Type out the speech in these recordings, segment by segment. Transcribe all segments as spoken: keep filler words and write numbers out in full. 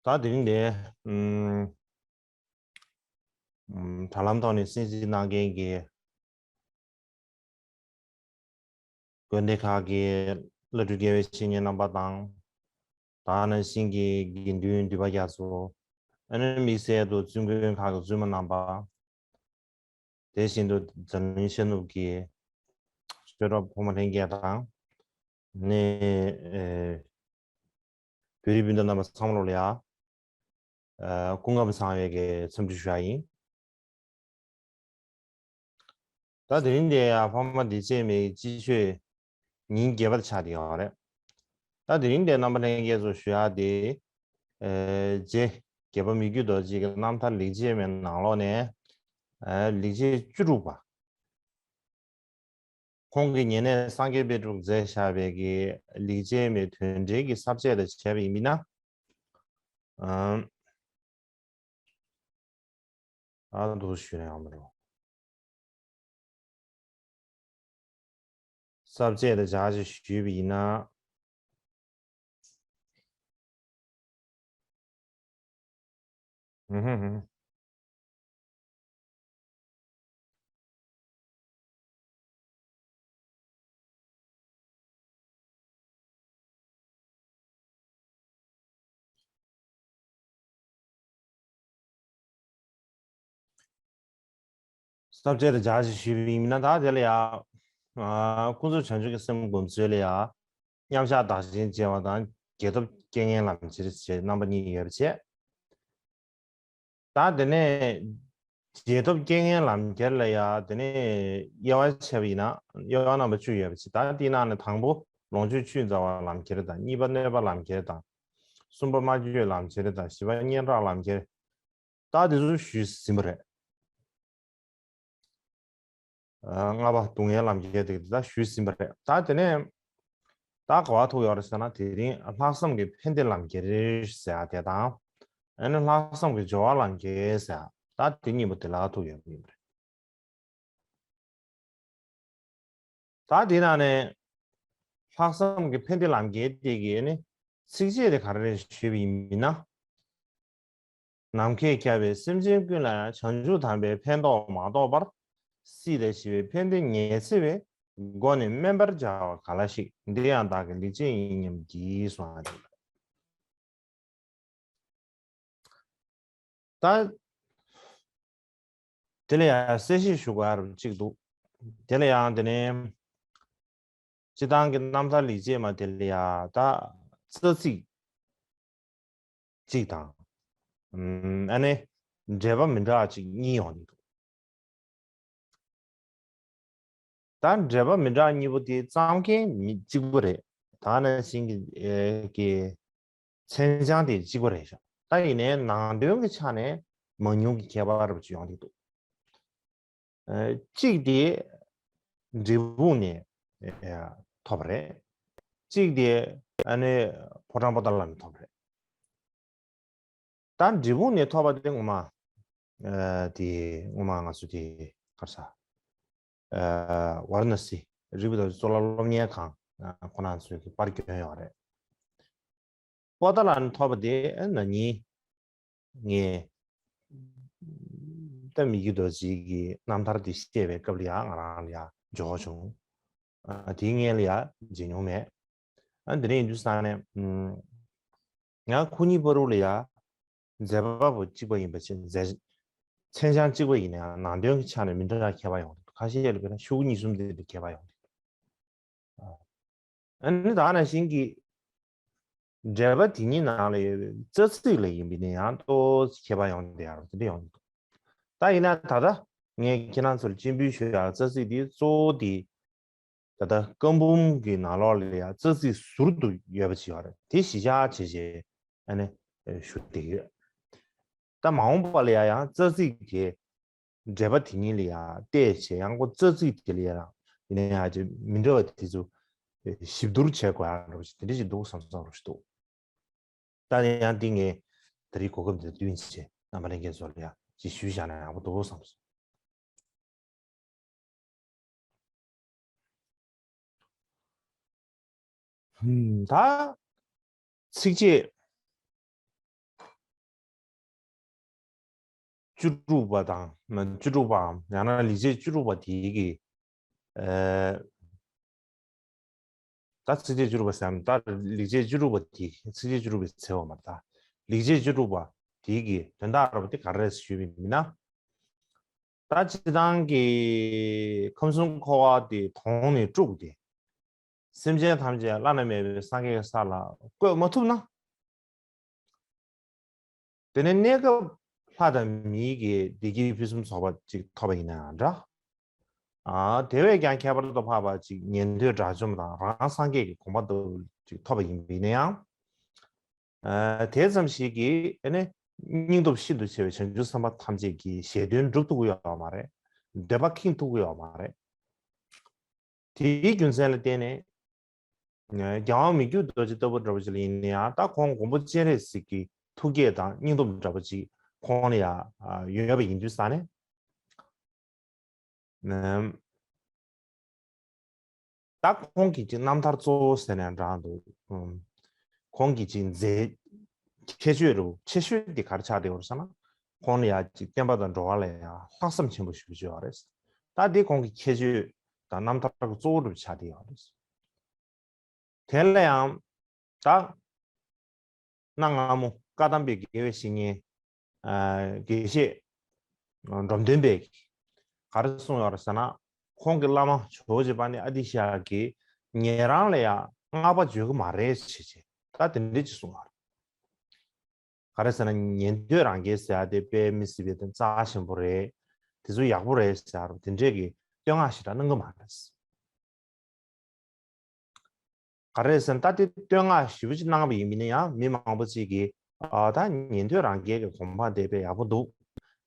ད་དེ་རིང་འདི་ཨམ་ཨམ་དྲ་ལམ་ཐོག་ནས་གསན་གཟིགས་གནང་མཁན་གྱི་དགོན་སྡེ་ཁག་གི་བླ་སྤྲུལ་དགེ་བའི་བཤེས་གཉེན་རྣམ་པ་དང་། ད་ག་ནང་བཞིན་གྱི་དགེ་འདུན་འདུས་པ་རྒྱ་མཚོ། ཨ་ནི་དམིགས་བསལ་དུ་བཙུན་དགོན་ཁག་གི་བཙུན་མ་རྣམ་པ། དེ་བཞིན་དུ་འཛམ་གླིང་ཤར་ནུབ་ཀྱི་ཆོས་གྲོགས་ཕོ་མོ་ལྷན་རྒྱས་དང་། ནི་ཨེ་བོད་རིགས་སྤུན་ཟླ་རྣམ་པ་ཚང་མ་ལོ་ལ་ཡ། ཨ་སྐུ་ཁམས་བཟང་བའི་གི་འཚམས་འདྲི་ཞུ་ཡ་ཡིན། ད་དེ་རིང་འདི་ཡ་ཕ་མ་འདི་བྱེད་མེད་སྤྱི་ཆོས་ཉིན་བརྒྱད་པ་ཆགས་བསྡད་ཡོད་རེད། ད་དེ་རིང་འདི་རྣམ་པ་ལྷན་རྒྱས་ཚོ་ཞུ་ཡ་དེ། ཨེ་རྗེ་དགྱེས་པ་མི་བསྐྱོད་རྡོ་རྗེ་གི་རྣམ་ཐར་ལེགས་བྱས་མའི་ནང་ལོགས་ནས། ཨེ་ལེགས་བྱས་བཅུ་དྲུག་པ། ཁོང་གིས་ཉེ་གནས་སངས་རྒྱས་པཎ་གྲུབ་མཛད་བཞག་པའི་གི་ལེགས་བྱས་མའི་དོན་འགྲེལ་གྱི་ས་བཅད་དང་བྱས་པ་ཡིན་པས་ན། ཨམ། ཨ་འདུག་ཞུས་ན་ཡང་མི་རུང་། ས་བཅད་དང་སྦྱར་ཅིག་ཞུས་པ་ཡིན་ན། ཧུམ་ཧུམ་ཧུམ། ས་བཅད་དང་སྦྱར་ཞིག་ཞུས་པ་ཡིན་ན། ད་དེ་ལ་ཡ། ཨ་ཀུན་རྫོབ་བྱང་ཆུབ་ཀྱི་སེམས་སྒོམ་ཚུལ་ལ་ཡ། མཉམ་བཞག་བདག་གཞན་བརྗེ་བ་དང་རྗེས་ཐོབ་རྐྱེན་ངན་ལམ་ཁྱེར་ཞེས་རྣམ་པ་གཉིས་ཡོད་པ་བྱས། ད་དེ་ནས་རྗེས་ཐོབ་རྐྱེན་ངན་ལམ་ཁྱེར་ལ་ཡ་དེ་ནས་དབྱེ་བ་ཕྱེ་བ་ཡིན་ན། དབྱེ་བ་རྣམ་པ་བཅུ་ཡོད་པ་ཅིག་ད་དེའི་ནང་ནས་དང་པོ་ལོངས་སྤྱོད་ཆུད་འཛིན་པའི་ལམ་ཁྱེར་དང་། གཉིས་པ་གནོད་པ་ལམ་ཁྱེར་དང་། གསུམ་པ་སྨྲ་བརྗོད་ལམ་ཁྱེར་དང་། བཞི་པ་སྙན་གྲགས་ལམ་ཁྱེར། ད་དེ་ཚོ་ཞུས་ཟིན་པ་རེད། ལྔ་པ་སྡུག་བསྔལ་ལམ་ཁྱེར་དེ་ད་ཞུས་ཟིན་པ་རེད། ད་དེ་ནས་ད་ག་པར་ཐུག་ཡོད་རེད་ཟེར་ན། དེ་རིང་ལྷག་བསམ་གྱི་ཕན་བདེ་ལམ་ཁྱེར་ཟེར་ཡ་དེ་དང་། ཨ་ནི་ལྷག་བསམ་གྱི་སྦྱོར་བ་ལམ་ཁྱེར་ཟེར་ཡ། ད་དེ་གཉིས་པོ་དེ་ལ་ཐུག་ཡོད་པ་ཡིན་པ་རེད། ད་དེ་ནང་ནས་ལྷག་བསམ་གྱི་ཕན་བདེ་ལམ་ཁྱེར་དེ་གི་ནི་ཚིགས་བཅད་དེ་ག་རེ་རེད་ཞུས་པ་ཡིན་ན། ནམ་མཁས་ཁྱབ་པའི་སེམས་ཅན་ཀུན་ལ་ཡང་། བྱང་ཆུབ་དམ་པའི་ཕན་འདོགས་མ་གཏོགས་པར། སྲིད་དང་ཞི་བའི་ཕན་བདེ་ཉི་ཚེ་བའི། སྒོ་ནས་དམན་པར་བྱ་བ་ག་ལ་ཞིག་འདི་ཡང་བདག་གི་ལེགས་བྱས་ཡིན་སྙམ་བགྱིད། གསུངས་པ་རེད། ད་དེ་ལ་ཡང་གསལ་བཤད་ཞུ་དགོས་ཡ་རུ་གཅིག་འདུག་དེ་ལ་ཡང་དེ་ནས་སྤྱིར་བཏང་གི་རྣམ་ཐར་ལེགས་བྱས་མ་དེ་ལ་ཡང་ད་རྩ་ཚིག་གཅིག་དང་། ཨ་ནི་འགྲེལ་པ་མི་འདྲ་བ་གཅིག་གཉིས་ཡོང་གི་འདུག་ད་འགྲེལ་པ་མི་འདྲ་གཉིས་པོ་དེ་རྩོམ་མཁན་མི་གཅིག་པ་རེད། ད་ནང་བཞིན་གྱི་ཨེ་གི་མཚན་བྱང་དེ་གཅིག་པ་རེད་ཤག་ད་ཡིན་ནའི་ནང་དོན་གྱི་ཆ་ནས་མང་ཉུང་གི་ཁྱད་པར་རུ་ཅིག་ཡོང་གི་འདུག་ཨེ་གཅིག་དེ་འབྲས་སྤུངས་ནས་ཨེ་ཐོབ་པ་རེད། གཅིག་དེ་ཨ་ནི་ཕོ་བྲང་པོ་ཏ་ལ་ནས་ཐོབ་པ་རེད། ད་འབྲས་སྤུངས་ནས་ཐོབ་པ་དེ་ངོ་མ། ཨ་དེ་ངོ་མ་ང་ཚོ་དེ་ག་རེ་ཟ། ཨ་ཝཱ་ར་ཎ་སི་རིག་པའི་རྡོ་རྗེ་གཙུག་ལག་སློབ་གཉེར་ཁང་ཁོ་ན་ཚོས་ཀྱི་པར་བསྐྱོན་ཡོད་རེད། པོ་ཏ་ལ་ནས་ཐོབ་པ་དེ་ན་ནིང་ངས་ད་མི་བསྐྱོད་རྡོ་རྗེ་གི་རྣམ་ཐར་དེ་བཤད་པའི་སྐབས་ལ་ཡང་ང་རང་ལ་ཡང་འབྱོར་བྱུང་། ཨ་དེའི་སྔོན་ལ་ཡང་མཇལ་མྱོང་མེད། ཨ་དེ་རིང་ཡིན་དུས་ས་ནས་ང་ཁོ་གཉིས་བར་དུ་ལ་ཡང་མཛད་པ་པོ་གཅིག་པ་ཡིན་པ་བྱས། མཛད་མཚན་བྱང་གཅིག་པ་ཡིན་ན་ཡང་ནང་དོན་གྱི་ཆ་ནས་མི་འདྲ་བ་ཁྱད་པར་ཡོང་གི་འདུག་ཁ་ཤས་ལ་དཔེར་ན་ཤོག་གུ་གཉིས་གསུམ་དེ་འདྲ་ཁྱད་པར་ཡོང་གི་འདུག་ཨ་ནི་ད་ནང་བཞིན་གྱི་འགྲེལ་པ་དེ་གཉིས་ནང་ལ་ཡོད་པའི་རྩ་ཚིག་ལ་ཡིན་པ་ཡིན་ན་ཡང་ཏོག་ཙམ་ཁྱད་པར་ཡོང་གི་འདུག་ཡ་རོ་དེ་འདྲ་ཡོང་གི་འདུག་ད་ཡིན་ན་ད་ལྟ་ངས་ཁྱེད་རང་ཚོར་སྤྱན་འབུལ་ཞུ་ཡག་རྩ་ཚིག་དེ་གཙོ་བོ་དེ། ད་ལྟ་བཀའ་འབུམ་གྱི་ནང་ལོགས་ལ་ཡང་རྩ་ཚིག་ཟུར་དུ་ཡོད་པ་ཅིག་ཡོད་རེད། དེ་གཞི་བཞག་བྱས་བྱས་ཨ་ནི་ཞུ་བསྡད་ཀྱི་ཡོད། ད་མ་འོངས་པ་ལ་ཡང་ཡང་རྩ་ཚིག་དེ་འགྲེལ་པ་དེ་གཉིས་ལ་ཡང་བལྟས་བྱས། ཡང་སྒོ་རྩ་ཚིག་དེ་ལ་ཡང་ཡིན་ན་ཡང་ཅིག་མི་འདྲ་བ་དེ་ཚོ་ཞིབ་བསྡུར་བྱེད་དགོས་ཡག་འདྲ་བོ་ཞིག་དེ་འདྲ་ཞིག་འདུག་བསམ་བསམ་འདྲ་བོ་ཞིག་འདུག་ད་ནི་ཡང་འདི་ངས་ད་རེས་གོ་སྐབས་འདི་ལ་བསྟུན་བྱས་རྣམ་པ་ལྷན་རྒྱས་ཚོ་ལ་ཡང་ཅིག་ཞུས་བཞག་ན་ཡག་པོ་འདུག་བསམ་སོང་། ཧུམ། ད་ཚིགས་བཅད་ བཅུ་དྲུག་པ་དང་བཅུ་དྲུག་པའམ་ཡང་ན་ལེགས་བྱས་བཅུ་དྲུག་པ་དེའི་གི། ཨ། ད་ཚིགས་བཅད་བཅུ་དྲུག་པ་ཟེར་ཡང་ད་ལེགས་བྱས་བཅུ་དྲུག་པ་དེ་ཚིགས་བཅད་བཅུ་དྲུག་པའི་ཚེ་བ་མ་རེད་ད། ལེགས་བྱས་བཅུ་དྲུག་པ་དེའི་གི་དོན་དག་ར་བ་དེ་ག་རེ་རེད་ཞུས་པ་ཡིན་ན། ད་སྤྱིར་བཏང་གི་ཁམས་གསུམ་འཁོར་བ་དེ་དོང་ནས་དཀྲུགས་ཏེ། སེམས་ཅན་ཐམས་ཅད་བླ་ན་མེད་པའི་སངས་རྒྱས་ཀྱི་ས་ལ་བཀོད་མ་ཐུབ་ན། དེ་ནས་གནས་སྐབས་ལྷ་དང་མིའི་གི་བདེ་སྐྱིད་ཕུན་སུམ་ཚོགས་པ་ཅིག་ཐོབ་པ་ཡིན་ན་ཡང་འདྲ། ཨ། དེ་བས་ཀྱང་ཁྱད་པར་དུ་འཕགས་པ་ཅིག་ཉན་ཐོས་དགྲ་བཅོམ་དང་རང་སངས་རྒྱས་ཀྱི་གོ་འཕང་དུ་ཅིག་ཐོབ་པ་ཡིན་པ་ཡིན་ན་ཡང་། ཨ། དེ་ཙམ་ཞིག་གིས་ཨ་ནི་སྙིང་སྟོབས་ཤིན་ཏུ་ཆེ་བའི་བྱང་ཆུབ་སེམས་དཔའ་ཐམས་ཅད་ཀྱི་ཞལ་འདོན་སྒྲུབ་ཐུབ་ཀྱི་ཡོད་མ་རེད། འདོད་པ་ཁེངས་ཐུབ་ཀྱི་ཡོད་མ་རེད། དེའི་རྒྱུ་མཚན་ལ་བརྟེན་ནས། རྒྱལ་དབང་མི་བསྐྱོད་རྡོ་རྗེ་ལྟ་བུ་འདྲ་པོ་ཅིག་ལ་ཡིན་ན་ཡང་ད་ཁོང་མགོན་པོ་སྤྱན་རས་གཟིགས་ཀྱི་ཐུགས་བསྐྱེད་དང་སྙིང་སྟོབས་འདྲ་པོ་ཅིག་ཁོང་ལ་ཡང་ཡོད་པ་ཡིན་དུས་ཙང་ནས། ད་ཁོང་གི་ཅིག་རྣམ་ཐར་གཙོ་བོ་ཟེར་ན་འདྲ་འདུག་ཁོང་གི་ཅིག་མཛད་ཁྱད་ཆོས་རུ་ཆེ་ཤོས་འདི་ག་རེ་ཆགས་བསྡད་ཡོད་རེད་ཟེར་ན། ཁོང་ལ་ཡང་ཅིག་བསྟན་པ་དང་འགྲོ་བ་ལ་ཡང་ལྷག་བསམ་ཆེན་པོ་ཞེ་པོ་ཅིག་ཡོད་རེད། ད་འདི་ཁོང་གི་ཁྱད་ཆོས་དང་རྣམ་ཐར་གྱི་གཙོ་བོ་རུ་ཆགས་བསྡད་ཡོད་རེད། དེ་ལ་ཡང་ད་གནའ་སྔ་མོ་བཀའ་གདམས་པའི་དགེ་བའི་བཤེས་གཉེན། ཨ། དགེ་བཤེས་འབྲོམ་སྟོན་པས་ག་རེ་གསུངས་ཡོད་རེད་ཟེར་ན། ཁོང་གི་བླ་མ་ཇོ་བོ་རྗེ་པཎྜི་ཏ་ཨ་ཏི་ཤ་ཡ་གིས་ཉན་རང་ལ་ཡང་བསྔགས་པ་བརྗོད་ཀྱི་མ་རེད་ཟེར་བྱས་ད་དེ་འདྲ་ཅིག་གསུངས་ཡོད་རེད། ག་རེ་ཟེར་ན་ཉན་ཐོས་རང་རྒྱལ་ཟེར་ཡ་དེ་དཔེ་མི་སྲིད་པའི་དེ་རྩ་ཆེན་པོ་རེད། དེ་ཚོ་ཡག་པོ་རེད་ཟེར་ཡ་རུ་དེ་འདྲས་ཀྱི་བསྟོད་བསྔགས་ཞེ་དྲག་གནང་གི་མ་རེད། ག་རེ་ཟེར་ན་ད་དེ་བསྟོད་བསྔགས་ཞེ་པོ་ཅིག་གནང་བ་ཡིན་མིན་ན་ཡང་མི་མང་པོ་ཅིག་གིས་ཨ་ད་ཉན་ཐོས་རང་རྒྱལ་གྱི་གོ་འཕང་དེ་དཔེ་ཡག་པོ་འདུག་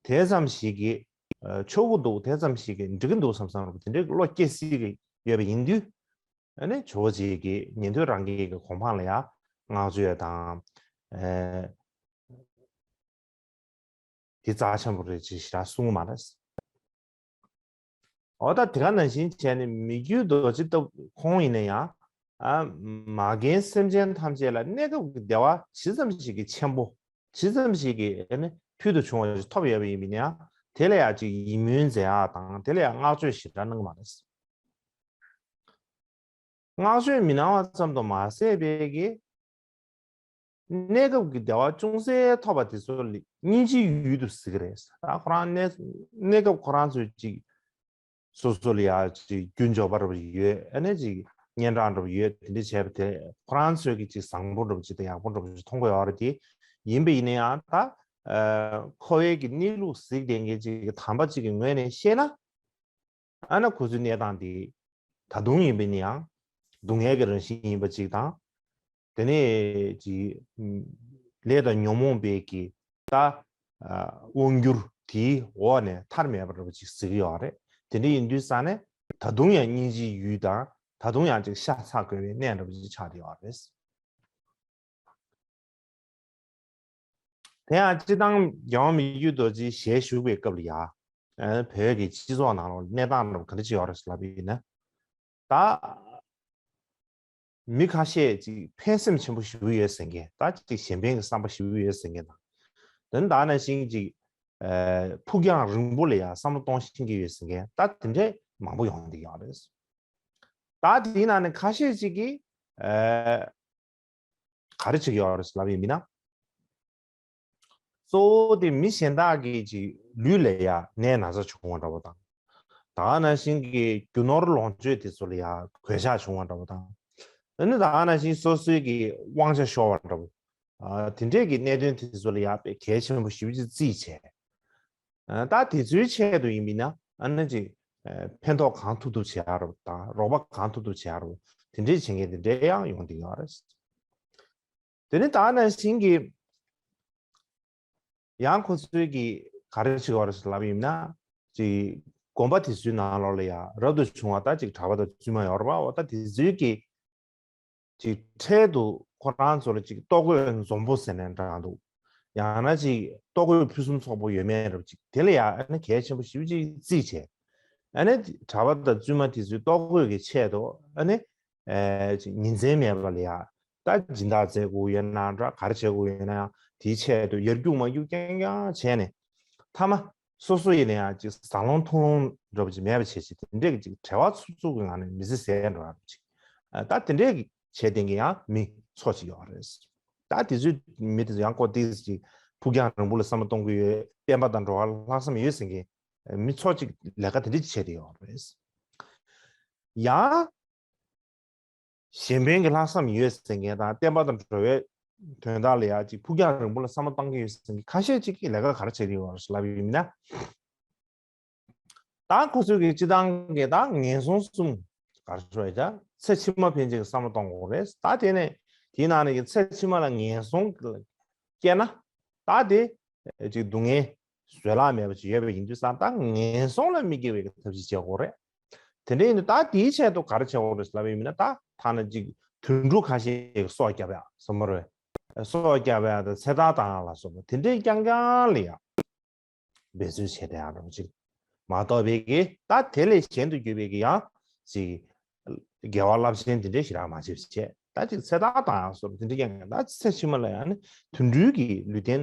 དེ་ཙམ་ཞིག་གིས་ཆོག་གི་འདུག་དེ་ཙམ་ཞིག་གིས་འགྲིག་གི་འདུག་བསམ་བསམ་རུ་དེ་འདྲའི་བློ་སྐྱེ་སྲིད་ཀྱི་ཡོད་པ་ཡིན་དུས། ཨ་ནི་ཇོ་བོ་རྗེ་གིས་ཉན་ཐོས་རང་རྒྱལ་གྱི་གོ་འཕང་ལ་ཡང་བསྔགས་བརྗོད་དང་། ཨ། དེ་རྩ་ཆེན་པོ་རེད་ཅེས་ཞེ་དྲག་གསུང་གི་མ་རེད། འོ་ད་དེ་ག་ནང་བཞིན་བྱས་ནས་མི་བསྐྱོད་རྡོ་རྗེ་ལྟ་བུ་ཁོང་ཡིན་ན་ཡང་། ཨ། མ་རྒན་སེམས་ཅན་ཐམས་ཅད་ལ་གནས་སྐབས་ཀྱི་བདེ་བ་ཇི་ཙམ་ཞིག་གི་ཆེན་པོ། ཇི་ཙམ་ཞིག་གི་ཨ་ནི་ཕུལ་དུ་བྱུང་བ་ཞིག་ཐོབ་ཡོད་པ་ཡིན་མིན་ཡང་དེ་ལ་ཡང་ཅིག་ཡིད་སྨོན་མཛད་ཡག་དང་དེ་ལ་ཡང་བསྔགས་བརྗོད་ཞེ་དྲག་གནང་གི་མ་རེད། བསྔགས་བརྗོད་མི་གནང་བ་ཙམ་དུ་མ་ཟད་པའི་གི། གནས་སྐབས་ཀྱི་བདེ་བ་ཅུང་ཟད་ཐོབ་པ་དེ་ཚོ་ལ་སྙིང་རྗེའི་ཡུལ་དུ་གཟིགས་ཀྱི་རེད། ད་ཁོ་རང་གནས་གནས་སྐབས་ཁོ་རང་ཚོས་ཅིག་སོ་སོ་ལ་ཡ་ཅིག་རྒྱུ་འབྱོར་པ་འདྲ་པོ་ཡོད། ཨ་ནི་ཅིག་སྙན་གྲགས་འདྲ་པོ་ཡོད། དེ་འདྲ་བྱས་པ་དེ་ཁོ་རང་ཚོས་ཀྱི་ཅིག་བཟང་པོ་འདྲ་པོ་ཅིག་དང་ཡག་པོ་འདྲ་པོ་ཅིག་མཐོང་གི་ཡོད་རེད་དེ། ཡིན་པ་ཡིན་ན་ཡང་ད་ཨ་འཁོར་བའི་གི་གནས་ལུགས་གཟིགས་བསྡད་མཁན་ཅིག་གི་དམ་པ་ཅིག་གི་ངོས་ནས་བཤད་ན། ཨ་ན་ཁོ་ཚོའི་གནས་སྟངས་དེ་ད་དུང་ཡིན་པ་ཡིན་ན་ཡང་སྡུག་བསྔལ་གྱི་རང་བཞིན་ཡིན་པ་ཅིག་དང་། དེ་ནས་ཅིག་ལས་དང་ཉོན་མོངས་པའི་གི་ད་དབང་སྒྱུར་དེའི་འོག་ནས་ཐར་མེད་པ་འདྲ་པོ་ཅིག་གཟིགས་ཡོད་རེད། དེ་འདྲ་ཡིན་དུས་ཙང་ནས་ད་དུང་ཡང་སྙིང་རྗེའི་ཡུལ་དང་ད་དུང་ཡང་ཅིག་ཤ་ཚ་དགོས་པའི་གནས་འདྲ་པོ་ཅིག་ཆགས་བསྡད་ཡོད་རེད། དེ་ཡང་སྤྱི་བཏང་རྒྱལ་དབང་མི་བསྐྱོད་རྡོ་རྗེའི་ཞལ་བཞུགས་པའི་སྐབས་ལ་ཡ། ཨ། བོད་ཀྱི་སྤྱི་ཚོགས་ནང་ལོགས་གནས་སྟངས་རབ་ག་འདྲ་ཅིག་ཡོད་རེད་ལབ་ཡིན་ན། ད་མི་ཁ་ཤས་ཅིག་ཕན་སེམས་ཆེན་པོ་ཞེ་པོ་ཡོད་ཟེར་མཁན། ད་ཅིག་གཞན་ཕན་གྱི་བསམ་པ་ཞེ་པོ་ཡོད་ཟེར་མཁན་དང་། དེ་ནི་ད་ནང་བཞིན་ཅིག་ཨ། ཕུགས་རྒྱང་རིང་པོ་ལ་ཡ་བསམ་བློ་གཏོང་ཤེས་ཀྱི་ཡོད་ཟེར་མཁན་ད་དེ་འདྲས་མང་པོ་ཡོང་བསྡད་ཡོད་རེད། ད་དེའི་ནང་ནས་ཁ་ཤས་ཅིག་གིས་ཨ། ག་རེ་བྱེད་ཀྱི་ཡོད་རེད་ལབ་ཡིན་མིན་ན། གཙོ་བོ་དེ་མི་གཞན་དག་གི་ཅིག་ལུས་ལ་ཡ་ནད་ན་ཚ་བྱུང་བ་འདྲ་བོ་དང་། ད་ག་ནང་བཞིན་གྱི་རྒྱུ་ནོར་ལོངས་སྤྱོད་དེ་ཚོ་ལ་ཡ་གོད་ཆག་བྱུང་བ་འདྲ་བོ་དང་། ཨ་ནི་ད་ག་ནང་བཞིན་སོ་སོའི་གི་དབང་ཆ་ཤོར་བ་འདྲ་བོ། ཨ། དེ་འདྲས་ཀྱི་གནད་དོན་དེ་ཚོ་ལ་ཡ་དཔེ་གལ་ཆེན་པོ་ཞེ་པོ་ཅིག་བརྩིས་བྱས། ཨ། ད་དེ་ཚོའི་ཆེད་དུ་ཡིན་མིན་ན་ཨ་ནི་ཅིག་ཨ། ཕན་ཐོགས་གང་ཐུབ་ཐུབ་བྱེད་ཡ་རོགས་དང་རོགས་པ་གང་ཐུབ་ཐུབ་བྱེད་ཡ་རོགས་དེ་འདྲས་བྱེད་མཁན་དེ་འདྲས་ཡང་ཡོང་བསྡད་ཡོད་རེད། དེ་ནི་ད་ག་ནང་བཞིན་གྱི་ཡང་ཁོ་ཚོས་ཀྱི་ག་རེ་བྱེད་ཀྱི་ཡོད་རེད་ལབ་ཡིན་ན། ཅིག་དགོན་པ་དེ་ཚོའི་ནང་ལོགས་ལ་ཡ་རབ་ཏུ་བྱུང་བ་ད་ཅིག་གྲྭ་པ་དང་བཙུན་མ་ཡོད་རེད་པ། འོ་ད་དེ་ཚོའི་ཀྱི་ཅིག་འཕྲལ་དུ་ཁོ་རང་ཚོ་ལ་ཅིག་ལྟོ་གོས་འཛོམས་པོ་ཟེར་ནས་འདྲ་འདུག་ཡང་ན་ཅིག་ལྟོ་གོས་ཕུན་སུམ་ཚོགས་པོ་ཡོད་མེད་རབ་ཅིག་དེ་ལ་ཡ་ཨ་ནི་གལ་ཆེན་པོ་ཞེ་པོ་ཅིག་བརྩིས་བྱས། ཨ་ནི་གྲྭ་པ་དང་བཙུན་མ་དེ་ཚོའི་ལྟོ་གོས་ཀྱི་ཆེད་དུ་ཨ་ནི་ཨེ་ཅིག་ཉིན་མཚན་མེད་པ་ལ་ཡ་ད་སྦྱིན་བདག་བཙལ་དགོས་ཡོད་ན་འདྲ་ག་རེ་བྱེད་དགོས་ཡོད་ན་ཡང་དེའི་ཆེད་དུ་ཡར་རྒྱུག་མར་རྒྱུག་རྐྱང་རྐྱང་བྱས་ནས། ཐ་མ་སོ་སོ་ཡིན་ན་ཡང་ཅིག་ཟ་ལོང་འཐུང་ལོང་འདྲ་པོ་ཅིག་མེད་པ་བྱས་ཅིག་དེ་འདྲས་ཀྱི་ཅིག་བྲེལ་བ་ཚུབ་ཚུབ་ཀྱི་ངང་ནས་མི་ཚེ་ཟད་འགྲོ་ཡག་ཅིག་ད་དེ་འདྲས་ཀྱི་བྱས་བསྡད་མཁན་ཡང་མི་ཚོ་ཅིག་ཡོད་རེད། ད་དེ་ཚོའི་མི་དེ་ཚོ་ཡང་ཀོ་ཏིག་ཅིག་ཕུགས་རྒྱང་རིང་པོ་ལ་བསམ་བློ་གཏོང་གི་ཡོད། བསྟན་པ་དང་འགྲོ་བ་ལ་ལྷག་བསམ་ཡོད་ཟེར་མཁན་མི་ཚོ་ཅིག་ལས་ཀ་དེ་འདྲས་ཅིག་བྱས་བསྡད་ཡོད་རེད། ཡང་གཞན་ཕན་གྱི་ལྷག་བསམ་ཡོད་ཟེར་མཁན་དང་བསྟན་པ་དང་འགྲོ་བའི་དོན་དག་ལ་ཡང་ཅིག་ཕུགས་རྒྱང་རིང་པོ་ལ་བསམ་བློ་བཏང་གི་ཡོད་ཟེར་མཁན་ཁ་ཤས་ཅིག་གིས་ལས་ཀ་ག་རེ་བྱེད་ཀྱི་ཡོད་རེད་ལབ་ཡོད་ཡིན་ན། ད་ཁོ་ཚོས་ཀྱི་སྤྱི་བཏང་གི་ད་ངན་སོང་གསུམ་ག་རེ་ཞུ་ཡ་ད་ཚེ་ཕྱི་མ་ཕན་ཆད་ཀྱི་བསམ་བློ་གཏོང་དགོས་རེད། ད་དེ་ནས་དེའི་ནང་ནས་ཀྱི་ཚེ་ཕྱི་མ་ལ་ངན་སོང་སྐྱེས་ན་ད་དེ་ཅིག་སྡུག་བསྔལ་བཟོད་གླགས་མེད་པ་ཅིག་ཡོད་པ་ཡིན་དུས་ཙང་ད་ངན་སོང་ལ་མི་སྐྱེ་བའི་ཐབས་ཤེས་བྱེད་དགོས་རེད། དེ་འདྲ་ཡིན་དུས་ད་དེའི་ཆེད་དུ་ག་རེ་བྱེད་དགོས་རེད་ལབ་ཡིན་ན། ད་ཐ་ན་ཅིག་དུད་འགྲོ་ཁ་ཤས་ཀྱི་སྲོག་བསྐྱབ་ཡ་བསམ་མ་རེད། སྲོག་བསྐྱབ་ཡ་དང་ཚེ་ཐར་བཏང་ཡ་ལ་སོགས་པ་དེ་འདྲའི་རྐྱང་རྐྱང་ལ་ཡ་འབད་རྩོལ་བྱས་བསྡད་ཡ་འདྲ་པོ་ཅིག་མ་གཏོགས་པའི་གི་ད་དེ་ལས་གཞན་དུ་གྱུར་པའི་གི་ཡང་ཅིག་དགེ་བ་རླབས་ཆེན་དེ་འདྲའི་ཞེ་དྲག་མ་བྱེད་པ་བྱས། ད་ཅིག་ཚེ་ཐར་བཏང་ཡ་སོགས་པ་དེ་འདྲའི་རྐྱང་རྐྱང་། ད་ཚེ་ཕྱི་མ་ལ་ཡང་ནི་དུད་འགྲོའི་གི་ལུས་རྟེན་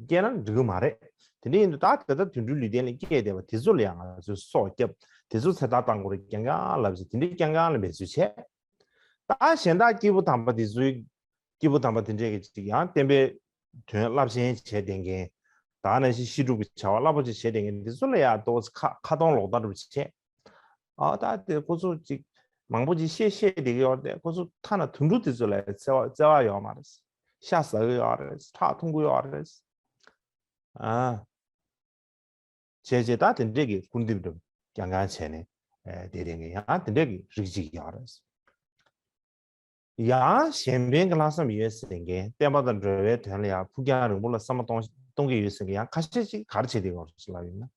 སྐྱེས་ན་འགྲིག་གི་མ་རེད། དེ་འདྲ་ཡིན་དུས་ད་དེ་ལྟར་དུད་འགྲོའི་ལུས་རྟེན་ལ་སྐྱེས་བསྡད་པ་དེ་ཚོ་ལ་ཡང་ང་ཚོས་སྲོག་བསྐྱབས། དེ་ཚོ་ཚེ་ཐར་བཏང་དགོས་རེད་རྐྱང་རྐྱང་ལབ་ཟེར། དེ་འདྲའི་རྐྱང་རྐྱང་ལ་འབད་རྩོལ་བྱས། ད་གཞན་དག་སྐྱེས་བུ་དམ་པ་དེ་ཚོའི་སྐྱེས་བུ་དམ་པ་དེ་འདྲས་ཀྱི་ཅིག་ཡང་བསྟན་པའི་དོན་རླབས་ཆེན་བྱས་བསྡད་མཁན། ད་ནང་བཞིན་ཤེས་སྒྲུབ་ཀྱི་བྱ་བ་རླབས་པོ་ཆེ་བྱས་བསྡད་མཁན་དེ་ཚོ་ལ་ཡང་ཏོག་ཙམ་ཁ་ཁ་གདོང་ལོག་ལྟ་འདྲ་པོ་བྱས། ཨ་ད་དེ་ཁོ་ཚོ་ཅིག་མང་པོ་ཅིག་བཤད་བཤད་བསྡད་ཀྱི་ཡོད་རེད་དེ། ཁོ་ཚོ་ཐ་ན་དུད་འགྲོ་དེ་ཚོ་ལ་བརྩེ་བ་བརྩེ་བ་ཡོད་མ་རེད། ཤ་ཟ་གི་ཡོད་རེད། ཁྲག་འཐུང་གི་ཡོད་རེད། ཨ། བྱས་བྱས་ད་དེ་འདྲས་ཀྱི་སྐུར་འདེབས་འདྲ་རྐྱང་རྐྱང་བྱས་ནས་ཨེ་བསྡད་བསྡད་མཁན་ཡང་དེ་འདྲས་ཀྱི་རིགས་ཅིག་ཡོད་རེད། ཡང་གཞན་ཕན་གྱི་ལྷག་བསམ་ཡོད་ཟེར་མཁན། བསྟན་པ་དང་འགྲོ་བའི་དོན་ལ་ཡང་ཕུགས་རྒྱང་རིང་པོ་ལ་བསམ་བློ་གཏོང་གཏོང་གི་ཡོད་ཟེར་མཁན་ཡང་ཁ་ཤས་ཅིག་ག་རེ་བྱེད་བསྡད་ཡོད་རེད་ལབ་ཡིན་ན།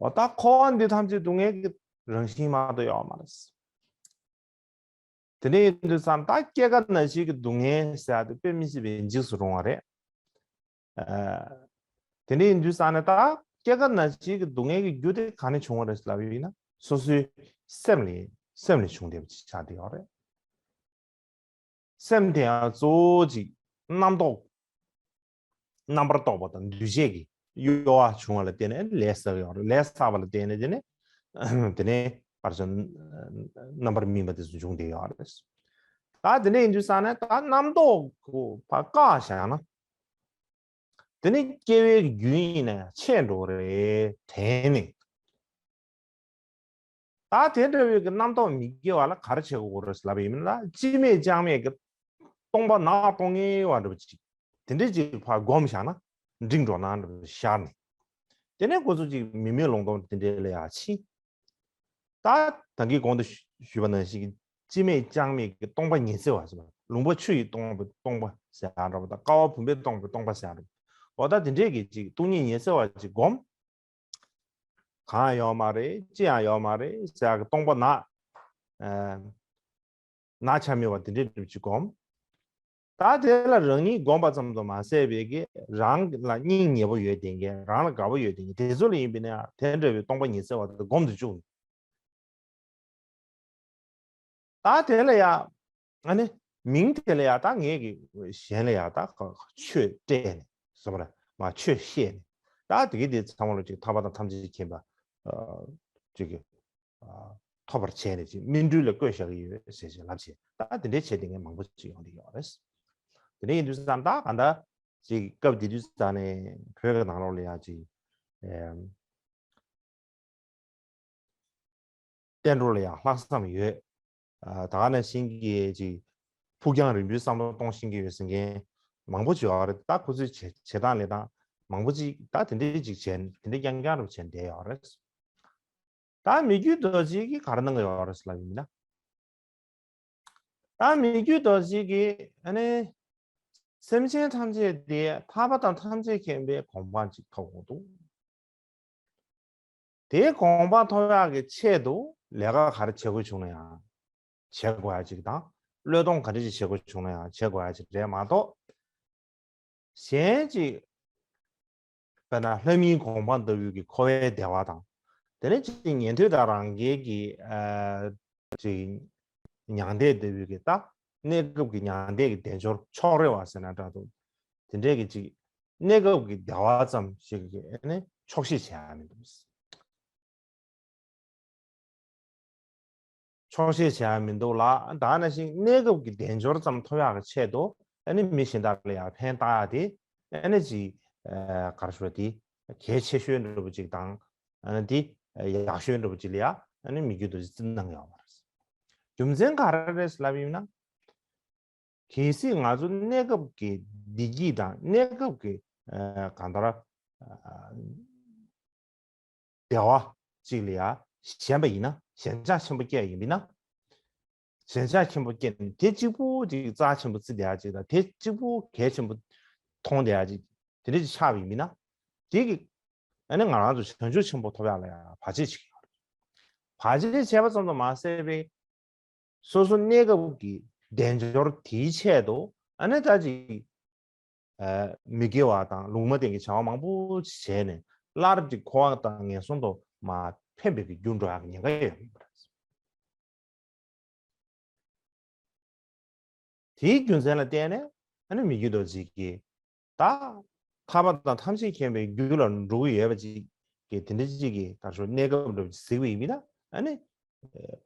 འོ་ད་འཁོར་བ་འདི་ཐམས་ཅད་སྡུག་བསྔལ་གྱི་རང་བཞིན་མ་གཏོགས་ཡོད་མ་རེད། དེ་འདྲ་ཡིན་དུས་ཙང་ད་སྐྱེ་རྒ་ན་འཆི་གི་སྡུག་བསྔལ་ཟེར་ཡ་དེ་དཔེ་མི་སྲིད་པའི་འཇིགས་སུ་རུང་བ་རེད། ཨ། དེ་འདྲ་ཡིན་དུས་ཙང་ནས་ད་སྐྱེ་རྒ་ན་འཆི་གི་སྡུག་བསྔལ་གྱི་རྒྱུ་དེ་ག་ནས་བྱུང་བ་རེད་ལབ་ཡིན་ན། སོ་སོའི་སེམས་ལས་སེམས་ལས་བྱུང་བསྡད་པ་ཅིག་ཆགས་བསྡད་ཡོད་རེད། སེམས་དེ་ཡང་གཙོ་བོ་ཅིག་རྣམ་རྟོག་རྣམ་པར་རྟོག་པ་དང་འདུ་བྱེད་ཀྱི་གཡོ་བ་བྱུང་བ་ལ་བརྟེན་ནས་ལས་བསགས་ཡོད་རེད། ལས་བསགས་པ་ལ་བརྟེན་ནས་དེ་ནས་དེ་ནས་ཕར་ཚུར་རྣམ་པར་སྨིན་པ་དེ་ཚོ་འབྱུང་བསྡད་ཡོད་རེད། ད་དེ་འདྲ་ཡིན་དུས་ཙང་ནས་ད་རྣམ་རྟོག་གོ་ཕར་བཀག་བཞག་ན། དེ་ནི་སྐྱེ་བའི་རྒྱུ་ཡིན་ན་ཡང་ཆད་འགྲོ་གི་རེད་དྲན་ནས། ད་དེ་འདྲ་བའི་གི་རྣམ་རྟོག་མི་སྐྱེ་བ་ལ་ག་རེ་བྱེད་དགོས་རེད་ལབ་ཡིན་ན། ལྕི་མེད་ཅང་མེད་ཀྱི་སྟོང་པ་ནག་སྟོང་ངེ་བ་འདྲ་བ་ཅིག་དེ་འདྲ་ཅིག་ཕར་སྒོམ་བཞག་ན་འགྲིག་འགྲོ་ན་འདྲ་བ་བཞག་ནས། དེ་ནས་ཁོ་ཚོ་ཅིག་མི་མེད་ལུང་སྟོང་དེ་འདྲ་ལ་ཡང་ཕྱིན། ད་ད་གིན་གོང་དུ་ཞུས་པ་ནང་བཞིན་གྱི་ལྕི་མེད་ཅང་མེད་ཀྱི་སྟོང་པ་ཉི་ཚེ་བ་ཟེར་བ། ལུང་པ་ཆུ་ཡི་སྟོང་པ་སྟོང་པ་ཟེར་ཡག་འདྲ་བ་དང་། ཀ་བ་བུམ་པའི་སྟོང་པ་སྟོང་པ་ཟེར་ཡག་འདྲ་བ། འོ་ད་དེ་འདྲས་ཀྱི་ཅིག་སྟོང་ཉིད་ཉི་ཚེ་བ་ཅིག་སྒོམ། གང་ཡང་ཡོད་མ་རེད། ཅི་ཡང་ཡོད་མ་རེད་ཟེར་ཡག་གི་སྟོང་པ་ནག་ཨ་ནག་ཆ་མེད་པ་དེ་འདྲས་འདྲ་བ་ཅིག་སྒོམ། ད་དེ་ལ་རང་ཉིད་སྒོམ་པ་ཙམ་དུ་མ་ཟད་པའི་གི་རང་ལ་སྙིང་ཉེ་པོ་ཡོད་བསྡད་མཁན། རང་ལ་དགའ་པོ་ཡོད་བསྡད་མཁན་དེ་ཚོ་ལ་ཡིན་པས་ན་ཡང་དེ་འདྲ་བའི་སྟོང་པ་ཉི་ཚེ་བ་དེ་སྒོམ་དུ་བཅུག། ད་དེ་ལ་ཡང་ཨ་ནི་མིང་དེ་ལ་ཡང་ད་ངས་གི་གཞན་ལ་ཡང་ད་ཆོས་སྤྲད་ནས་ཟེར་བ་ལ་མ་ཆོས་བཤད་ནས། ད་དེ་གི་དེ་ཚང་མ་ལ་ཅིག་ཐར་པ་དང་ཐམས་ཅད་མཁྱེན་པ་ཨ་ཅིག་གི་ཨ་ཐོབ་པར་བྱས་ནས་ཅིག་སྨིན་གྲོལ་ལ་བཀོད་བཞག་གི་ཡོད་ཟེར་ཅིག་ལབ་བྱས། ད་དེ་འདྲའི་བྱས་བསྡད་མཁན་མང་པོ་ཅིག་ཡོང་བསྡད་ཡོད་རེད། དེ་འདྲ་ཡིན་དུས་ཙང་ད་ག་འདྲ་ཅིག་སྐབས་དེ་དུས་ཙང་ནས་བོད་ཀྱི་ནང་ལོགས་ལ་ཡང་ཅིག་ཨེམ་བསྟན་འགྲོ་ལ་ཡང་ལྷག་བསམ་ཡོད། ཨ་ད་ག་ནང་བཞིན་གྱི་ཅིག་ཕུགས་རྒྱང་རིང་པོའི་བསམ་བློ་གཏོང་ཤེས་ཀྱི་ཡོད་ཟེར་མཁན་མང་པོ་ཅིག་ཡོད་རེད། ད་ཁོ་ཚོའི་བྱེད་བྱེད་སྟངས་ལས་སྟངས་མང་པོ་ཅིག་ད་དེ་འདྲའི་ཅིག་བྱས། དེ་འདྲའི་རྐྱང་རྐྱང་རུ་བྱས་བསྡད་ཡོད་རེད། ད་མི་བསྐྱོད་རྡོ་རྗེ་གིས་ག་རེ་གནང་གི་ཡོད་རེད་ལབ་ཡིན་ན། ད་མི་བསྐྱོད་རྡོ་རྗེ་གིས་ཨ་ནི་སེམས་ཅན་ཐམས་ཅད་དེ་ཐར་པ་དང་ཐམས་ཅད་མཁྱེན་པའི་གོ་འཕང་ཅིག་ཐོབ་དགོས་འདུག། དེའི་གོ་འཕང་ཐོབ་ཡག་གི་ཆེད་དུ་ལས་ཀ་ག་རེ་བྱེད་དགོས་བྱུང་ན་ཡང་བྱེད་དགོས་ཡག་ཅིག་དང་། བློས་གཏོང་ག་འདྲ་ཞིག་བྱེད་དགོས་བྱུང་ན་ཡང་བྱེད་དགོས་ཡག་ཅིག་རེད་མ་གཏོགས། གཞན་ཅིག་དཔེར་ན་ལྷ་མིའི་གོ་འཕང་ལྟ་བུའི་གི་འཁོར་བའི་བདེ་བ་དང་། དེ་ནས་ཅིག་ཉན་ཐོས་དང་རང་རྒྱལ་གྱི་ཨ་ཅིག་མྱང་འདས་ལྟ་བུའི་གི་ད་གནས་སྐབས་ཀྱི་མྱང་འདས་ཀྱི་བདེ་འབྱོར་ཕྱོགས་རེ་བ་ཟེར་ན་འདྲ་འདུག། དེ་འདྲའི་གི་ཅིག་གནས་སྐབས་ཀྱི་བདེ་བ་ཙམ་ཞིག་གི་ཨ་ནི་ ཆོག་ཤེས་བྱེད་ཡ་མི་འདུག་ཆོག་ཤེས་བྱེད་ཡ་མི་འདུག་ལ། ད་ནང་བཞིན་གནས་སྐབས་ཀྱི་དལ་འབྱོར་ཙམ་ཐོབ་ཡག་གི་ཆེད་དུ་ཨ་ནི་མི་གཞན་དག་ལ་ཡང་ཕན་བཏགས་ཡ་དེ་ཨ་ནི་ཅིག་ཨ་ག་རེ་ཞུ་དེ་གལ་ཆེ་ཤོས་འདྲ་པོ་ཅིག་དང་། ཨ་ནི་དེ་ཡག་ཤོས་འདྲ་པོ་ཅིག་ལ་ཡ་ཨ་ནི་མི་རྒྱུད་རྡོ་རྗེ་བརྩི་གནང་ཡོད་མ་རེད། རྒྱུ་མཚན་ག་རེ་རེད་ལབ་ཡིན་ན། གལ་སྲིད་ང་ཚོ་གནས་སྐབས་ཀྱི་བདེ་སྐྱིད་དང་གནས་སྐབས་ཀྱི་ཨ་གང་ལྟར་ཨ་བདེ་བ་གཅིག་ལ་ཡ་ཞེན་པ་ཡིན་ན། ཞེན་ཆགས་ཆེན་པོ་སྐྱེ་ཡིན་པ་ཡིན་ན། ཞེན་ཆགས་ཆེན་པོ་སྐྱེ་ནས་དེ་གཅིག་པུ་ཅིག་རྩ་ཆེན་པོ་བརྩི་བསྡད་ཡ་ཅིག་དང་། དེ་གཅིག་པུ་གལ་ཆེན་པོ་མཐོང་བསྡད་ཡ་ཅིག་དེ་འདྲ་ཅིག་ཆགས་པ་ཡིན་པ་ཡིན་ན། དེ་གི་ཨ་ནི་ང་རང་ཚོ་བྱང་ཆུབ་ཆེན་པོ་ཐོབ་ཡ་ལ་ཡ་བར་ཆད་བྱེད་ཀྱི་ཡོད་རེད། བར་ཆད་བྱས་པ་ཙམ་དུ་མ་ཟད་པའི་སོ་སོ་གནས་སྐབས་ཀྱི་དལ་འབྱོར་དེའི་ཆེད་དུ་ཨ་ནི་ད་ཅིག་ཨ་མི་དགེ་བ་དང་ལུང་མ་བསྟན་གྱི་བྱ་བ་མང་པོ་བྱས་ནས་སླར་ཅིག་འཁོར་བ་དང་ངན་སོང་དུ་མ་འཕེན་པའི་གི་རྒྱུ་འགྲོ་ཡག་གི་ཉེན་ཁ་ཡོད་པ་རེད། དེའི་རྒྱུ་མཚན་ལ་བརྟེན་ནས་ཨ་ནི་མི་རྒྱུད་རྡོ་རྗེ་གིས་ད་ཐར་པ་དང་ཐམས་ཅད་མཁྱེན་པའི་རྒྱུ་ལ་འགྲོ་གི་ཡོད་པ་ཅིག་གི་དེ་འདྲ་ཅིག་གི་ག་རེ་ཞུ་གནས་སྐབས་འདྲ་པོ་ཅིག་གཟིགས་པ་ཡིན་པ་ཡིན་ན། ཨ་ནི་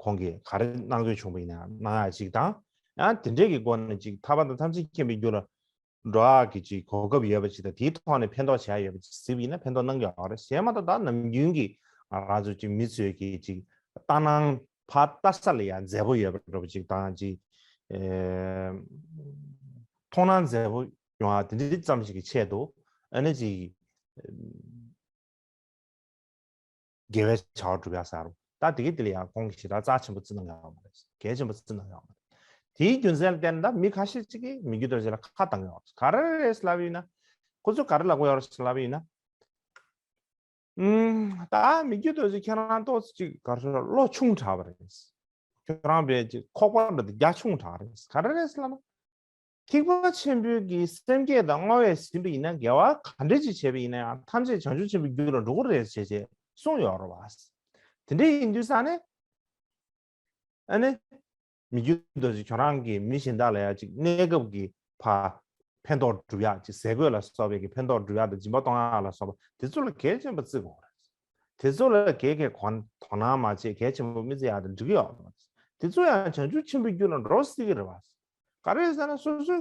ཁོང་གིས་ག་རེ་གནང་འདོད་བྱུང་བ་ཡིན་ན་གནང་ཡག་ཅིག་དང་། ཡང་དེ་འདྲས་ཀྱི་སྒོ་ནས་ཅིག་ཐར་པ་དང་ཐམས་ཅད་མཁྱེན་པའི་རྒྱུ་ལ་འགྲོ་ཡག་གི་ཅིག་གོ་སྐབས་ཡོད་པ་ཅིག་དང་། དེའི་ཐོག་ནས་ཕན་ཐོགས་བྱ་ཡག་ཡོད་པ་ཅིག་གཟིགས་པ་ཡིན་ན་ཕན་ཐོགས་གནང་གི་ཡོད་རེད། གཞན་མ་གཏོགས་ད་ནམ་རྒྱུན་གྱི་ང་རང་ཚོ་ཅིག་མི་ཚོས་ཀྱི་ཅིག་ལྟ་སྣང་ཕར་ལྟ་ས་ལ་ཡང་མཛེས་པོ་ཡོད་པ་འདྲ་པོ་ཅིག་དང་། ཅིག་ཨེ་མཐོང་སྣང་མཛེས་པོ་ཡོང་ཡག་དེ་འདྲ་ཙམ་ཞིག་གི་ཆེད་དུ་ཨ་ནི་ཅིག་དགེ་བའི་བྱ་བ་སྒྲུབ་ཡག་ཟེར་རུང་། ད་དེ་གི་དེ་ལ་ཡང་ཁོང་གིས་ཞེ་དྲག་རྩ་ཆེན་པོ་བརྩི་གནང་ཡོད་མ་རེད། གལ་ཆེན་པོ་བརྩི་གནང་ཡོད་མ་རེད། དེའི་རྒྱུ་མཚན་ལ་བརྟེན་ནས་ད་མི་ཁ་ཤས་ཅིག་གིས་མི་རྒྱུད་རྡོ་རྗེ་ལ་ཁ་བཏང་ཡོད་རེད། ག་རེ་རེད་ལབ་ཡིན་ན། ཁོ་ཚོས་ག་རེ་ལབ་ཀྱི་ཡོད་རེད་ལབ་ཡིན་ན། ཨུམ། ད་མི་རྒྱུད་རྡོ་རྗེ་ཁྱེད་རང་ཏོག་ཙམ་ཅིག་ག་རེ་ཟེར། བློ་ཆུང་དྲགས་པ་རེད། ཁྱོད་རང་པའི་ཅིག་ཁོག་པ་འདྲ་དེ་རྒྱ་ཆུང་དྲགས་རེད། ག་རེ་རེད་ལབ་ན། ཐེག་པ་ཆེན་པོའི་གི་སེམས་བསྐྱེད་དང་བསྔོ་བས་ཟིན་པ་ཡིན་ན། དགེ་བ་ག་འདྲ་ཅིག་བྱས་པ་ཡིན་ན་ཡང་ཐམས་ཅད་བྱང་ཆུབ་ཆེན་པོའི་རྒྱུ་ལ་འགྲོ་གི་རེད་ཅེས་ཅེས་གསུངས་ཡོད་རེད་བ། དེ་འདྲ་ཡིན་དུས་ཙང་ནས་ཨ་ནི་མི་རྒྱུད་རྡོ་རྗེ་ཁྱོད་རང་གིས་མི་གཞན་དག་ལ་ཡང་ཅིག་གནས་སྐབས་ཀྱི་ཕར་ཕན་ཐོགས་སྒྲུབ་ཡག་ཅིག་ཟས་གོས་ལ་སོགས་པའི་གི་ཕན་ཐོགས་སྒྲུབ་ཡག་དང་སྦྱིན་པ་གཏོང་ཡག་ལ་སོགས་པ་དེ་ཚོ་ལ་གལ་ཆེན་པོ་བརྩི་དགོས་རེད། དེ་ཚོ་ལ་གལ་གལ་གོ་དོ་སྣང་མ་བྱེད། གལ་ཆེན་པོ་མི་བརྩི་ཡག་དང་འགྲིག་གི་ཡོད་མ་རེད། དེ་ཚོ་ཡང་བྱང་ཆུབ་ཆེན་པོའི་རྒྱུ་ལ་འགྲོ་སྲིད་ཀྱི་རེད་བ། ག་རེ་ཟེར་ན་སོ་སོའི་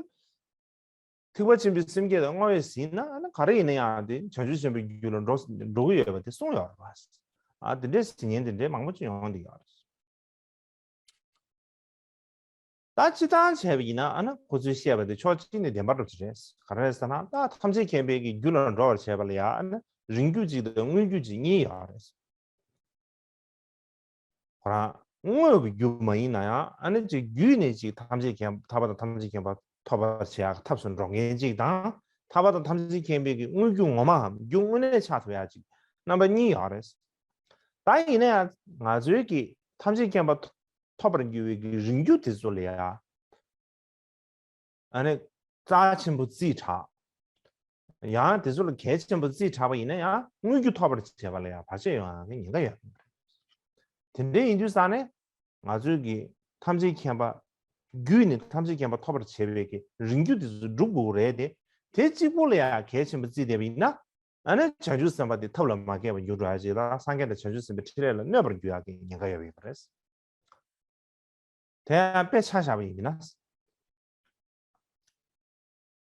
ཐེག་པ་ཆེན་པོའི་སེམས་བསྐྱེད་དང་བསྔོ་བས་ཟིན་ན། ཨ་ནི་ག་རེ་ཡིན་ན་ཡང་དེ་བྱང་ཆུབ་ཆེན་པོའི་རྒྱུ་ལ་འགྲོ་འགྲོ་གི་ཡོད་པ་དེ་གསུངས་ཡོད་རེད་བ། ཨ་དེ་འདྲའི་ཟིན་ཉེན་དེ་འདྲའི་མང་པོ་ཅིག་ཡོང་བསྡད་ཡོད་རེད། ད་སྤྱིར་བཏང་བྱས་པ་ཡིན་ན་ཨ་ནི་ཁོ་ཚོས་བཤད་པ་དེ་ཕྱོགས་གཅིག་ནས་བདེན་པ་འདྲ་པོ་ཅིག་རེད། ག་རེ་རེད་ཟེར་ན། ད་ཐམས་ཅད་མཁྱེན་པའི་གི་རྒྱུ་ལ་འགྲོ་བར་བྱེད་པ་ལ་ཡང་ཨ་ནི་རིང་རྒྱུ་གཅིག་དང་དངོས་རྒྱུ་གཅིག་གཉིས་ཡོད་རེད། ཁོ་རང་དངོས་ཀྱི་རྒྱུ་མ་ཡིན་ན་ཡང་ཨ་ནི་ཅིག་བརྒྱུད་ནས་ཅིག་ཐམས་ཅད་མཁྱེན། ཐར་པ་དང་ཐམས་ཅད་མཁྱེན་པ་ཐོབ་པར་བྱེད་ཡག་ཐབས་སུ་འགྲོ་མཁན་ཅིག་དང་། ཐར་པ་དང་ཐམས་ཅད་མཁྱེན་པའི་གི་དངོས་རྒྱུ་ངོ་མའམ་རྒྱུ་དངོས་གནས་ཆགས་ཐུབ་ཡག་ཅིག་རྣམ་པ་གཉིས་ཡོད་རེད། ད་ཡིན་ན་ཡང་ང་ཚོའི་གི་ཐམས་ཅད་མཁྱེན་པ་ཐོབ་པར་འགྱུར་བའི་གི་རིང་རྒྱུ་དེ་ཚོ་ལ་ཡང་ཨ་ནི་རྩ་ཆེན་པོ་རྩིས་དྲགས། ཡང་དེ་ཚོ་ལ་གལ་ཆེན་པོ་རྩིས་དྲགས་པ་ཡིན་ན་ཡང་དངོས་རྒྱུ་ཐོབ་པར་བྱེད་པ་ལ་ཡང་བར་ཆད་ཡོང་ཡག་གི་ཉེན་ཁ་ཡོད། དེ་འདྲ་ཡིན་དུས་ཙང་ནས་ང་ཚོའི་གི་ཐམས་ཅད་མཁྱེན་པ་བརྒྱུད་ནས་ཐམས་ཅད་མཁྱེན་པ་ཐོབ་པར་བྱེད་པའི་གི་རིང་རྒྱུ་དེ་ཚོ་སྒྲུབ་དགོས་རེད་དེ། དེ་གཅིག་པུ་ལ་ཡང་གལ་ཆེན་པོ་རྩིས་བསྡད་པ་ཡིན་ན། ཨ་ནི་བྱང་ཆུབ་སེམས་དཔའ་དེ་ཐབས་ལ་མ་མཁས་པར་འགྱུར་འགྲོ་ཡག་ཅིག་དང་། སངས་རྒྱས་དང་བྱང་ཆུབ་སེམས་དཔའི་ཕྲིན་ལས་ལ་གནོད་པར་འགྱུར་ཡག་གི་ཉེན་ཁ་ཡོད་པ་ཡིན་པ་རེད། དེ་ཡང་དཔེ་ཆ་བཞག་པ་ཡིན་ན།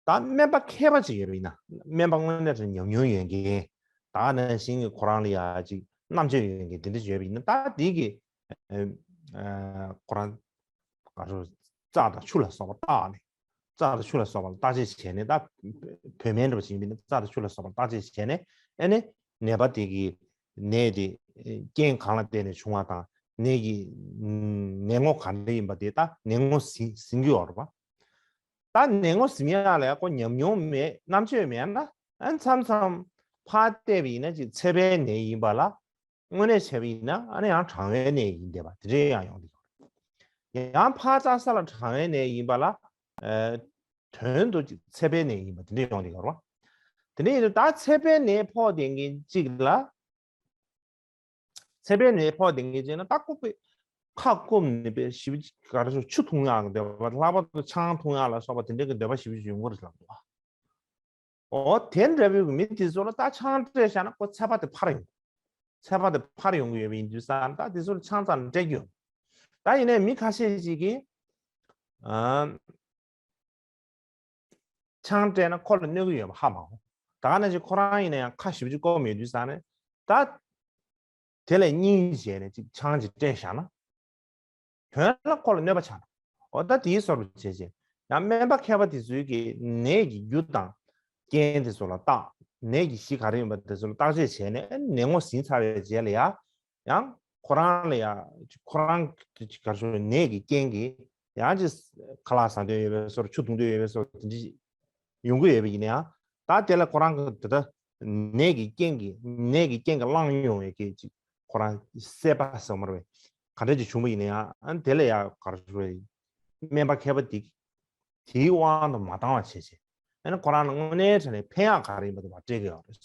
ད་སྨན་པ་མཁས་པ་ཅིག་ཡོད་པ་ཡིན་ན། སྨན་པ་དངོས་གནས་དྲང་ཉམས་མྱོང་ཡོད་མཁན། ད་ནང་བཞིན་གྱི་ཁོ་རང་ལ་ཡ་ཅིག་རྣམ་དཔྱོད་ཡོད་མཁན་དེ་འདྲ་ཅིག་ཡོད་པ་ཡིན་ན། ད་དེ་གི་ཨ་ཨ་ཁོ་རང་ག་རེ་རྩྭ་དང་ཆུ་ལ་སོགས་པ་བརྟག་ནས། རྩྭ་དང་ཆུ་ལ་སོགས་པ་ལ་བརྟག་དཔྱད་བྱས་ནས། ད་བོད་སྨན་འདྲ་པོ་ཅིག་ཡིན་པ་ཡིན་ན་རྩྭ་དང་ཆུ་ལ་སོགས་པ་ལ་བརྟག་དཔྱད་བྱས་ནས། ཨ་ནི་ནད་པ་དེ་གི་ནད་དེ་རྐྱེན་གང་ལ་བརྟེན་ནས་བྱུང་བ་དང་། ནད་ཀྱི་ནད་ངོ་ག་འདྲ་ཡིན་པ་དེ་ད་ནད་ངོ་ཟིན་ཟིན་གྱི་ཡོད་རེད་པ། ད་ནད་ངོ་ཟིན་ཡག་ལ་ཡ་ཁོ་ཉམས་མྱོང་མེད། རྣམ་དཔྱོད་མེད་ན། ཨ་མཚམས་མཚམས་ཕར་བལྟས་པ་ཡིན་ན་ཅིག་ཚད་པའི་ནད་ཡིན་པ་ལ། དངོས་གནས་བྱས་པ་ཡིན་ན་ཨ་ནི་ཡང་གྲང་བའི་ནད་ཡིན་བསྡད་པ་དེ་འདྲ་ཡང་ཡོང་གི་ཡོད་རེད། ཡང་ཕར་བལྟས་ས་ལ་གྲང་བའི་ནད་ཡིན་པ་ལ། ཨ་དོན་དུ་ཚད་པའི་ནད་ཡིན་པ་དེ་འདྲ་ཡོང་གི་ཡོད་རེད་པ། དེ་འདྲ་ཡིན་དུས་ད་ཚད་པའི་ནད་ཕོག་བསྡད་མཁན་གཅིག་ལ། ཚད་པའི་ནད་ཕོག་བསྡད་མཁན་གཅིག་ན་ད་ལྐུགས་པའི་ཁ་སྐོམ་ནས་དཔེ་ཞེ་པོ་ཅིག་ག་རེ་ཟེར། ཆུ་འཐུང་ཡག་གི་འདོད་པ། ལྷག་པར་དུ་ཆང་འཐུང་ཡག་ལ་སོགས་པ་དེ་འདྲ་གི་འདོད་པ་ཞེ་པོ་ཅིག་ཡོང་གི་རེད་ལབ་འདུག་པ། འོ་དེ་འདྲ་བའི་མི་དེ་ཚོ་ལ་ད་ཆང་སྤྲད་བཞག་ན་ཁོ་ཚད་པ་དེ་འཕར་ཡོང་། ཚད་པ་དེ་འཕར་ཡོང་གི་ཡོད་པ་ཡིན་དུས་ཙང་ད་དེ་ཚོ་ལ་ཆང་ཙམ་སྤྲད་རྒྱུ་ཡོད། ད་ཡིན་ནའི་མི་ཁ་ཤས་ཅིག་གིས་ཨ། ཆང་སྤྲད་ན་ཁོ་ལ་གནོད་ཀྱི་ཡོད་པ་ཧ་མ་གོ། ད་ག་ནང་བཞིན་ཁོ་རང་ཡིན་ན་ཡང་ཁ་ཞེ་པོ་ཅིག་སྐོམ་ཡོད་དུས་ཙང་ནས་ད་དེ་ལ་སྙིང་རྗེ་ནས་ཅིག་ཆང་ཅིག་སྤྲད་བཞག་ན། དོན་ལ་ཁོ་ལ་གནོད་པ་ཆགས་ན། འོ་ད་དེའི་བཟོ་འདྲ་བྱས་བྱས། ཡང་སྨན་པ་མཁས་པ་དེ་ཚོའི་གི་ནད་ཀྱི་རྒྱུ་དང་རྐྱེན་དེ་ཚོ་ལ་བརྟག་ནད་ཀྱི་གཞི་ག་རེ་ཡིན་པ་དེ་ཚོ་ལ་བརྟག་དཔྱད་བྱས་ནས་ནད་ངོ་ཟིན་ཚར་བའི་རྗེས་ལ་ཡ། ཡང་ཁོ་རང་ལ་ཡ་ཁོ་རང་གི་ག་རེ་ཟེར་ནད་ཀྱི་རྐྱེན་གྱིས་ཡང་ཅིག་ཁ་ལག་ཟ་འདོད་ཡོད་པའི་བཟོ་འདྲ་ཆུ་འཐུང་འདོད་ཡོད་པའི་བཟོ་འདྲ་དེ་འདྲ་ཡོང་གི་ཡོད་པ་ཡིན་ན་ཡང་ད་དེ་ལ་ཁོ་རང་གི་དེ་ལྟ་ནད་ཀྱི་རྐྱེན་གྱིས་ནད་ཀྱི་རྐྱེན་གྱིས་བསླངས་ཡོང་བའི་གི་ཅིག་ཁོ་རང་སྲེད་པ་ཟེར་མ་རེད་པས། ག་འདྲ་ཅིག་བྱུང་བ་ཡིན་ན་ཡང་ཨ་ནི་དེ་ལ་ཡ་ག་རེ་ཟེར་སྨན་པ་མཁས་པ་འདི་དེའི་དབང་དུ་མ་བཏང་བ་བྱས་བྱས་ཨ་ནི་ཁོ་རང་ལ་དངོས་གནས་དྲང་གནས་ཕན་ཡག་ག་རེ་ཡིན་པ་དེ་མར་སྤྲད་ཀྱི་ཡོད་རེད།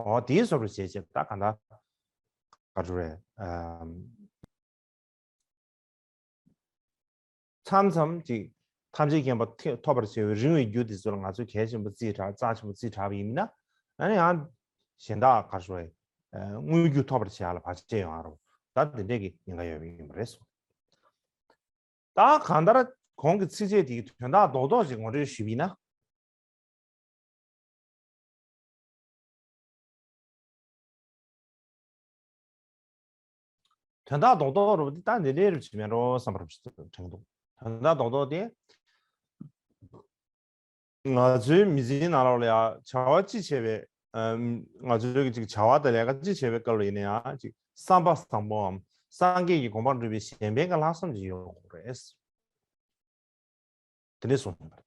འོ་དེའི་བཟོ་འདྲ་བྱས་བྱས་ད་ག་འདྲ་ག་རེ་ཟེར་ཨམ། མཚམས་མཚམས་ཅིག་ཐམས་ཅད་མཁྱེན་པ་ཐེ་ཐོབ་པར་བྱ་བའི་རིང་བའི་རྒྱུ་དེ་ཚོ་ལ་ང་ཚོས་གལ་ཆེན་པོ་རྩིས་དྲག་རྩ་ཆེན་པོ་རྩིས་དྲག་པ་ཡིན་ན་ཨ་ནི་ཡང་གཞན་དག་ག་རེ་ཟེར་དངོས་རྒྱུ་ཐོབ་པར་བྱ་ཡ་ལ་བར་ཆད་ཡོང་ཡ་རེད། ད་དེ་འདྲས་ཀྱི་ཉེན་ཁ་ཡོད་པ་ཡིན་པ་རེད་སོ། ད་གང་ལྟར་གོང་གི་ཚིགས་བཅད་དེ་གི་དོན་དག་རྡོག་རྡོག་ཅིག་ངོ་སྤྲོད་ཞུས་པ་ཡིན་ན། དོན་དག་རྡོག་རྡོག་རུ་འདི་ལྟ་འདི་འདྲའི་རུ་བྱེད་མེད་འགྲོ་བསམ་པ་རུ་ཞིག་དྲན་འདུག་དོན་དག་རྡོག་རྡོག་དེ་ང་ཚོའི་མི་ཚེའི་ནང་ལོགས་ལ་ཡང་བྱ་བ་ཅི་བྱས་པའི་ཨམ། ང་ཚོའི་གི་ཅིག་བྱ་བ་དང་ལས་ཀ་ཅི་བྱས་པའི་སྐབས་ལ་ཡིན་ན་ཡང་ཅིག་བསམ་པ་བཟང་པོའམ་སངས་རྒྱས་ཀྱི་གོ་འཕང་འགྲུབ་པའི་གཞན་ཕན་གྱི་ལྷག་བསམ་ཅིག་ཡོང་དགོས་རེད། དེ་འདྲས་གསུངས་ཡོད་པ་རེད།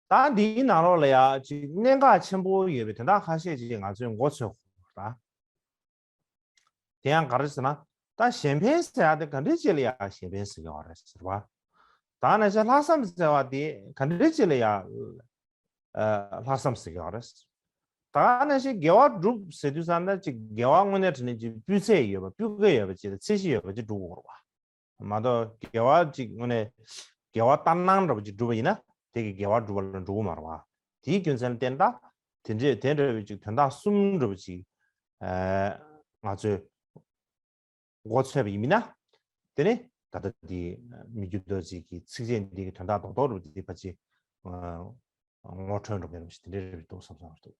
ད་འདིའི་ནང་ལོགས་ལ་ཡ་ཅིག་གནད་འགག་ཆེན་པོ་ཡོད་པའི་དོན་དག་ཁ་ཤས་ཅིག་ང་ཚོས་མགོ་ཚོས་དགོས་པ་རེད། དེ་ཡང་ག་རེ་ཟེར་ན་ད་གཞན་ཕན་ཟེར་ཡ་དེ་ག་འདྲས་ཅིག་ལ་ཡ་གཞན་ཕན་ཟེར་གྱི་ཡོད་རེད་ཟེར་བ། ད་ནང་བཞིན་ལྷག་བསམ་ཟེར་བ་དེ་ག་འདྲས་ཅིག་ལ་ཡ་ལྷག་བསམ་ཟེར་གྱི་ཡོད་རེད། ད་ནང་བཞིན་དགེ་བ་སྒྲུབ་ཟེར་དུས་ཙམ་ན་ཅིག་དགེ་བ་དངོས་གནས་དྲང་གནས་ཅིག་སྤུས་ཚད་ཡོད་པ་སྤུས་ཀ་ཡོད་པ་ཅིག་དང་ཚད་གཞི་ཡོད་པ་ཅིག་སྒྲུབ་དགོས་རེད་བ། མ་གཏོགས་དགེ་བ་ཅིག་དངོས་གནས་དགེ་བ་ལྟར་སྣང་འདྲ་པོ་ཅིག་བསྒྲུབས་པ་ཡིན་ན་དེ་གི་དགེ་བ་སྒྲུབ་པ་ལ་འགྲོ་གི་མ་རེད་བ། དེའི་རྒྱུ་མཚན་ལ་བརྟེན་ད་དེ་འདྲས་དེ་འདྲ་བའི་ཅིག་དོན་དག་གསུམ་འདྲ་པོ་ཅིག་ཨ། ང་ཚོས་མགོ་ཚོས་པ་ཡིན་ན་དེ་ནི་ད་ལྟ་འདི་མི་རྒྱུ་རྡོ་རྗེ་གི་ཚིགས་བཅད་འདི་གི་དོན་དག་རྡོག་རྡོག་འདྲ་པོ་འདི་ཕལ་ཆེར་ངོ་འཕྲོད་འགྲོ་མཁན་འདྲ་པོ་ཅིག་དེ་འདྲས་རེད་འདུག་བསམ་བསམ་འདུག་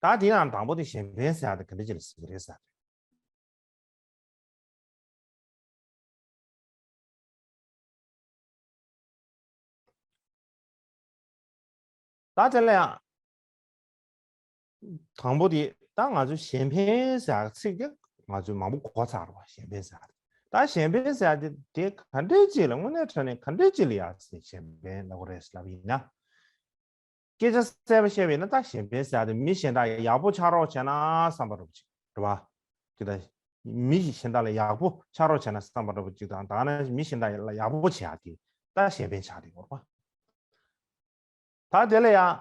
ད་དེ་ཡང་དང་པོ་དེ་གཞན་ཕན་ཟེར་ཡ་དེ་ག་འདྲ་ཅིག་ལ་ཟེར་གྱི་རེད་ཟེར། ད་དེ་ལ་ཡང་དང་པོ་དེ་ད་ང་ཚོ་གཞན་ཕན་ཟེར་ཡ་ཚིག་དེ་ང་ཚོས་མང་པོ་གོ་ཚར་བ། གཞན་ཕན་ཟེར་ཡ་དེ་ད་གཞན་ཕན་ཟེར་ཡ་དེ་དེ་ག་འདྲ་ཅིག་ལ་དངོས་གནས་དྲང་གནས་ག་འདྲ་ཅིག་ལ་ཡ་གཞན་ཕན་ལབ་དགོས་རེད་ལབ་ཡིན་ན། སྐད་ཆ་གསལ་པོ་བཤད་པ་ཡིན་ན་ད་གཞན་ཕན་ཟེར་ཡ་དེ་མི་གཞན་དག་ཡག་པོ་ཆགས་རོགས་བྱས་ན་བསམ་པ་འདྲ་པོ་ཅིག་རེད་བ། དེ་ད་མི་གཞན་དག་ལ་ཡག་པོ་ཆགས་རོགས་བྱས་ན་བསམ་པ་འདྲ་པོ་ཅིག་དང་ད་ག་ནང་བཞིན་མི་གཞན་དག་ལ་ཡག་པོ་བྱེད་ཡ་དེ་ད་གཞན་ཕན་ཆགས་བསྡད་ཡོད་རེད་བ། ད་དེ་ལ་ཡང་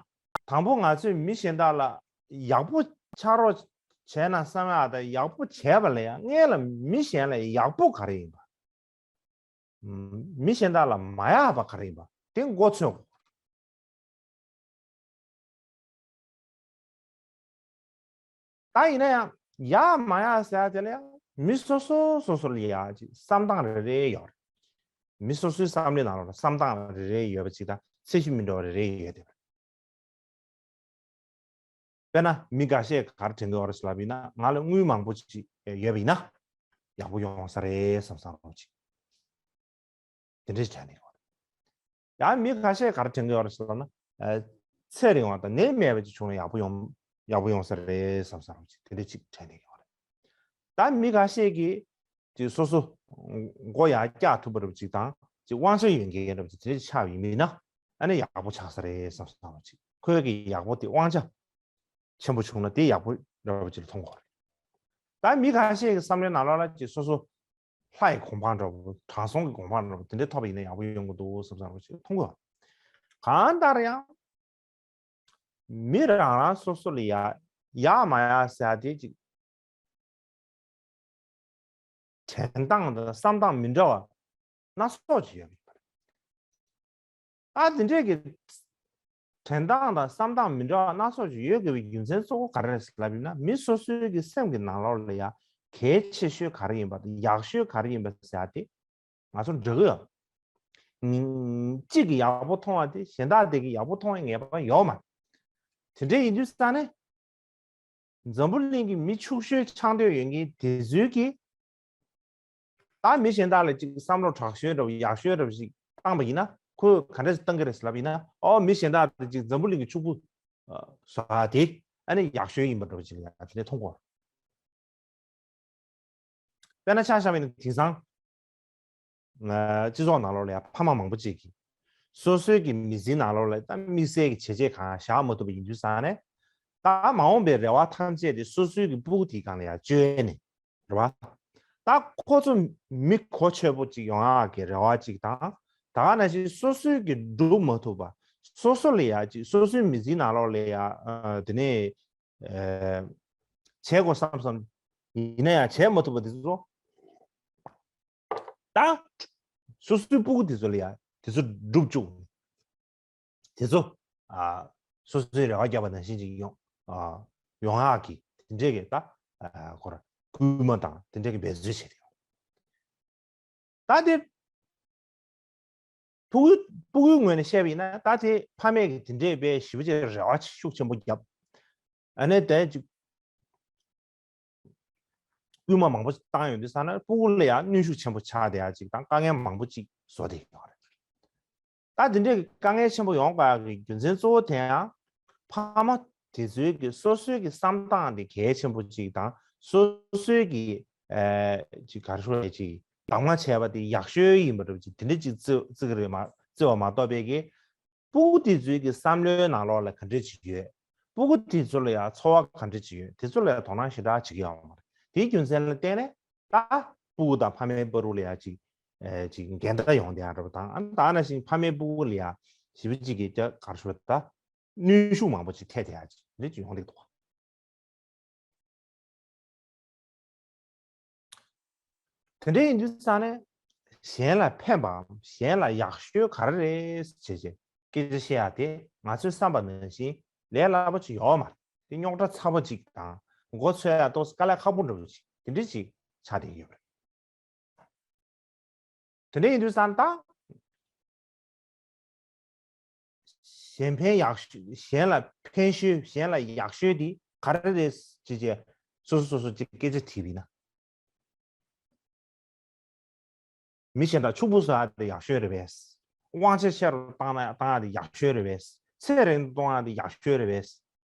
དང་པོ་ང་ཚོས་མི་གཞན་དག་ལ་ཡག་པོ་ཆགས་རོགས་བྱས་ན་བསམ་ཡ་དང་ཡག་པོ་བྱས་པ་ལ་ཡང་སྔོན་ལ་མི་གཞན་ལ་ཡག་པོ་ག་རེ་ཡིན་པ། མི་གཞན་དག་ལ་མ་ཡག་པ་ག་རེ་ཡིན་པ་དེ་མགོ་ཚོས་དགོས། ད་ཡིན་ན་ཡང་ཡག་མ་ཡག་ཟེར་ཡ་དེ་ལ་ཡང་མི་སོ་སོ་སོ་སོ་ལ་ཡག་ཅིག་བསམ་སྟངས་རེ་རེ་ཡོད་རེད། མི་སོ་སོའི་བསམ་བློའི་ནང་ལ་བསམ་སྟངས་རེ་རེ་ཡོད་པ་ཅིག་དང་ཚད་གཞི་མི་འདྲ་བ་རེ་རེ་ཡོད་དེ། དཔེར་ན་མི་འགའ་ཤས་ག་རེ་དྲན་གྱི་ཡོད་རེད་ཟེར་ལབ་ཡིན་ན་ང་ལ་དངུལ་མང་པོ་ཅིག་ཡོད་པ་ཡིན་ན་ཡག་པོ་ཡོང་ས་རེད་བསམ་བསམ་རོགས་ཅིག་དེ་འདྲས་དྲན་ནས་ཡོད་རེད། ཡང་མི་ཁ་ཤས་ག་རེ་དྲན་གྱི་ཡོད་རེད་ཟེར་ན། ཚེ་རིང་བ་དང་ནད་མེད་པ་ཅིག་བྱུང་ན་ཡག་པོ་ཡོང་ཡག་པོ་ཡོང་ས་རེད་བསམ་བསམ་རོགས་ཅིག་དེ་འདྲས་ཅིག་དྲན་ནས་ཡོད་རེད། ད་མི་ཁ་ཤས་ཀྱིས་ཅིག་སོ་སོ་མགོ་ཡར་བཀྱག་ཐུབ་པ་འདྲ་པོ་ཅིག་དང་ཅིག་དབང་ཆ་ཡོད་མཁན་འདྲ་པོ་ཅིག་དེ་འདྲས་ཅིག་ཆགས་པ་ཡིན་ན་ཨ་ནི་ཡག་པོ་ཆགས་ས་རེད་བསམ་བསམ་རོགས་ཅིག་ཁོའི་གི་ཡག་པོ་དེ་དབང་ཆ་ཆེན་པོ་བྱུང་ན་དེ་ཡག་པོ་འདྲ་པོ་ཅིག་ལ་མཐོང་གི་ཡོད་རེད། ད་མི་ཁ་ཤས་ཀྱི་བསམ་བློའི་ནང་ལོགས་ལ་ཅིག་སོ་སོ་ལྷ་ཡི་གོ་འཕང་འདྲ་པོ་དྲང་སྲོང་གི་གོ་འཕང་འདྲ་པོ་དེ་འདྲ་ཐོབ་པ་ཡིན་ན་ཡག་པོ་ཡོང་གི་འདུག་བསམ་བསམ་རོགས་ཅིག་མཐོང་གི་ཡོད་རེད། གང་ལྟར་ཡང་མི་རང་རང་སོ་སོ་ལ་ཡག་ཡག་མ་ཡག་ཟེར་ཡ་དེ་ཅིག་ དྲན་སྟངས་དང་བསམ་སྟངས་མི་འདྲ་བ་སྣ་ཚོགས་ཅིག་ཡོད་པ་རེད། ད་དེ་འདྲས་ཀྱི་དྲན་སྟངས་དང་བསམ་སྟངས་མི་འདྲ་བ་སྣ་ཚོགས་ཅིག་ཡོད་དགོས་པའི་རྒྱུ་མཚན་གཙོ་བོ་ག་རེ་རེད་ཟེར་ལབ་ཡིན་ན། མི་སོ་སོའི་གི་སེམས་ཀྱི་ནང་ལོགས་ལ་ཡ་གལ་ཆེ་ཤོས་ག་རེ་ཡིན་པ་དང་ཡག་ཤོས་ག་རེ་ཡིན་པ་ཟེར་ཡ་དེ་ང་ཚོར་འདྲ་གི་ཡོད། ཉིན་གཅིག་གི་ཡག་པོ་མཐོང་བ་དེ་གཞན་དག་དེ་གི་ཡག་པོ་མཐོང་བའི་ངེས་པ་ཡོད་མ་རེད། དེ་འདྲས་ཡིན་དུས་ཙང་ནས། འཛམ་བུ་གླིང་གི་མི་ཕྱུག་ཤོས་ཆགས་འདོད་ཡོད་མཁན་དེ་ཚོའི་གི། ད་མི་གཞན་དག་ལ་ཅིག་བསམ་བློ་དྲག་ཤོས་འདྲ་བོ་ཡག་ཤོས་འདྲ་བོ་ཞིག་བཏང་པ་ཡིན་ན། ཁོས་ག་འདྲས་བཏང་གི་རེད་ཟེར་ལབ་ཡིན་ན། ཨོ་མི་གཞན་དག་ལ་ཅིག་འཛམ་བུ་གླིང་གི་ཕྱུག་པོ་བཟོ་ཡ་དེ་ཨ་ནི་ཡག་ཤོས་ཡིན་པ་འདྲ་བོ་ཅིག་ལ་ཡ་དེ་ནས་མཐོང་གོ། དཔེར་ན་ཆ་བཞག་པ་ཡིན་ན་དེང་སང་། ང་སྤྱི་ཚོགས་ནང་ལོགས་ལ་ཡང་ཕ་མ་མང་པོ་ཅིག་གིས་སོ་སོའི་གི་མི་ཚེའི་ནང་ལོགས་ལ་ད་དམིགས་བསལ་གྱི་བྱས་རྗེས་གང་བཞག་མ་ཐུབ་པ་ཡིན་དུས་ཙང་ནས། ད་མ་འོངས་པའི་རེ་བ་ཐམས་ཅད་དེ་སོ་སོའི་གི་སྤུ་གུ་དེའི་སྒང་ལ་ཡང་བཅོལ་ནས་རེད་བ། ད་ཁོ་ཚོ་མི་གོ་ཆོད་པོ་ཅིག་ཡོང་ཡག་གི་རེ་བ་ཅིག་དང་། ད་ག་ནང་བཞིན་སོ་སོའི་གི་སྒྲུབ་མ་ཐུབ་པ། སོ་སོ་ལ་ཡང་ཅིག་སོ་སོའི་མི་ཚེའི་ནང་ལོགས་ལ་ཡང་དེ་ནས། ཨ། བྱེད་དགོས་བསམ་བསམ་ཡིན་ན་ཡང་བྱེད་མ་ཐུབ་པ་དེ་ཚོ། ད་སོ་སོའི་སྤུ་གུ་དེ་ཚོ་ལ་ཡང་དེ་ཚོ་སྒྲུབ་བཅུག་དེ་ཚོ། ཨ། སོ་སོའི་རེ་བ་བརྒྱབ་པ་ནང་བཞིན་ཅིག་ཡོང་། ཨ། ཡོང་ཡག་གི་དེ་འདྲས་ཀྱི་ད། ཨ། ཁོ་ར་སྐུལ་མ་དང་དེ་འདྲས་ཀྱི་འབད་རྩོལ་བྱེད་དེ་ཡོང་། ད་དེ། ཕྲུ་གུ། ཕྲུ་གུའི་ངོས་ནས་བཤད་པ་ཡིན་ན། ད་དེ་ཕ་མས་ཀྱི་དེ་འདྲས་པའི་ཞེ་པོ་ཅིག་རེ་བ་ཤུགས་ཆེན་པོ་བརྒྱབ། ཨ་ནི་དེ་ཅིག་སྐུལ་མ་མང་པོ་བཏང་ཡོང་དུས་ཙང་ནས་ཕྲུ་གུ་ལ་ཡང་གནོན་ཤུགས་ཆེན་པོ་ཆགས་བསྡད་ཡ་ཅིག་དང་། དཀའ་ངལ་མང་པོ་ཅིག་བཟོ་བསྡད་ཡོད་རེད། ད་དེ་འདྲའི་དཀའ་ངལ་ཆེན་པོ་ཡོང་དགོས་ཡག་གི་རྒྱུ་མཚན་གཙོ་བོ་དེ་ཡང་། ཕ་མ་དེ་ཚོའི་གི་སོ་སོའི་གི་བསམ་སྟངས་དེ་གལ་ཆེན་པོ་ཅིག་དང་། སོ་སོའི་གི། ཨ། ཅིག་ག་རེ་ཞུ་དགོས་རེད། ཅིག་གདམས་ངག་བྱས་པ་དེ་ཡག་ཤོས་ཡིན་པ་འདྲ་པོ་ཅིག་དེ་འདྲ་ཅིག་བརྩི་བརྩི་གི་རེད་མ། བརྩི་བ་མ་གཏོགས་པའི་གི། སྤུ་གུ་དེ་ཚོའི་གི་བསམ་བློའི་ནང་ལོགས་ལ་ག་འདྲ་ཅིག་ཡོད། སྤུ་གུ་དེ་ཚོ་ལ་ཡང་ཚོར་བ་ག་འདྲ་ཅིག་ཡོད། དེ་ཚོ་ལ་ཡང་དོ་སྣང་ཞེ་དྲག་བྱེད་ཀྱི་ཡོད་མ་རེད། དེའི་རྒྱུ་མཚན་ལ་བརྟེན་ནས། ད་སྤུ་གུ་དང་ཕ་མའི་བར་དུ་ལ་ཡ་ཅིག་ཨེ། ཅིག་འགལ་ཟླ་ཡོང་བསྡད་ཡ་འདྲ་པོ་དང་། ཨ་ནི་ད་ནང་བཞིན་ཕ་མའི་སྤུ་གུ་ལ་ཡ་ཞེ་པོ་ཅིག་གི་ཀྱ་གར་ཞུ་ད་གནོན་ཤུགས་མང་པོ་ཅིག་ཐེབས་བསྡད་ཡ་ཅིག་འདི་ཅིག་ཡོང་བསྡད་འདུག་དེ་འདྲ་ཡིན་དུས་ཙང་ནས། གཞན་ལ་ཕན་པའམ་གཞན་ལ་ཡག་ཤོས་ག་རེ་རེད་ཟེར་བྱས་སྐད་ཆ་བཤད་ཡ་དེ་ང་ཚོའི་བསམ་པ་ནང་བཞིན་ལས་སླ་པོ་ཅིག་ཡོད་མ་རེད། དེ་རྙོག་དྲ་ཚ་པོ་ཅིག་དང་། མགོ་ཚོས་ཡ་ཏོག་ཙམ་དཀའ་ལས་ཁག་པོ་འདྲ་པོ་ཅིག་དེ་འདྲ་ཅིག་ཆགས་བསྡད་ཡོད་པ་རེད། དེ་འདྲ་ཡིན་དུས་ཙང་ད། གཞན་ཕན་ཡག་ཤོས། གཞན་ལ་ཕན་ཤོས། གཞན་ལ་ཡག་ཤོས་དེ་ག་རེ་རེད་ཅེས་བྱས། སོ་སོ་སོ་སོ་ཅིག་སྐད་ཆ་དྲིས་པ་ཡིན་ན། མི་གཞན་དག་ཕྱུག་པོ་བཟོ་ཡ་དེ་ཡག་ཤོས་རེད་པས། དབང་ཆ་ཆེ་རུ་བཏང་ན་བཏང་ཡ་དེ་ཡག་ཤོས་རེད་པས། ཚད་རིང་དུ་གཏོང་ཡ་དེ་ཡག་ཤོས་རེད་པས།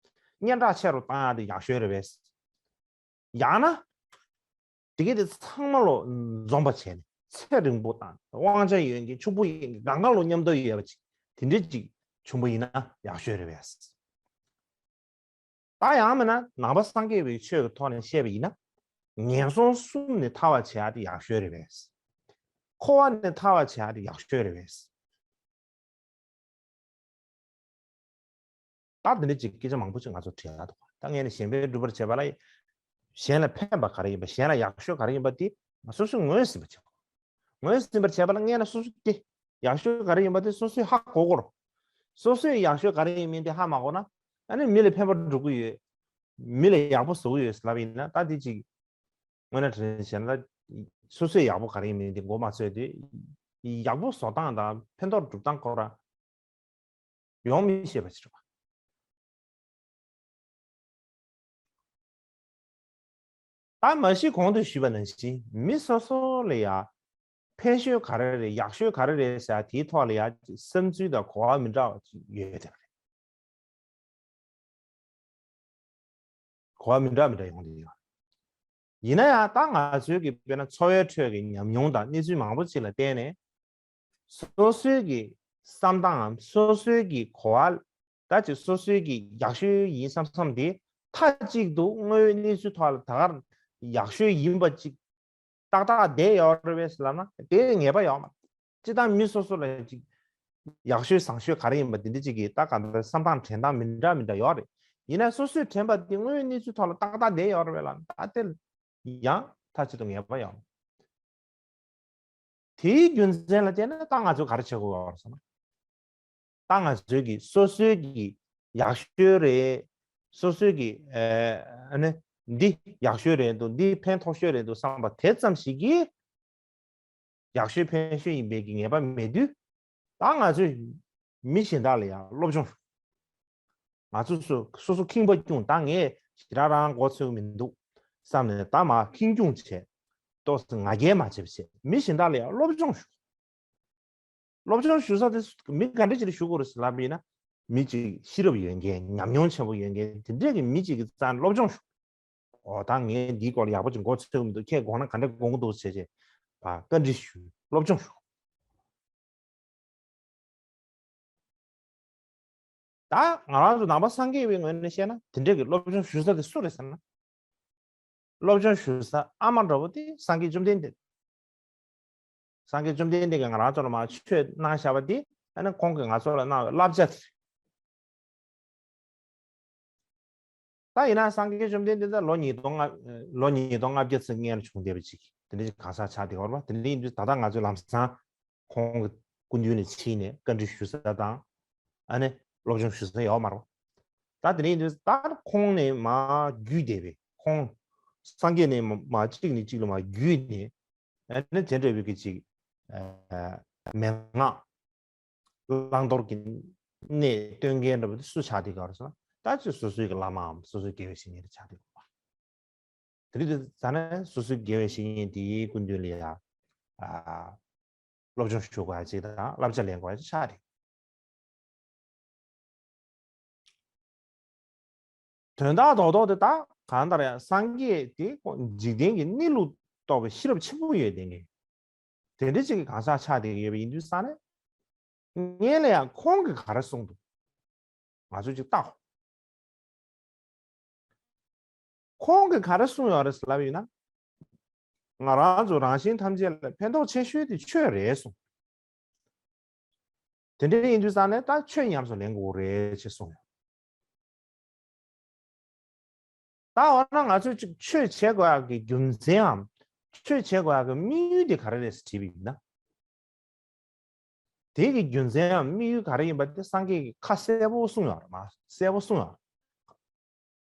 སྙན་གྲགས་ཆེ་རུ་བཏང་ཡ་དེ་ཡག་ཤོས་རེད་པས། ཡང་ན། དེ་གས་དེ་ཚང་མ་ལོ་འཛོམས་པ་བྱས་ནས། ཚད་རིང་པོ་དང་དབང་ཆ་ཡོད་མཁན། ཕྱུག་པོ་ཡིན་མཁན། གང་ག་ལོ་མཉམ་དུ་ཡོད་པ་ཅིག་དེ་འདྲ་ཅིག་བྱུང་པ་ཡིན་ན་ཡག་ཤོས་རེད་པས། ད་ཡང་མིན་ན་ནང་པ་སངས་རྒྱས་པའི་ཆོས་ཀྱི་ཐོག་ནས་བཤད་པ་ཡིན་ན། ངན་སོང་གསུམ་ནས་ཐར་བ་བྱེད་ཡ་དེ་ཡག་ཤོས་རེད་པས། འཁོར་བ་ནས་ཐར་བ་བྱེད་ཡ་དེ་ཡག་ཤོས་རེད་པས། ད་འདི་འདྲ་ཅིག་སྐད་ཆ་མང་པོ་ཅིག་ང་ཚོ་དྲི་ཡ་འདུག་ད་ངས་ནི་གཞན་ཕན་སྒྲུབ་པར་བྱེད་པ་ལ། གཞན་ལ་ཕན་པ་ག་རེ་ཡིན་པ། གཞན་ལ་ཡག་ཤོས་ག་རེ་ཡིན་པ་དེ་སོ་སོས་ངོས་ཟིན་པ་བྱེད་དགོས། ངོས་ཟིན་པར་བྱེད་པ་ལ་སྔོན་ལ་སོ་སོ་དེ་ཡག་ཤོས་ག་རེ་ཡིན་པ་དེ་སོ་སོས་ཧ་གོ་དགོས་རེད། སོ་སོས་ཡག་ཤོས་ག་རེ་ཡིན་མིན་དེ་ཧ་མ་གོ་ན། ཨ་ནི་མི་ལ་ཕན་པ་སྒྲུབ་ཀྱི་ཡོད། མི་ལ་ཡག་པོ་བཟོ་གི་ཡོད་ལབ་ཡིན་ན། ད་དེ་ཅིག་དངོས་གནས་དྲང་གནས་བྱས་ན། སོ་སོས་ཡག་པོ་ག་རེ་ཡིན་མིན་དེ་མགོ་མ་ཚོས་ཏེ། ཡག་པོ་བཟོ་སྟངས་དང་ཕན་ཐོགས་སྒྲུབ་སྟངས་སྐོར་ལ་ཡོང་མི་ཤེས་པ་ཞིག་རེད་པ། ད་མ་གཞི་གོང་དུ་ཞུས་པ་ནང་བཞིན་མི་སོ་སོ་ལ་ཡ་ཕན་ཤོས་ག་རེ་རེད། ཡག་ཤོས་ག་རེ་རེད་ཟེར་ཡ་དེའི་ཐོག་ལ་ཡ་བསམ་ཚུལ་དང་གོ་བ་མི་འདྲ་བ་ཅིག་ཡོད་དེ་རེད། གོ་བ་མི་འདྲ་མི་འདྲ་ཡོང་གི་ཡོད། ཡིན་ན་ཡང་ད་ང་ཚོའི་གི་དཔེར་ན་འཚོ་བའི་ཁྲོད་ཀྱི་ཉམས་མྱོང་དང་གནས་ཚུལ་མང་པོ་ཅིག་ལ་བརྟེན་ནས། སོ་སོའི་གི་བསམ་སྟངས་ངམ་སོ་སོའི་གི་གོ་བ། ད་ཅིག་སོ་སོའི་གི་ཡག་ཤོས་ཡིན་བསམ་བསམ་དེ། མཐའ་གཅིག་ཏུ་དངོས་ཡོད་གནས་ཚུལ་ཐོག་ལ་ད་གར་ཡག་ཤོས་ཡིན་པ་ཅིག་ཏག་ཏག་བསྡད་ཡོད་རེད་པས་ལབ་ན་དེ་ངེས་པ་ཡོད་མ་རེད། སྤྱིར་བཏང་མི་སོ་སོ་ལ་ཅིག་ཡག་ཤོས་བཟང་ཤོས་ག་རེ་ཡིན་པ་དེ་འདྲ་ཅིག་གི་ད་ག་འདྲ་བསམ་སྟངས་དྲན་སྟངས་མི་འདྲ་མི་འདྲ་ཡོད་རེད། ཡིན་ན་སོ་སོས་དྲན་པ་དེ་དངོས་ཡོད་གནས་ཚུལ་ཐོག་ལ་ཏག་ཏག་བསྡད་ཡོད་རེད་པས་ལབ་ན། ད་དེ་ཡང་མཐའ་གཅིག་ཏུ་ངེས་པ་ཡོད་མ་རེད། དེའི་རྒྱུ་མཚན་ལ་བརྟེན་ནས་ད་ང་ཚོས་ག་རེ་བྱེད་དགོས་པ་རེད་ཟེར་ན། ད་ང་ཚོས་ཀྱི་སོ་སོའི་གི་ཡག་ཤོས་རེད། སོ་སོའི་གི་ཨ་ནི་འདི་ཡག་ཤོས་རེད་འདུག་འདི་ཕན་ཐོགས་ཤོས་རེད་འདུག་བསམ་པ་དེ་ཙམ་ཞིག་གིས། ཡག་ཤོས་ཕན་ཤོས་ཡིན་པའི་གི་ངེས་པ་མེད་དུས། ད་ང་ཚོས་མི་གཞན་དག་ལ་ཡང་སློབ་སྦྱོང་ཞུ། ང་ཚོ་སོ་སོ་སོ་ཁེངས་པ་སྐྱུང་། ད་ངས་ཞེ་དྲག་རང་མགོ་ཚོས་མི་འདུག་བསམ་ནས་ད་མ་ཁེངས་སྐྱུང་བྱས། ཏོག་ཙམ་ང་རྒྱལ་མ་བྱེད་པ་བྱས། མི་གཞན་དག་ལ་ཡང་སློབ་སྦྱོང་ཞུ། སློབ་སྦྱོང་ཞུ་ས་དེ་མི་ག་འདྲ་ཅིག་ལ་ཞུ་དགོས་རེད་ཟེར་ལབ་པ་ཡིན་ན། མི་གཅིག་ཤེས་རབ་ཡོད་མཁན། ཉམས་མྱོང་ཆེན་པོ་ཡོད་མཁན་དེ་འདྲས་ཀྱི་མི་གཅིག་གི་རྩ་ནས་སློབ་སྦྱོང་ཞུ། ཨོ་ད་ངས་འདིའི་སྐོར་ལ་ཡག་པོ་ཅིག་མགོ་ཚོས་མི་འདུག་ཁྱེད་དགོངས་ན་ག་འདྲ་དགོངས་ཀྱི་འདུག་བྱས་བྱས་བཀའ་འདྲི་ཞུ། སློབ་སྦྱོང་ཞུ། ད་ང་རང་ཚོ་ནང་པ་སངས་རྒྱས་པའི་ངོས་ནས་བཤད་ན་དེ་འདྲས་ཀྱི་སློབ་སྦྱོང་ཞུ་ས་དེ་སུ་རེད་ཟེར་ན། སློབ་སྦྱོང་ཞུ་ས་ཨ་མ་འདྲ་བོ་དེ་སངས་རྒྱས་བཅོམ་ལྡན་འདས། སངས་རྒྱས་བཅོམ་ལྡན་འདས་ཀྱིས་ང་རང་ཚོ་ལ་མར་ཆོས་གནང་བཞག་པ་དེ་ཨ་ནི་ཁོང་གིས་ང་ཚོ་ལ་གནང་བའི་བསླབ་བྱ་དེ་རེད། ད་ཡིན་ན་སངས་རྒྱས་བཅོམ་ལྡན་འདས་ད་ལོ་ཉིས་སྟོང་ལྔ་ལོ་ཉིས་སྟོང་ལྔ་བརྒྱ་ཙམ་སྔོན་ལ་བྱུང་བསྡད་པ་ཅིག་དེ་འདྲ་ཅིག་གང་ཟག་ཆགས་བསྡད་ཡོད་རེད་པ། དེ་འདྲ་ཡིན་དུས་ད་ལྟ་ང་ཚོས་ལམ་སང་ཁོང་གི་སྐུ་མདུན་ལ་ཕྱིན་ནས་བཀའ་འདྲི་ཞུ་ས་དང་ཨ་ནི་སློབ་སྦྱོང་ཞུ་ས་ཡོད་མ་རེད་པ། ད་དེ་འདྲ་ཡིན་དུས་ད་ཁོང་ནས་མར་བརྒྱུད་བསྡད་པའི་ཁོང་སངས་རྒྱས་ནས་མར་གཅིག་ནས་གཅིག་ལ་མར་བརྒྱུད་ནས། ཨ་ནི་དེ་འདྲ་བའི་གི་ཅིག་ཨ་མན་ངག་བླང་དོར་གྱི་གནས་སྟོན་མཁན་འདྲ་པོ་དེ་སུ་ཆགས་བསྡད་ཀྱི་ཡོད་རེད་ཟེར་ན། ད་ཅིག་སོ་སོའི་གི་བླ་མའམ་སོ་སོའི་དགེ་བའི་བཤེས་གཉེན་དེ་ཆགས་བསྡད་ཀྱི་ཡོད་པ། དེ་རིང་དུས་ཙ་ན་སོ་སོའི་དགེ་བའི་བཤེས་གཉེན་དེའི་སྐུ་མདུན་ལ་ཡ་ཨ་སློབ་སྦྱོང་ཞུ་དགོས་ཡ་ཅིག་དང་བསླབ་བྱ་ལེན་དགོས་ཡ་ཅིག་ཆགས་བསྡད། དོན་དག་རྡོག་རྡོག་དེ་ད་གང་ལྟར་ཡང་སངས་རྒྱས་དེ་འཇིག་རྟེན་གྱི་གནས་ལུགས་རྟོགས་པའི་ཤེས་རབ་ཆེན་པོ་ཡོད་དེ་ངས་དེ་འདྲ་ཅིག་གི་གང་ཟག་ཆགས་བསྡད་ཀྱི་ཡོད་པ་ཡིན་དུས་ཙང་ནས། སྔོན་ལ་ཡང་ཁོང་གིས་ག་རེ་གསུངས་འདུག་ང་ཚོས་ཅིག་བལྟའོ། ཁོང་གིས་ག་རེ་གསུངས་ཡོད་རེད་ལབ་ཡོད་ན། ང་རང་ཚོ་རང་གཞན་ཐམས་ཅད་ལ་ཕན་ཐོགས་ཆེ་ཤོས་དེ་ཆོས་རེད་གསུངས། དེ་འདྲ་ཡིན་དུས་ཙང་ནས་ད་ཆོས་ཉམས་སུ་ལེན་དགོས་རེད་ཅེས་གསུངས་ཡོད། ད་འོ་ན་ང་ཚོས་ཅིག་ཆོས་བྱེད་དགོས་ཡག་གི་རྒྱུ་མཚན་འམ། ཆོས་བྱེད་དགོས་ཡག་གི་དམིགས་ཡུལ་དེ་ག་རེ་རེད་ཟེར་དྲིས་པ་ཡིན་ན། དེ་གི་རྒྱུ་མཚན་འམ་དམིགས་ཡུལ་ག་རེ་ཡིན་པ་དེ་སངས་རྒྱས་ཀྱིས་ཁ་གསལ་པོ་གསུངས་ཡོད་རེད་མ་གསལ་པོ་གསུངས་ཡོད་རེད།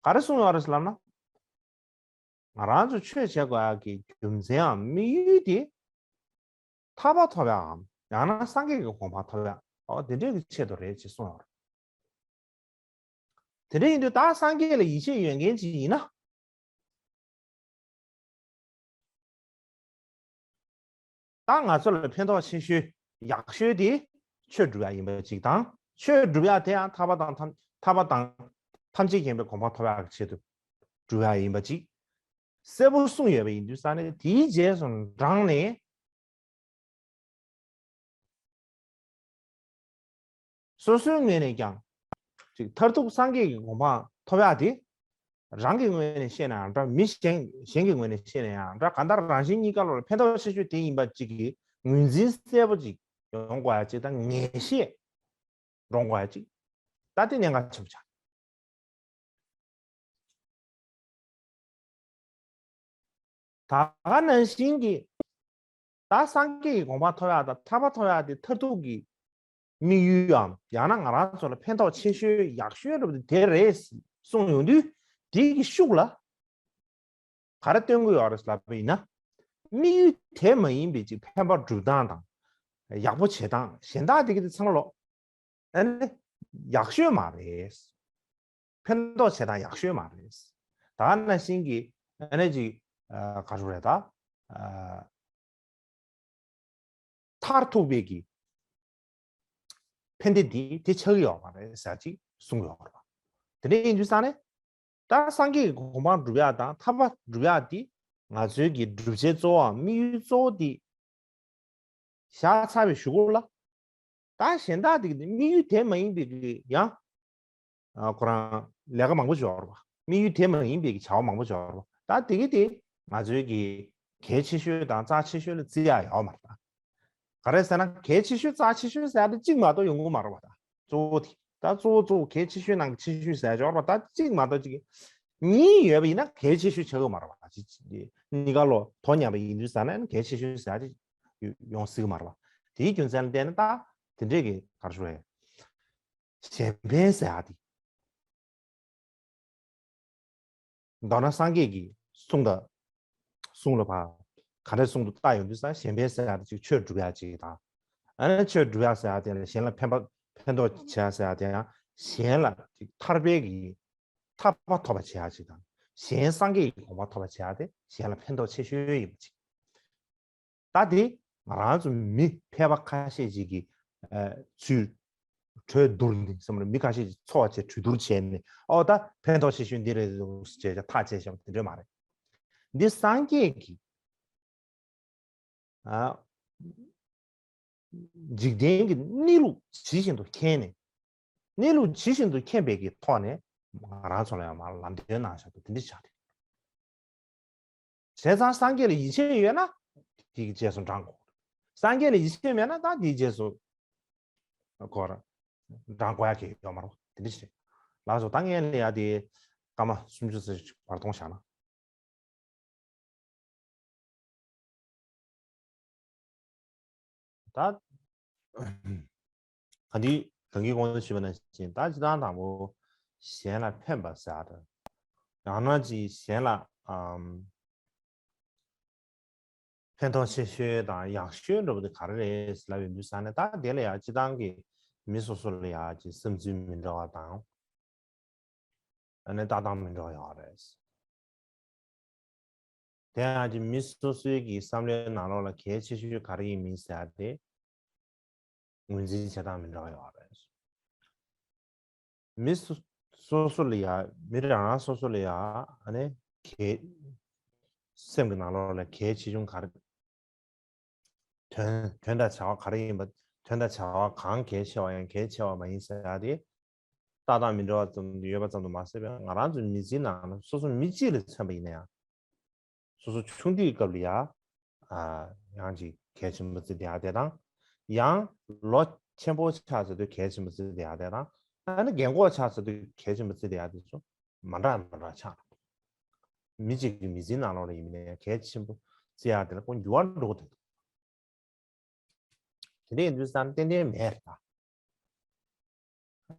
ག་རེ་གསུངས་ཡོད་རེད་ལབ་ན། ང་རང་ཚོ་ཆོས་བྱེད་དགོས་ཡག་གི་རྒྱུ་མཚན་འམ་དམིགས་ཡུལ་དེ། ཐར་པ་ཐོབ་ཡག་གམ་ཡང་ན་སངས་རྒྱས་ཀྱི་གོ་འཕང་ཐོབ་ཡག་འོ་དེ་འདྲའི་གི་ཆེད་དུ་རེད་ཅེས་གསུངས་ཡོད་རེད། དེ་འདྲ་ཡིན་དུས་ད་སངས་རྒྱས་ལ་ཡིད་ཆེས་ཡོད་མཁན་ཅིག་ཡིན་ན། ད་ང་ཚོ་ལ་ཕན་ཐོགས་ཆེ་ཤོས་ཡག་ཤོས་དེ་ཆོས་སྒྲུབ་ཡག་ཡིན་པ་ཅིག་དང་། ཆོས་སྒྲུབ་ཡག་དེ་ཡང་ཐར་པ་དང་ཐམས་ཐར་པ་དང་ཐམས་ཅད་མཁྱེན་པའི་གོ་འཕང་ཐོབ་ཡག་གི་ཆེད་དུ་སྒྲུབ་ཡག་ཡིན་པ་ཅིག་གསལ་པོ་གསུངས་ཡོད་པ་ཡིན་དུས་ཙང་ནས། དེའི་རྗེས་སུ་འབྲངས་ནས། སོ་སོའི་ངོས་ནས་ཀྱང་ཅིག་མཐར་ཐུག་སངས་རྒྱས་ཀྱི་གོ་འཕང་ཐོབ་ཡག་དེ། རང་གི་ངོས་ནས་བཤད་ན་ཡང་འདྲ། མི་གཞན་གཞན་གྱི་ངོས་ནས་བཤད་ན་ཡང་འདྲ། གང་ལྟར་རང་གཞན་གཉིས་ཀ་ལོག་ལ་ཕན་ཐོགས་ཆེ་ཤོས་དེ་ཡིན་པ་ཅིག་གི་ངོས་འཛིན་གསལ་པོ་ཅིག་ཡོང་དགོས་ཡག་ཅིག་དང་། ངེས་ཤེས་འདྲོངས་དགོས་ཡག་ཅིག་ད་དེ་གནད་འགག་ཆེན་པོ་ཆགས། ད་ག་ནང་བཞིན་གྱི། ད་སངས་རྒྱས་ཀྱི་གོ་འཕང་ཐོབ་ཡག་དང་ཐར་པ་ཐོབ་ཡག་དེ་མཐར་ཐུག་གི་དམིགས་ཡུལ་འམ། ཡང་ན་ང་རང་ཚོ་ལ་ཕན་ཐོགས་ཆེ་ཤོས་ཡག་ཤོས་རབ་དེ་རེད་གསུངས་ཡོང་དུས། དེ་གི་ཤུགས་ལ་ག་རེ་སྟོན་གྱི་ཡོད་རེད་ལབ་པ་ཡིན་ན། དམིགས་ཡུལ་དེ་མ་ཡིན་པའི་ཅིག་ཕན་པ་སྒྲུབ་སྟངས་དང་། ཡག་པོ་བྱེད་སྟངས་གཞན་དག་དེ་གི་དེ་ཚང་མ་ལོག་ཨ་ནི་ཡག་ཤོས་མ་རེད། ཕན་ཐོགས་བྱེད་སྟངས་ཡག་ཤོས་མ་རེད། ད་ག་ནང་བཞིན་གྱི་ཨ་ནི་ཅིག་ཨ་ག་རེ་རེད་ད། ཨ་མཐར་ཐུག་པའི་གི་ཕན་བདེ་འདི་དེ་ཆགས་ཀྱི་ཡོད་མ་རེད་ཟེར་ཅིག་གསུངས་ཡོད་རེད་པ། དེ་འདྲ་ཡིན་དུས་ཙང་ནས། ད་སངས་རྒྱས་ཀྱི་གོ་འཕང་སྒྲུབ་ཡག་དང་ཐར་པ་སྒྲུབ་ཡག་འདི་ང་ཚོའི་གི་སྒྲུབ་བྱེད་གཙོ་བོའམ་དམིགས་ཡུལ་གཙོ་བོ་འདི་བཞག་ཚར་བའི་གཞུག་གུ་ལ། ད་གཞན་དག་དེ་གི་དམིགས་ཡུལ་དེ་མ་ཡིན་པའི་གི་ཡང་ཨ་ཁོ་རང་ལས་ཀ་མང་པོ་ཅིག་ཡོད་རེད་པ། དམིགས་ཡུལ་དེ་མ་ཡིན་པའི་གི་བྱ་བ་མང་པོ་ཅིག་ཡོད་རེད་པ། ད་དེ་གི་དེ་ང་ཚོའི་གི་གལ་ཆེ་ཤོས་དང་རྩ་ཆེ་ཤོས་ལ་བརྩི་ཡག་ཡོད་མ་རེད་ད། ག་རེ་ཟེར་ན། གལ་ཆེ་ཤོས་རྩ་ཆེ་ཤོས་ཟེར་ཡག་དེ་གཅིག་མ་གཏོགས་ཡོང་གི་མ་རེད་པ། ད་གཙོ་བོ་དེ། ད་གཙོ་བོ་གཙོ་བོ་གལ་ཆེ་ཤོས་ནང་གི་ཆེ་ཤོས་ཟེར་ཡག་ཅིག་ཡོད་རེད་པ། ད་གཅིག་མ་གཏོགས་གཅིག་གཉིས་ཡོད་པ་ཡིན་ན་གལ་ཆེ་ཤོས་ཆགས་ཀྱི་མ་རེད་པ། གཅིག་གཉིས་ཀ་ལོག་དོ་མཉམ་པ་ཡིན་དུས་ཙང་ནས་གལ་ཆེ་ཤོས་ཟེར་ཡག་དེ་ ཡོང་སྲིད་ཀྱི་མ་རེད་པ། དེའི་རྒྱུ་མཚན་ལ་བརྟེན་ནས་ད་དེ་འདྲས་ཀྱི་ག་རེ་ཞུ་དགོས་རེད། གཞན་ཕན་ཟེར་ཡག་དེ། མདོར་ན་སངས་རྒྱས་ཀྱི་གསུང་དང་། གསུང་ལ་ཕར་ག་འདྲ་གསུང་དུ་བལྟ་ཡོང་དུས་ཙང་གཞན་ཕན་ཟེར་ཡག་དེ་ཅིག་ཆོས་སྒྲུབ་ཡག་ཅིག་དང་། ཨ་ནི་ཆོས་སྒྲུབ་ཡག་ཟེར་ཡག་དེ་ལ་གཞན་ལ་ཕན་པ་ཕན་ཐོགས་བྱེད་ཡག་ཟེར་ཡག་དེ་ཡང་གཞན་ལ་ཅིག་ཐར་པའི་གི་ཐར་པ་ཐོབ་པ་བྱེད་ཡག་ཅིག་དང་། གཞན་སངས་རྒྱས་ཀྱི་གོ་འཕང་ཐོབ་པ་བྱེད་ཡག་དེ་གཞན་ལ་ཕན་ཐོགས་ཆེ་ཤོས་ཡིན་པ་ཅིག་ད་དེ་ང་རང་ཚོ་མི་ཕལ་པ་ཁ་ཤས་ཅིག་གིས་ཨ་ཚུར་གྲོས་བསྡུར་ནས་བསམ་བློ་མི་ཁ་ཤས་ཀྱིས་ཚོགས་བྱས་གྲོས་བསྡུར་བྱས་ནས། ཨོ་ད་ཕན་ཐོགས་ཆེ་ཤོས་འདི་རེད་འདུག་ཅེས་ཐག་བཅད་བཞག་པ་དེ་འདྲ་མ་རེད། འདི་སངས་རྒྱས་ཀྱིས་ཨ་འཇིག་རྟེན་གྱི་གནས་ལུགས་ཇི་བཞིན་དུ་མཁྱེན་ནས། གནས་ལུགས་ཇི་བཞིན་དུ་མཁྱེན་པའི་གི་ཐོག་ནས་ང་རང་ཚོ་ལ་ཡང་མར་ལམ་སྟོན་གནང་བཞག་པ་དེ་འདྲ་ཆགས་ཏེ། བྱས་ཙང་སངས་རྒྱས་ལ་ཡིད་ཆེས་ཡོད་ན་དེའི་རྗེས་སུ་འབྲང་དགོས། སངས་རྒྱས་ལ་ཡིད་ཆེས་མེད་ན་ད་དེའི་རྗེས་སུ་ཁོ་རང་འབྲང་དགོས་ཡག་གི་ཡོད་མ་རེད། དེ་འདྲ་ཞིག་རེད། ལགས་སོ། ད་ངས་ལ་ཡ་དེ་སྐར་མ་སུམ་ཅུ་ཙམ་ཞིག་བར་གཏོང་བཞག་ན། ད་ག་འདི་གང་གི་གོང་དུ་ཞུས་པ་ནང་བཞིན། ད་སྤྱིར་བཏང་དང་པོ་གཞན་ལ་ཕན་པ་ཟེར་ཡག་དང་། ཡང་ན་ཅིག་གཞན་ལ་ཨམ་ཕན་ཐོགས་ཆེ་ཤོས་དང་ཡག་ཤོས་འདྲ་པོ་དེ་ག་རེ་རེད་ལབ་ཡོང་དུས་ཙང་ནས། ད་དེ་ལ་ཡ་སྤྱིར་བཏང་གི་མི་སོ་སོ་ལ་ཡ་ཅིག་བསམ་ཚུལ་མི་འདྲ་བ་དང་། ཨ་ནི་ལྟ་སྟངས་མི་འདྲ་བ་ཡོད་རེད། དེ་ཡང་ཅིག་མི་སོ་སོའི་གི་བསམ་བློའི་ནང་ལོགས་ལ་གལ་ཆེ་ཤོས་ག་རེ་ཡིན་མིན་ཟེར་ཡག་དེ་ངོས་འཛིན་བྱེད་སྟངས་མི་འདྲ་བ་ཡོད་རེད། མི་སོ་སོ་སོ་ལ་ཡ། མི་རང་རང་སོ་སོ་ལ་ཡ་ཨ་ནི་གལ་སེམས་ཀྱི་ནང་ལོགས་ལ་གལ་ཆེ་ཆུང་ག་རེ། དོན་དོན་དང་བྱ་བ་ག་རེ་ཡིན་པ། དོན་དང་བྱ་བ་གང་གལ་ཆེ་བ་ཡང་གལ་ཆེ་བ་མ་ཡིན་ཟེར་ཡག་དེ། ལྟ་སྟངས་མི་འདྲ་བ་ཙམ་ཡོད་པ་ཙམ་དུ་མ་ཟད་པའི་ང་རང་ཚོའི་མི་ཚེའི་ནང་ལ་སོ་སོ་མི་གཅིག་ལ་མཚོན་པ་ཡིན་ན་ཡང་། སོ་སོ་ཆུང་དུས་སྐབས་ལ་ཡ། ཨ་ཡང་ཅིག་གལ་ཆེན་པོ་བརྩི་བསྡད་ཡག་དེ་དང་། ཡང་ལོ་ཆེན་པོ་ཆགས་ཚར་དུས་གལ་ཆེན་པོ་བརྩི་བསྡད་ཡག་དེ་དང་། ཨ་ནི་རྒན་གོག་ཆགས་ཚར་དུས་གལ་ཆེན་པོ་བརྩི་བསྡད་ཡག་དེ་ཚོ་མ་འདྲ་མ་འདྲ་ཆགས་འགྲོ། མི་གཅིག་གི་མི་ཚེའི་ནང་ལོགས་ལ་ཡིན་ནའི་གལ་ཆེན་པོ་བརྩི་ཡག་དེ་ལ་ཁོ་འགྱུར་བ་འགྲོ་གི་འདུག་དེ་འདྲ་ཡིན་དུས་ཙང་ཏན་ཏན་མེད་རེད་ད།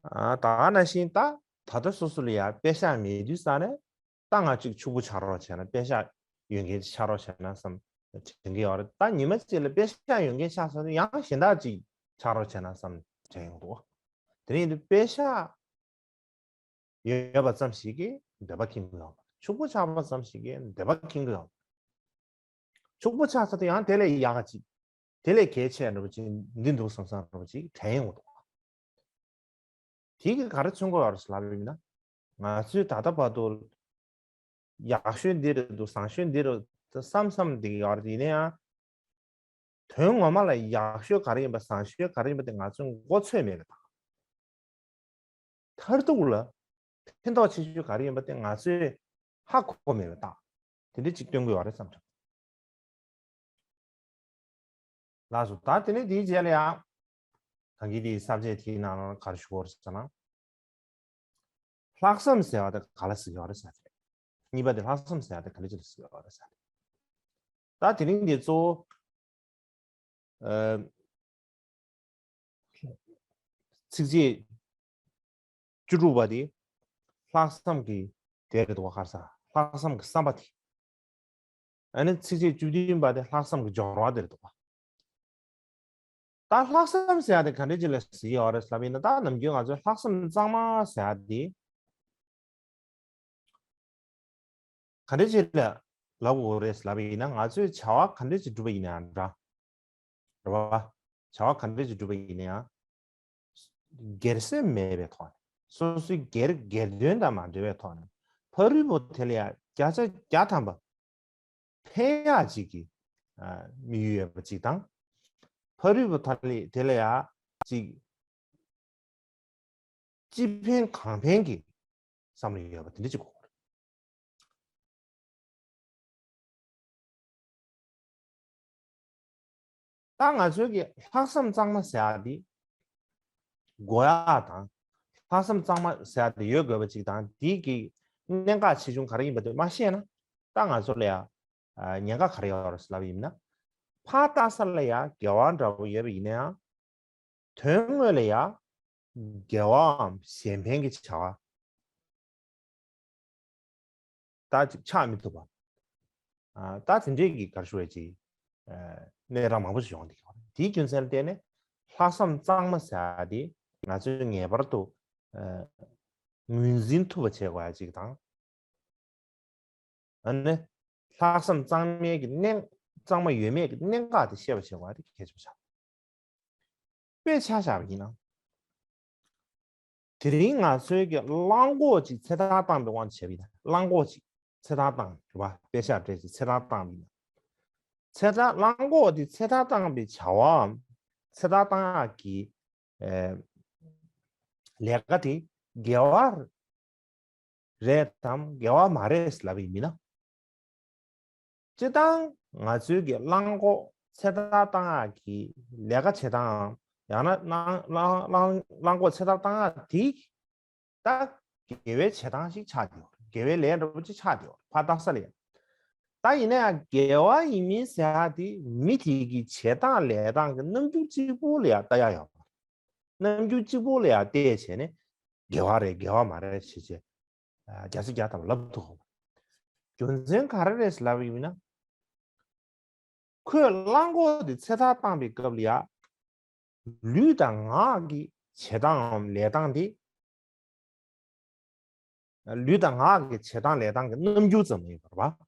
ཨ་ད་ག་ནང་བཞིན་ད་ད་ལྟ་སོ་སོ་ལ་ཡ་པེ་ཤག་མེད་དུས་ཙང་ནས། ད་ང་གཅིག་ཕྱུག་པོ་ཆགས་རོགས་བྱས་ན། པེ་ཤག་ཡོད་མཁན་ཅིག་ཆགས་རོགས་བྱས་ན་བསམ་དྲན་གྱི་ཡོད་རེད། ད་ཉི་མ་གཅིག་ལ་པེ་ཤག་ཡོད་མཁན་ཆགས་སོང་ན་ཡང་གཞན་དག་ཅིག་ཆགས་རོགས་བྱས་ན་བསམ་དྲན་ཡོང་འདུག་དེ་ཡིན་དུས་པེ་ཤག་ཡོད་པ་ཙམ་ཞིག་གིས་འདོད་པ་ཁེངས་ཀྱི་ཡོད་མ་རེད། ཕྱུག་པོ་ཆགས་པ་ཙམ་ཞིག་གིས་འདོད་པ་ཁེངས་ཀྱི་ཡོད་མ་རེད། ཕྱུག་པོ་ཆགས་ཚར་དུས་ཡང་དེ་ལས་ཡག་ག་ཅིག་དེ་ལས་གལ་ཆེ་འདྲ་པོ་ཅིག་འདི་འདུག་བསམ་བསམ་འདྲ་པོ་ཅིག་དྲན་ཡོང་གི་འདུག་དེ་གིས་ག་རེ་མཚོན་གྱི་ཡོད་རེད་ལབ་པ་ཡིན་ན། ང་ཚོས་ད་ལྟ་བར་དུ་ཡག་ཤོས་འདི་རེད་འདུག་བཟང་ཤོས་འདི་རེད་འདུག་བསམ་བསམ་བསྡད་ཀྱི་ཡོད་རེད། ཡིན་ན་ཡང་དོན་ངོ་མ་ལ་ཡག་ཤོས་ག་རེ་ཡིན་པ་བཟང་ཤོས་ག་རེ་ཡིན་པ་དེ་ང་ཚོས་མགོ་ཚོད་མེད་པ་དང་། མཐར་ཐུག་ལ་ཕན་ཐོགས་ཆེ་ཤོས་ག་རེ་ཡིན་པ་དེ་ང་ཚོས་ཧ་གོ་མེད་པ་དང་། དེ་འདྲ་ཅིག་སྟོན་གྱི་ཡོད་རེད་བསམ་བྱུང་། ལགས་སོ། ད་དེ་ནས་དེའི་རྗེས་ལ་ཡང་། ད་གིན་དེའི་ས་བཅད་དེའི་ནང་ལ་ག་རེ་ཞུ་དགོས་རེད་ཟེར་ན། ལྷག་བསམ་ཟེར་བ་དེ་ག་ལ་ཟེར་གྱི་ཡོད་རེད་ཟེར་དེ་རེད། གཉིས་པ་དེ་ལྷག་བསམ་ཟེར་བ་དེ་ག་ལ་ཅི་ལ་ཟེར་གྱི་ཡོད་རེད་ཟེར་དེ། ད་དེ་རིང་འདི་གཙོ་བོ། ཨ། ཚིགས་བཅད་བཅུ་དྲུག་པ་དེ་ལྷག་བསམ་གྱི་དེ་རེད་འདུག་པ། ག་རེ་ཟེར། ལྷག་བསམ་གྱི་བསམ་པ་དེ། ཨ་ནི་ཚིགས་བཅད་བཅུ་བདུན་པ་དེ་ལྷག་བསམ་གྱི་སྦྱོར་བ་དེ་རེད་འདུག་པ། ད་ལྷག་བསམ་ཟེར་ཡ་དེ་ག་འདྲ་ཅིག་ལ་ཟེར་གྱི་ཡོད་རེད་ལབ་ཡིན་ན། ད་ནམ་རྒྱུན་ང་ཚོས་ལྷག་བསམ་གཙང་མ་ཟེར་ཡ་དེ། ག་འདྲ་ཅིག་ལ་ལབ་དགོས་རེད་ལབ་པ་ཡིན་ན། ང་ཚོས་བྱ་བ་ག་འདྲ་ཅིག་བསྒྲུབས་པ་ཡིན་ན་ཡང་འདྲ། རེད་བ། བྱ་བ་ག་འདྲ་ཅིག་བསྒྲུབས་པ་ཡིན་ན་ཡང་། སྒེར་སེམས་མེད་པའི་ཐོག་ནས། སོ་སོའི་སྒེར་སྒེར་དོན་དང་མ་འབྲེལ་བའི་ཐོག་ནས། ཕ་རོལ་པོ་དེ་ལ་ཡང་བརྒྱ་ཆ་བརྒྱ་ཐམ་པ་ཕན་ཡག་ཅིག་གི་ཨ་དམིགས་ཡུལ་ཡོད་པ་ཅིག་དང་། ཕ་རོལ་པོ་དེ་ལ་དེ་ལ་ཡང་ཅིག་སྤྱི་ཕན་གང་ཕན་གྱི་བསམ་བློ་ཡོད་པ་དེ་འདྲ་ཅིག་དགོས་རེད། ད་ང་ཚོའི་གི་ལྷག་བསམ་གཙང་མ་ཟེར་ཡག་འདི་དགོས་ཡག་དང་། ལྷག་བསམ་གཙང་མ་ཟེར་ཡག་འདི་ཡོད་དགོས་པ་ཅིག་དང་། འདི་གི་གནད་འགག་ཆེ་ཆུང་ག་རེ་ཡིན་པ་དེ་མ་ཤེས་ན། ད་ང་ཚོ་ལ་ཡ་ཉེན་ཁ་ག་རེ་ཡོད་རེད་ལབ་ཡིན་ན། ཕར་ལྟ་ས་ལ་ཡ་དགེ་བ་འདྲ་བོ་ཡོད་པ་ཡིན་ན་ཡང་། དོན་དངོས་ལ་ཡ་དགེ་བའམ་གཞན་ཕན་གྱི་བྱ་བ། ད་ཅིག་ཆགས་མི་ཐུབ་པ། ཨ། ད་དེ་འདྲའི་གི་གར་ཞུ་བའི་ཅིག་ཨ། གནས་སྟངས་མང་པོ་ཞིག་ཡོང་གི་འདུག་དེའི་རྒྱུ་མཚན་ལ་བརྟེན་ནས་ལྷག་བསམ་གཙང་མ་ཟེར་ཡ་དེ་ང་ཚོས་ངེས་པར་དུ་ཨ། ངོས་འཛིན་ཐུབ་པ་བྱེད་དགོས་ཡ་ཅིག་དང་། ཨ་ནི་ལྷག་བསམ་གཙང་མའི་གི་གནད། གཙང་མ་ཡོད་མེད་ཀྱི་གནད་འགག་དེ་ཤེས་པ་བྱེད་དགོས་ཡ་དེ་གལ་ཆེན་པོ་ཆགས། དཔེ་ཆ་བཞག་པ་ཡིན་ན། དེ་རིང་ང་ཚོའི་གི་གླང་གོག་ཅིག་ཚེ་ཐར་བཏང་བའི་དབང་དུ་བྱས་པ་ཡིན་ན། གླང་གོག་ཅིག་ཚེ་ཐར་བཏང་རེད་པ། དཔེ་ཆ་སྤྲད་ཅིག་ཚེ་ཐར་བཏང་བ་ཡིན་ན། ཚེ་ཐར། གླང་གོག་དེ་ཚེ་ཐར་བཏང་བའི་བྱ་བའམ་ཚེ་ཐར་བཏང་ཡག་གི་ཨེ། ལས་ཀ་དེ་དགེ་བ་རེད་དམ་དགེ་བ་མ་རེད་ལབ་པ་ཡིན་ན། སྤྱིར་བཏང་ང་ཚོའི་གི་གླང་གོག་ཚེ་ཐར་བཏང་ཡག་གི་ལས་ཀ་བྱེད་སྟངས། ཡང་ན་གླང་གླང་གླང་གླང་གོག་ཚེ་ཐར་བཏང་ཡག་དེ་ད་དགེ་བའི་བྱེད་སྟངས་ཤིག་ཆགས་ཡོད། དགེ་བའི་ལས་འདྲ་པོ་ཅིག་ཆགས་ཡོད། ཕར་ལྟ་ས་ལ་ཡ། ད་ཡིན་ན་ཡང་དགེ་བ་ཡིན་མིན་ཟེར་ཡག་དེ་མི་དེ་གི་བྱེད་སྟངས་ལས་སྟངས་ཀྱི་རྣམ་འགྱུར་གཅིག་པུ་ལ་ཡ་ལྟ་ཡག་ཡོད་པ། རྣམ་འགྱུར་གཅིག་པུ་ལ་ཡ་བལྟས་བྱས་ནས་དགེ་བ་རེད་དགེ་བ་མ་རེད་བྱས་བྱས། ཨ། བརྒྱ་ཆ་བརྒྱ་ཐམ་པ་ལབ་ཐུབ་ཀྱི་མ་རེད། རྒྱུ་མཚན་ག་རེ་རེད་ལབ་པ་ཡིན་ན། ཁོས་གླང་གོག་དེ་ཚེ་ཐར་བཏང་བའི་སྐབས་ལ་ཡ། ལུས་དང་ངག་གི་བྱེད་སྟངས་ལས་སྟངས་དེ། ལུས་དང་ངག་གི་བྱེད་སྟངས་ལས་སྟངས་ཀྱི་རྣམ་འགྱུར་ཙམ་ཡིན་པ་རེད་པ།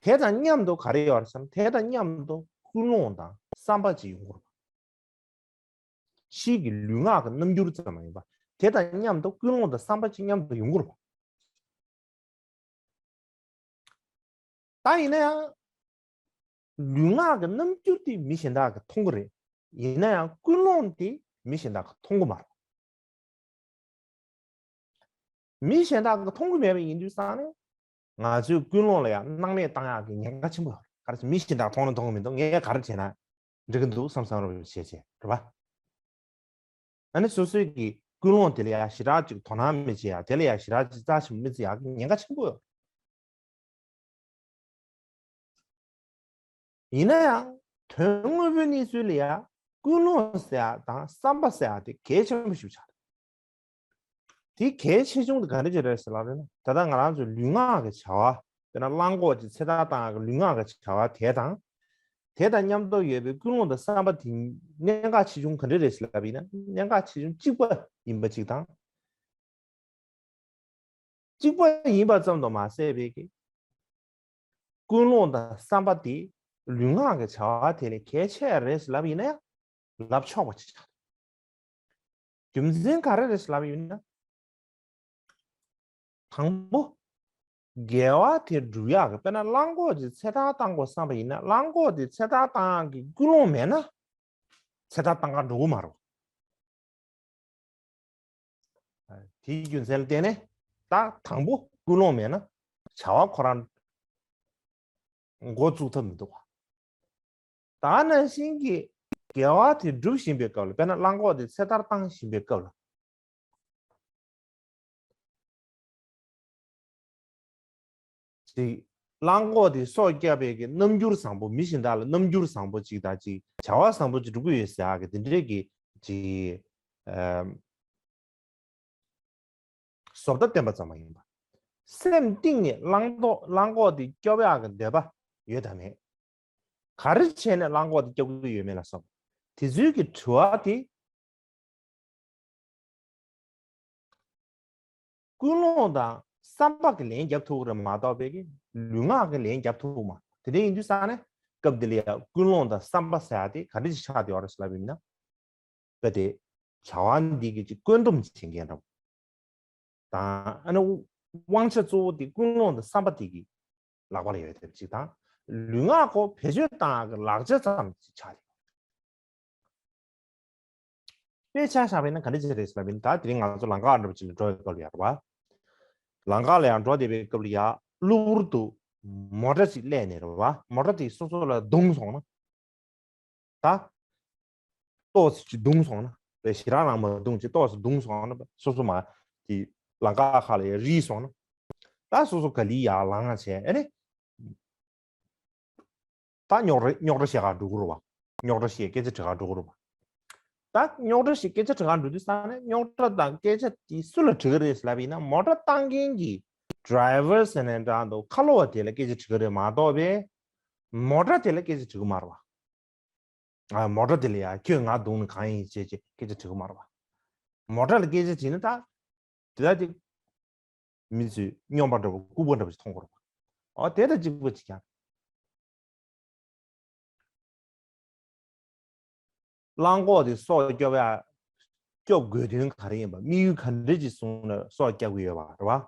དེ་དང་མཉམ་དུ་ག་རེ་ཡོད་རེད་ཟེར་ན། དེ་དང་མཉམ་དུ་ཀུན་སློང་དང་བསམ་པ་ཅིག་ཡོང་གི་རེད་པ། ཕྱིའི་གི་ལུས་ངག་གི་རྣམ་འགྱུར་ཙམ་མ་ཡིན་པ། དེ་དང་མཉམ་དུ་ཀུན་སློང་དང་བསམ་པ་ཅིག་མཉམ་དུ་ཡོང་གི་རེད་པ། ད་ཡིན་ན་ཡང་ལུས་ངག་གི་རྣམ་འགྱུར་དེ་མི་གཞན་དག་གིས་མཐོང་གི་རེད། ཡིན་ན་ཡང་ཀུན་སློང་དེ་མི་གཞན་དག་གིས་མཐོང་གི་མ་རེད། མི་གཞན་དག་གིས་མཐོང་གི་མེད་པ་ཡིན་དུས་ཙང་ནས། ང་ཚོའི་ཀུན་སློང་ལ་ཡང་སྣང་མེད་བཏང་ཡག་གི་ཉེན་ཁ་ཆེན་པོ་ཡོད་རེད། ག་རེ་ཟེར། མི་གཞན་དག་མཐོང་ན་མཐོང་གི་མི་འདུག་ངས་ག་རེ་བྱས་ན་འགྲིག་གི་འདུག་བསམ་བསམ་རོགས་བྱས་བྱས་རེད་པ། ཨ་ནི་སོ་སོའི་གི་ཀུན་སློང་དེ་ལ་ཡང་ཞེ་དྲག་ཅིག་དོ་སྣང་མི་བྱེད་ཡ། དེ་ལ་ཡང་ཞེ་དྲག་ཅིག་རྩ་ཆེན་པོ་མི་བརྩི་ཡག་གི་ཉེན་ཁ་ཆེན་པོ་ཡོད། ཡིན་ན་ཡང་དོན་དངོས་པོའི་གནས་ཚུལ་ལ་ཡང་ཀུན་སློང་ཟེར་ཡ་དང་བསམ་པ་ཟེར་ཡ་དེ་གལ་ཆེན་པོ་ཞིག་ཆགས། དེ་གལ་ཆེ་ཆུང་དེ་ག་འདྲ་ཅིག་རེད་ཟེར་ལབ་ན། ད་ལྟ་ང་རང་ཚོའི་ལུས་ངག་གི་བྱ་བ། དཔེར་ན་གླང་གོག་ཅིག་ཚེ་ཐར་བཏང་ཡག་གི་ལུས་ངག་གི་བྱ་བ་དེ་དང་། དེ་དང་མཉམ་དུ་ཡོད་པའི་ཀུན་སློང་དང་བསམ་པ་དེ་གནད་འགག་ཆེ་ཆུང་ག་འདྲ་རེད་ཟེར་ལབ་ཡིན་ན། གནད་འགག་ཆེ་ཆུང་གཅིག་པ་ཡིན་པ་གཅིག་དང་། གཅིག་པ་ཡིན་པ་ཙམ་དུ་མ་ཟད་པའི་གི་ཀུན་སློང་དང་བསམ་པ་དེ་ལུས་ངག་གི་བྱ་བ་དེ་ལས་གལ་ཆེ་རེད་ཟེར་ལབ་ཡིན་ན་ཡང་ལབ་ཆོག་པ་ཅིག་ཆགས། རྒྱུ་མཚན་ག་རེ་རེད་ཟེར་ལབ་ཡིན་ན། དང་པོ། དགེ་བ་དེ་སྒྲུབ་ཡག་གི། དཔེར་ན་གླང་གོག་ཅིག་ཚེ་ཐར་བཏང་དགོས་བསམ་པ་ཡིན་ན། གླང་གོག་དེ་ཚེ་ཐར་བཏང་ཡག་གི་ཀུན་སློང་མེད་ན་ཚེ་ཐར་བཏང་ག་འགྲོ་གི་མ་རེད། དེའི་རྒྱུ་མཚན་ལ་བརྟེན་ནས་ད་དང་པོ་ཀུན་སློང་མེད་ན་བྱ་བ་ཁོ་རང་འགོ་བཙུགས་ཐབས་མི་འདུག་པ། ད་ནང་བཞིན་གྱི་དགེ་བ་དེ་སྒྲུབ་བཞིན་པའི་སྐབས་ལ། དཔེར་ན་གླང་གོག་དེ་ཚེ་ཐར་བཏང་བཞིན་པའི་སྐབས་ལ། ཅིག་གླང་གོག་དེ་སྲོག་བསྐྱབས་པའི་གི་རྣམ་འགྱུར་བཟང་པོ། མི་གཞན་དག་ལ་རྣམ་འགྱུར་བཟང་པོ་ཅིག་དང་། ཅིག་བྱ་བ་བཟང་པོ་ཅིག་སྒྲུབ་ཀྱི་ཡོད་ཟེར་ཡག་གི་དེ་འདྲའི་གི་ཅིག་ཨ། བཟོ་ལྟ་བསྟན་པ་ཙམ་མ་ཡིན་པ། སེམས་གཏིང་ནས་གླང་གོག་གླང་གོག་དེ་སྐྱོབ་ཡག་གི་འདོད་པ་ཡོད་དམ་མེད། ག་རེ་བྱས་ནས་གླང་གོག་དེ་སྐྱོབ་ཀྱི་ཡོད་མེད་ལ་སོགས་དེ་ཚོའི་གི་དྲི་བ་དེ། ཀུན་སློང་དང་བསམ་པ་གི་ལན་རྒྱབ་ཐུབ་ཀྱི་རེད་མ་གཏོགས་པའི་གི་ལུས་ངག་གི་ལན་རྒྱབ་ཐུབ་ཀྱི་མ། དེ་འདྲ་ཡིན་དུས་ཙང་ནས་སྐབས་འདི་ལ་ཡང་ཀུན་སློང་དང་བསམ་པ་ཟེར་ཡག་དེ་ག་འདྲ་ཞིག་ཆགས་བསྡད་ཡོད་རེད་ཟེར་ལབ་པ་ཡིན་ན། དཔེ་དེ་བྱ་བ་འདི་གི་ཅིག་བཀོད་འདོམས་བྱེད་མཁན་འདྲ་པོ་དང་། ཨ་ནི་དབང་ཆ་གཙོ་བོ་དེ་ཀུན་སློང་དང་བསམ་པ་དེ་གི་ལག་པ་ལ་ཡོད་བསྡད་པ་ཅིག་དང་། ལུས་ངག་ཁོ་བེད་སྤྱོད་བཏང་ཡག་གི་ལག་ཆ་ཙམ་ཞིག་ཆགས་ཡོད། དཔེ་ཆ་བཞག་པ་ཡིན་ན་ག་འདྲ་ཅིག་རེད་ཟེར་ལབ་ཡིན་ན། ད་དེ་རིང་ང་ཚོ་ལམ་ཁ་འདྲ་པོ་ཅིག་ལ་འགྲོ་བའི་སྐབས་ལ་ཡ་རེད་པ། ལམ་ཁ་ལ་ཡང་འགྲོ་བསྡད་པའི་སྐབས་ལ་ཡ་གློ་བུར་དུ་མོ་ཊ་ཅིག་སླེབས་ནས་རེད་པ། མོ་ཊ་དེ་སོ་སོ་ལ་རྡུང་སོང་ན། ད་ཏོག་ཙམ་ཅིག་རྡུང་སོང་ན། དཔེ་ཞེ་དྲག་རང་མ་རྡུང་ཅིག་ཏོག་ཙམ་རྡུང་སོང་ན། སོ་སོ་མར་དེ་ལམ་ཁ་ཁ་ལ་ཡ་རིལ་སོང་ན། ད་སོ་སོ་ག་ལེར་ཡར་ལངས་བྱས། ཨ་ནི་ ད་རྙོག་དྲ་རྙོག་དྲ་བཤད་ག་འགྲོ་གི་རེད་བ། རྙོག་དྲ་བཤད་སྐད་ཆ་དྲི་ག་འགྲོ་གི་རེད་བ། ད་རྙོག་དྲ་ཞིག་སྐད་ཆ་དྲི་ག་འགྲོ་དུས་ཙང་ནས་རྙོག་དྲ་དང་སྐད་ཆ་དེ་སུ་ལ་དྲི་གི་རེད་ལབ་ཡིན་ན། མོ་ཊ་བཏང་མཁན་གྱི་driver་ཟེར་ནས་འདྲ་འདུག་ཁ་ལོ་བ་དེ་ལ་སྐད་ཆ་དྲི་གི་རེད་མ་གཏོགས་པས། མོ་ཊ་དེ་ལ་སྐད་ཆ་དྲི་གི་མ་རེད་བ། ཨ། མོ་ཊ་དེ་ལ་ཡ་ཁྱོད་ང་བརྡུངས་ནས་གང་ཡིན་ཅེས་ཅེས་སྐད་ཆ་དྲི་གི་མ་རེད་བ། མོ་ཊ་ལ་སྐད་ཆ་དྲིས་ན་ད་དེ་ད་དེ་མི་ཚོས་སྨྱོན་པ་འདྲ་བོ་ལྐུགས་པ་འདྲ་བོ་ཞིག་མཐོང་གི་རེད་བ། ཨོ་དེ་དང་གཅིག་པ་ཅིག་ཀྱང་། གླང་གོག་དེ་སྲོག་སྐྱོབ་ཡ་སྐྱོབ་དགོས་དོན་ག་རེ་ཡིན་པ། དམིགས་ཡུལ་ག་འདྲ་ཅིག་བཟུང་ནས་སྲོག་སྐྱབས་ཀྱི་ཡོད་པ་རེད་བ།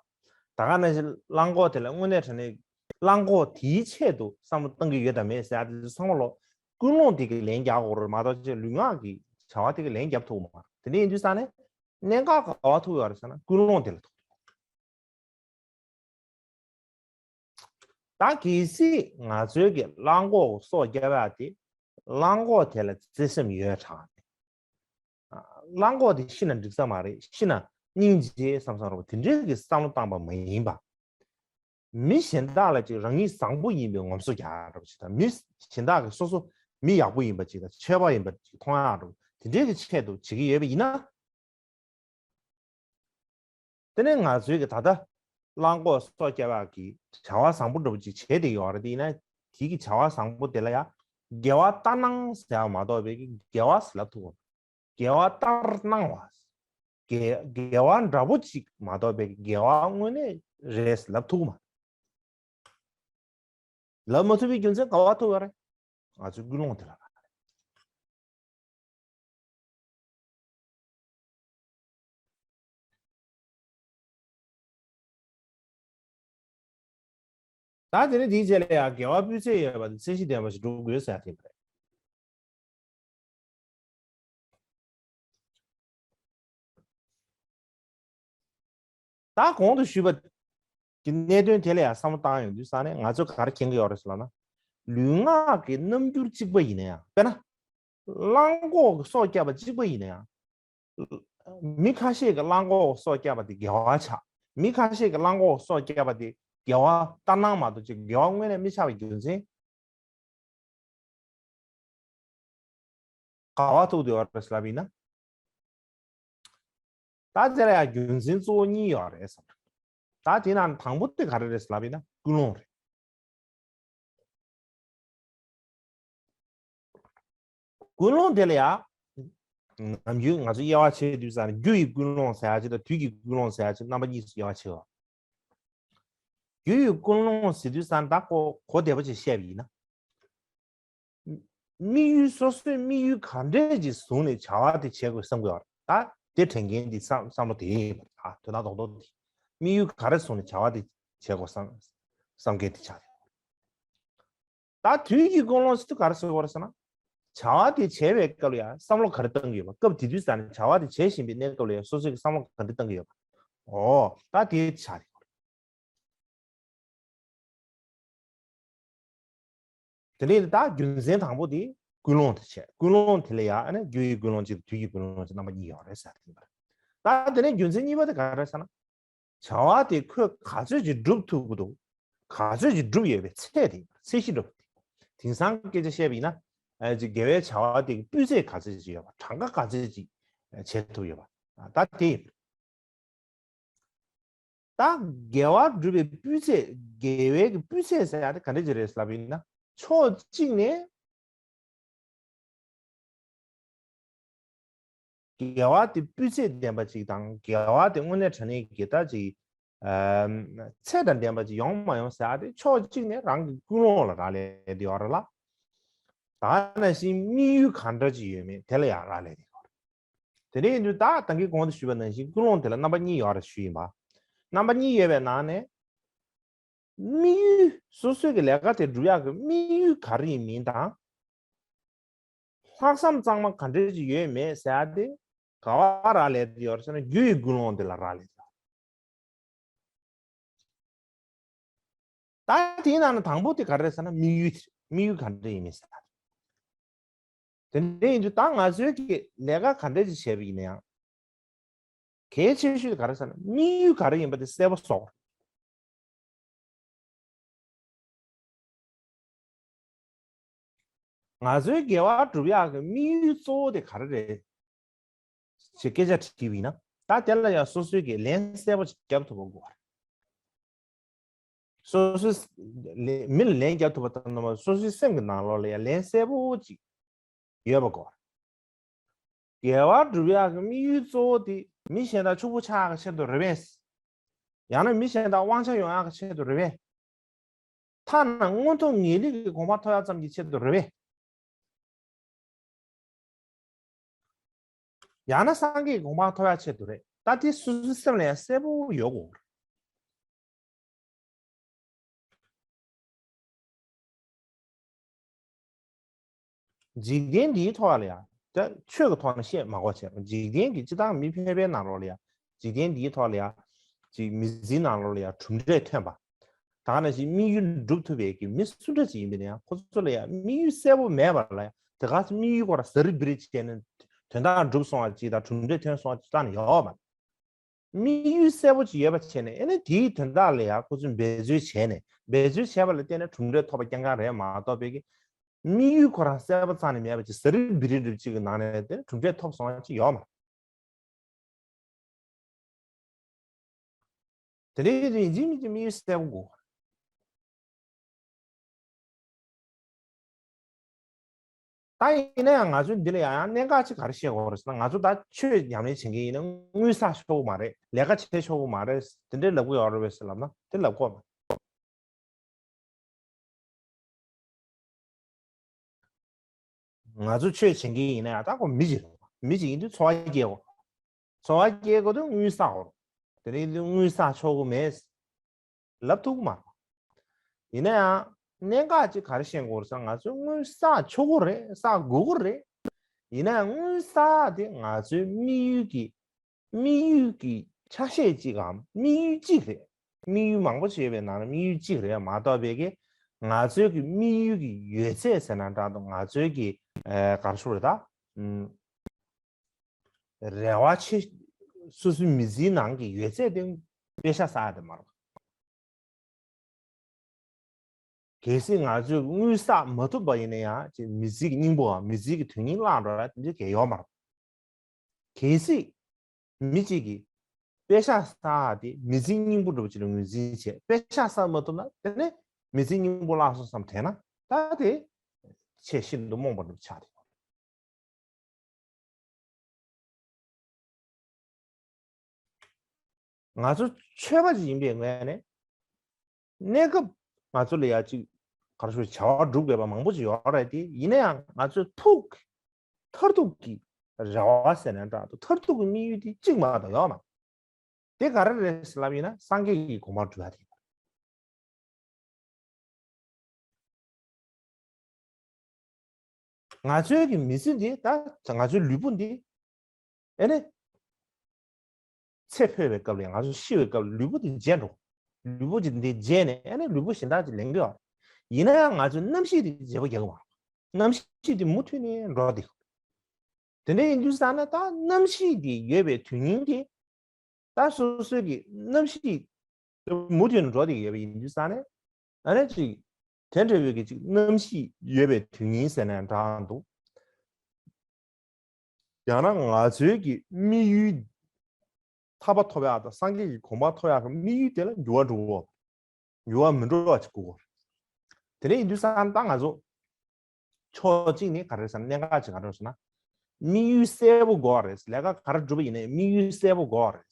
ད་ག་ནང་བཞིན་གླང་གོག་དེ་ལ་དངོས་གནས་དྲང་གནས་གླང་གོག་དེའི་ཆེད་དུ་བསམ་བློ་གཏང་གི་ཡོད་དམ་མེད་ཟེར་ཡ་དེ་ཚོ་ཚང་མ་ལོ་ཀུན་སློང་དེ་གི་ལན་རྒྱག་དགོས་རེད་མ་གཏོགས་ཅིག་ལུས་ངག་གི་བྱ་བ་དེ་གི་ལན་རྒྱབ་ཐུབ་མ་རེད། དེ་འདྲ་ཡིན་དུས་ཙང་ནས་གནད་འགག་ག་པར་ཐུག་ཡོད་རེད་ཟེར་ན་ཀུན་སློང་དེ་ལ་ཐུག་ད་གལ་སྲིད་ང་ཚོའི་གི་གླང་གོག་སྲོག་སྐྱབས་ཡག་དེ་གླང་གོག་དེ་ལ་བརྩེ་སེམས་ཡོད་དྲགས་ནས། གླང་གོག་དེ་ཤི་ན་འགྲིག་ས་མ་རེད། ཤི་ན་སྙིང་རྗེ་བསམ་བསམ་རོགས་དེ་འདྲའི་གི་བསམ་བློ་བཏང་པ་མ་ཡིན་པ། མི་གཞན་དག་ལ་ཅིག་རང་ཉིད་བཟང་པོ་ཡིན་པའི་ངོམ་སོ་རྒྱག་རོགས་ཅིག་དང་། མི་གཞན་དག་གི་སོ་སོ་མི་ཡག་པོ་ཡིན་པ་ཅིག་དང་ཆོས་པ་ཡིན་པ་ཅིག་མཐོང་ཡག་རོགས་དེ་འདྲའི་གི་ཆེད་དུ་བྱེད་ཀྱི་ཡོད་པ་ཡིན་ན། དེ་ནས་ང་ཚོའི་གི་ད་ལྟ་གླང་གོག་སྲོག་སྐྱབས་ཡག་གི་བྱ་བ་བཟང་པོ་འདྲ་པོ་ཅིག་བྱས་བསྡད་ཡོད་རེད། དེ་ཡིན་ན་དེ་གི་བྱ་བ་བཟང་པོ་དེ་ལ་ཡང་དགེ་བ་ལྟར་སྣང་ཟེར་བ་མ་གཏོགས་པའི་གི་དགེ་བ་ཟེར་ལབ་ཐུབ་དགོས། དགེ་བ་ལྟར་སྣང་བ། དགེ་དགེ་བ་འདྲ་པོ་ཅིག་མ་གཏོགས་པའི་དགེ་བ་དངོས་གནས་རེད་ལབ་ཐུབ་མ། ལབ་མ་ཐུབ་པའི་རྒྱུ་མཚན་ག་པར་ཐུག་ཡོད་རེད། ང་ཚོའི་ཀུན་སློང་དེ་ལ་རག་རེད། ད་དེ་ནས་དེའི་རྗེས་ལ་ཡང་དགེ་བ་སྤུས་ཚད་ཡོད་པ་དེ་ཚད་གཞི་ལྡན་པ་ཞིག་སྒྲུབ་དགོས་ཟེར་ཡ་དེ་རེད། ད་གོང་དུ་ཞུས་པ་གི་གནད་དོན་དེ་ལ་ཡང་བསམ་བློ་བཏང་ཡོང་དུས་ཙང་ནས་ང་ཚོས་ག་རེ་མཁྱེན་གྱི་ཡོད་རེད་ཟེར་ལབ་ན། ལུས་ངག་གི་རྣམ་འགྱུར་གཅིག་པ་ཡིན་ན་ཡང་། དཔེར་ན། གླང་གོག་གི་སྲོག་བསྐྱབས་པ་གཅིག་པ་ཡིན་ན་ཡང་། མི་ཁ་ཤས་ཀྱིས་གླང་གོག་སྲོག་བསྐྱབས་པ་དེ་དགེ་བ་ཆགས། མི་ཁ་ཤས་ཀྱིས་གླང་གོག་སྲོག་བསྐྱབས་པ་དེ་དགེ་བ་ལྟར་སྣང་མ་གཏོགས་ཅིག་དགེ་བ་དངོས་གནས་མི་ཆགས་པའི་རྒྱུ་མཚན་ག་པར་ཐུག་བསྡད་ཡོད་རེད་ལབ་ཡིན་ན། ད་དེ་ལ་ཡང་རྒྱུ་མཚན་གཙོ་བོ་གཉིས་ཡོད་རེད་བསམ། ད་དེ་ནང་དང་པོ་དེ་ག་རེ་རེད་ལབ་ཡིན་ན་ཀུན་སློང་རེད། ཀུན་སློང་དེ་ལ་ཡང་། ནམ་རྒྱུན་ང་ཚོ་དབྱེ་བ་ཕྱེ་དུས་ཙང་རྒྱུ་ཡི་ཀུན་སློང་ཟེར་ཡ་ཅིག་དང་དུས་ཀྱི་ཀུན་སློང་ཟེར་ཡ་ཅིག་རྣམ་པ་གཉིས་སུ་དབྱེ་བ་ཕྱེ་བ། རྒྱུ་ཡི་ཀུན་སློང་ཟེར་དུས་ཙང་ད་གོ་གོ་བདེ་པོ་ཅིག་བཤད་པ་ཡིན་ན། དམིགས་ཡུལ་སོ་སོའི་དམིགས་ཡུལ་ག་འདྲས་ཅིག་བཟུང་ནས་བྱ་བ་དེ་བྱེད་དགོས་བསམ་གྱི་ཡོད་རེད། ད་དེ་དྲན་མཁན་དེ་བསམ་བསམ་བློ་དེ་ཡིན་པ། ད་དོན་དག་རྡོག་རྡོག་དེ། དམིགས་ཡུལ་ག་རེ་བཟུང་ནས་བྱ་བ་དེ་བྱེད་དགོས་བསམ་བསམ་མཁན་དེ་ཆགས་རེད། ད་དུས་ཀྱི་ཀུན་སློང་ཟེར་དུས་ག་རེ་ཟེར་དགོས་རེད་ཟེར་ན། བྱ་བ་དེ་བྱེད་པའི་སྐབས་ལ་ཡང་བསམ་བློ་ག་རེ་གཏང་གི་ཡོད་པ། སྐབས་དེ་དུས་ཙང་ནས་བྱ་བ་དེ་བྱེད་བཞིན་པའི་གནས་སྐབས་ལ་ཡང་སོ་སོས་ཀྱི་བསམ་བློ་ག་རེ་གཏང་གི་ཡོད་པ། འོ་ད་དེ་ཆགས་རེད། དེ་ནས་ད་རྒྱུ་མཚན་དང་པོ་དེ་ཀུན་སློང་དེ་བྱས། ཀུན་སློང་དེ་ལ་ཡང་ཨ་ནི་རྒྱུ་ཡི་ཀུན་སློང་གཅིག་དང་དུས་ཀྱི་ཀུན་སློང་གཅིག་རྣམ་པ་གཉིས་ཡོད་རེད་ཟེར་དེ་ཡིན་པ་རེད། ད་དེ་ནས་རྒྱུ་མཚན་གཉིས་པ་དེ་ག་རེ་ཟེར་ན། བྱ་བ་དེ་ཁོས་ག་ཚོད་ཅིག་སྒྲུབ་ཐུབ་ཀྱི་འདུག་ག་ཚོད་ཅིག་སྒྲུབ་ཡོད་པའི་ཚད་དེ་ཡིན་པ་རེད། ཚད་གཞི་འདྲ་པོ་དེ། དེང་སང་སྐད་ཆ་བཤད་པ་ཡིན་ན། ཨ་ཅིག་དགེ་བའི་བྱ་བ་དེ་གི་སྤུས་ཚད་ག་ཚོད་ཅིག་ཡོད་པ། གྲངས་ཀ་ག་ཚོད་ཅིག་བྱེད་ཐུབ་ཡོད་པ། ད་དེ་ཡིན་པ་རེད། ད་དགེ་བ་སྒྲུབ་པའི་སྤུས་ཚད། དགེ་བའི་གི་སྤུས་ཚད་ཟེར་ཡ་དེ་ག་འདྲ་ཅིག་རེད་ལབ་ཡིན་ན། ཕྱོགས་གཅིག་ནས་དགེ་བ་དེ་སྤུས་ཚད་ལྡན་པ་ཅིག་དང་། དགེ་བ་དེ་དངོས་གནས་དྲང་གནས་ཀྱི་ད་ཅིག་ཨམ་ཚད་དང་ལྡན་པ་ཅིག་ཡོང་མ་ཡོང་ཟེར་ཡ་དེ་ཕྱོགས་གཅིག་ནས་རང་གི་ཀུན་སློང་ལ་རག་ལས་བསྡད་ཡོད་རེད་ལ། ད་ནང་བཞིན་དམིགས་ཡུལ་ག་འདྲ་ཅིག་ཡོད་མེད་དེ་ལ་ཡང་རག་ལས་བསྡད་ཡོད་རེད། དེ་འདྲ་ཡིན་དུས་ད་ད་གིན་གོང་དུ་ཞུས་པ་ནང་བཞིན་ཀུན་སློང་དེ་ལ་རྣམ་པ་གཉིས་ཡོད་རེད་ཞུས་ཡིན་པ། རྣམ་པ་གཉིས་ཡོད་པའི་ནང་ནས། དམིགས་ཡུལ། སོ་སོའི་གི་ལས་ཀ་དེ་སྒྲུབ་ཡག་གི་དམིགས་ཡུལ་ག་རེ་ཡིན་མིན་དང་། ལྷག་བསམ་གཙང་མ་ག་འདྲ་ཅིག་ཡོད་མེད་ཟེར་ཡ་དེ་ག་པར་རག་ལས་ཡོད་རེད་ཟེར་ན་རྒྱུ་ཡི་ཀུན་སློང་དེ་ལ་རག་ལས་ཡོད། ད་དེའི་ནང་ནས་དང་པོ་དེ་ག་རེ་རེད་ཟེར་ན་དམིགས་ཡུལ་དེ་རེད། དམིགས་ཡུལ་ག་འདྲ་ཡིན་མིན་ཟེར་ན། དེ་འདྲ་ཡིན་དུས་ད་ང་ཚོའི་གི་ལས་ཀ་ག་འདྲ་ཅིག་བྱས་པ་ཡིན་ན་ཡང་། གལ་ཆེ་ཤོས་དེ་ག་རེ་ཟེར་ན་དམིགས་ཡུལ་ག་རེ་ཡིན་པ་དེ་གསལ་པོ་བཟོ་དགོས། ང་ཚོའི་དགེ་བ་སྒྲུབ་ཡག་གི་དམིགས་ཡུལ་གཙོ་བོ་དེ་ག་རེ་རེད་ཅེས་སྐད་ཆ་དྲིས་པ་ཡིན་ན། ད་དེ་ལ་ཡང་སོ་སོའི་གི་ལན་གསལ་པོ་ཅིག་རྒྱབ་ཐུབ་པ་དགོས་པ་རེད། སོ་སོའི་ལན་མི་ལ་ལན་རྒྱབ་ཐུབ་པ་ཙམ་མ་ཟད་སོ་སོའི་སེམས་ཀྱི་ནང་ལོགས་ལ་ཡང་ལན་གསལ་པོ་ཅིག་ཡོད་པ་དགོས་པ་རེད། དགེ་བ་སྒྲུབ་ཡག་གི་དམིགས་ཡུལ་གཙོ་བོ་དེ་མི་གཞན་དག་ཕྱུག་པོ་ཆགས་ཡག་གི་ཆེད་དུ་རེད་པས། ཡང་ན་མི་གཞན་དག་དབང་ཆ་ཡོང་ཡག་གི་ཆེད་དུ་རེད་པས། ཐ་ན་མངོན་མཐོ་ངེས་ལེགས་ཀྱི་གོ་འཕང་ཐོབ་ཡག་ཙམ་གྱི་ཆེད་དུ་རེད་པས། ཡང་ན་སངས་རྒྱས་ཀྱི་གོ་འཕང་ཐོབ་ཡག་ཆེད་དུ་རེད། ད་དེ་སོ་སོའི་སེམས་ལ་ཡང་གསལ་པོ་ཡོད་དགོས། འཇིག་རྟེན་འདིའི་ཐོག་ལ་ཡང་ད་ཆོས་ཀྱི་ཐོག་ནས་བཤད་མ་དགོས་བྱས། འཇིག་རྟེན་གྱི་སྤྱི་བཏང་མི་ཕལ་པའི་ནང་ལོགས་ལ་ཡང་འཇིག་རྟེན་འདིའི་ཐོག་ལ་ཡང་ཅིག་མི་ཚེའི་ནང་ལོགས་ལ་ཡང་གྲུབ་འབྲས་ཐོན་པ། ད་ག་ནང་བཞིན་དམིགས་ཡུལ་འགྲུབ་ཐུབ་པའི་གི་མི་སུ་འདྲ་ཅིག་ཡིན་པ་ཡིན་ན་ཡང་ཁོ་ཚོ་ལ་ཡང་དམིགས་ཡུལ་གསལ་པོ་མེད་པ་ལ་ཡང་དེ་ག་ཚོད་དམིགས་ཡུལ་སྐོར་ལ་ཟ་རི་འབི་རི་བྱས་ནས་དོན་དག་འགྲུབ་སོང་བ་ཅིག་དང་གྲུབ་འབྲས་ཐོན་སོང་བ་ཅིག་ལྟ་ན་ཡོད་མ་རེད། དམིགས་ཡུལ་གསལ་པོ་ཅིག་ཡོད་པ་བྱས་ནས་ཨེ་ནི་དེའི་དོན་དག་ལ་ཡང་ཁོ་ཚོས་འབད་རྩོལ་བྱས་ནས་འབད་རྩོལ་བྱས་པ་ལ་བརྟེན་ནས་གྲུབ་འབྲས་ཐོབ་པ་རྐྱང་རྐྱང་རེད་མ་གཏོགས་པའི་གི་དམིགས་ཡུལ་ཁོ་རང་གསལ་པོ་རྩ་ནས་མེད་པ་ཅིག་ཟ་རི་འབི་རི་འདྲ་ཅིག་གི་ནང་ནས་དེ་གྲུབ་འབྲས་ཐོབ་སོང་བ་ཅིག་ཡོད་མ་རེད། དེ་འདྲའི་ཡིན་ཙང་ཡིན་གཅིག་མིན་གཅིག་དམིགས་ཡུལ་གསལ་པོ་དགོས། ད་ཡིན་ན་ཡང་ང་ཚོས་འདི་ལ་ཡང་ཡང་གནད་འགག་ཅིག་ག་རེ་བཤད་དགོས་རེད་ཟེར་ན། ང་ཚོ་ད་ཆོས་ཉམས་ལེན་བྱེད་མཁན་ཡིན་ན་དངུལ་བསགས་ཆོག་གི་མ་རེད། ལས་ཀ་བྱེད་ཆོག་གི་མ་རེད། དེ་འདྲའི་ལབ་གི་ཡོད་རེད་པས་ཟེར་ལབ་ན་དེ་ལབ་དགོས་མ་རེད། ང་ཚོ་ཆོས་བྱེད་མཁན་ཡིན་ན་ཡང་ད་ཁོ་མི་ཅིག་རེད། མི་ཅིག་ཡིན་དུས་འཚོ་བ་སྐྱེལ་དགོས། འཚོ་བ་སྐྱེལ་དགོས་དུས་དངུལ་བསགས་དགོས། དེ་འདྲ་ཡིན་དུས་དངུལ་བསགས་ཆོག་གི་མེད་ལབ་ཐུབ་ཀྱི་མ་རེད། ཡིན་ན་ཡང་གནད་འགག་ཅིག་ག་རེ་བཤད་དགོས་རེད་ཟེར་ན། ང་ཚོས་དངུལ་བསགས་ཆོག་གི་རེད། བསགས་དགོས་ཀྱི་རེད། ཡིན་ན་ཡང་དངུལ་བསགས་དེ་ང་ཚོའི་དམིགས་ཡུལ་གྱི་དམིགས་ཡུལ་གྱི་ཆ་ཤས་གཅིག་གམ་དམིགས་ཡུལ་གཅིག་རེད། དམིགས་ཡུལ་མང་པོ་ཅིག་ཡོད་པའི་ནང་ནས་དམིགས་ཡུལ་གཅིག་རེད་མ་གཏོགས་པའི་གི་ང་ཚོའི་གི་དམིགས་ཡུལ་གྱི་ཡོད་ཚད་ཟེར་ན་འདྲ་འདུག་ང་ཚོའི་གི་ཨ་ག་རེ་ཞུ་དགོས་རེད་ད། ཨུམ། རེ་བ་ཆེ། སོ་སོའི་མི་ཚེའི་ནང་གི་ཡོད་ཚད་དེ་པེ་ཤ་བསགས་ཡག་དེ་མ་རེད། གལ་སྲིད་ང་ཚོས་དངུལ་བསགས་མ་ཐུབ་པ་ཡིན་ན་ཡང་ཅིག་མི་ཚེ་གི་སྙིང་པོའམ་མི་ཚེ་གི་དོན་སྙིང་བརླག་འགྲོ་ཡག་དེ་འདྲ་གང་ཡང་ཡོད་མ་རེད། གལ་སྲིད་མི་གཅིག་གིས་པེ་ཤ་བསགས་ཏེ་མི་ཚེའི་སྙིང་པོ་འདྲ་པོ་ཅིག་ལ་ངོས་འཛིན་བྱས། པེ་ཤ་བསགས་མ་ཐུབ་ན་དེ་ནས་མི་ཚེའི་སྙིང་པོ་བརླག་སོང་བསམ་དྲན་ན་ད་དེ་ཆེས་ཤིན་ཏུ་རྨོངས་པ་འདྲ་པོ་ཆགས་ཏེ། ང་ཚོ་ཆོས་པ་ཅིག་ཡིན་པའི་ངོས་ནས་གནས་སྐབས་ང་ཚོ་ལ་ཡ་ཅིག་ག་རེ་ཞུ་བྱ་བ་སྒྲུབ་དགོས་པ་མང་པོ་ཅིག་ཡོད་རེད་དེ། ཡིན་ན་ཡང་ང་ཚོའི་ཐུགས་མཐར་ཐུག་གི་རེ་བ་ཟེར་ན་འདྲ་འདུག་མཐར་ཐུག་གི་དམིགས་ཡུལ་དེ་གཅིག་མ་གཏོགས་ཡོད་མ་རེད། དེ་ག་རེ་རེད་ཟེར་ལབ་ཡིན་ན་སངས་རྒྱས་ཀྱི་གོ་འཕང་སྒྲུབ་ཡ་དེ་ཡིན་པ་རེད། ང་ཚོའི་གི་མི་ཚེ་འདི་ད་ང་ཚོའི་ལུས་པོ་འདི་ཨེ་ནི་ཚེ་འཕོས་པའི་སྐབས་ལ་ང་ཚོ་ཤི་བའི་སྐབས་ལ་ལུས་པོ་འདི་བརྗེད་འགྲོ། ལུས་པོ་འདི་བརྗེད་ནས་ཨེ་ནི་ལུས་པོ་གཞན་དག་ཅིག་ལེན་གི་ཡོད། ཡིན་ན་ཡང་ང་ཚོའི་རྣམ་ཤེས་འདི་བརྗེ་པོ་རྒྱག་གི་མ་རེད། རྣམ་ཤེས་འདི་མུ་མཐུད་ནས་འགྲོ་བསྡད་ཡོད། དེ་འདྲ་ཡིན་དུས་ཙང་ན་ད་རྣམ་ཤེས་འདི་ཡོད་པའི་དོན་སྙིང་དེ། ད་སོ་སོའི་གི་རྣམ་ཤེས་མུ་མཐུད་ནས་འགྲོ་བསྡད་ཀྱི་ཡོད་པ་ཡིན་དུས་ཙང་ནས། ཨ་ནི་ཅིག་དེ་འདྲ་བའི་གི་ཅིག་རྣམ་ཤེས་ཡོད་པའི་དོན་སྙིང་ཟེར་ནའང་འདྲ་འདུག་ཡང་ན་ང་ཚོའི་གི་དམིགས་ཡུལ་ཐར་པ་ཐོབ་ཡག་དང་སངས་རྒྱས་ཀྱི་གོ་འཕང་ཐོབ་ཡག་གི་དམིགས་ཡུལ་དེ་ལ་འགྱུར་བ་འགྲོ་གི་ཡོད། འགྱུར་བ་མི་འགྲོ་བ་ཅིག་དགོས་ཀྱི་ཡོད། དེ་འདྲ་ཡིན་དུས་ཙང་ད་ང་ཚོ་ཕྱོགས་གཅིག་ནས་ག་རེ་ཟེར་ན་གནད་འགག་ཅིག་ག་རེ་ཟེར་ན། དམིགས་ཡུལ་གསལ་པོ་དགོས་རེད། ལས་ཀ་ག་རེ་སྒྲུབ་པ་ཡིན་ནའི་དམིགས་ཡུལ་གསལ་པོ་དགོས་རེད།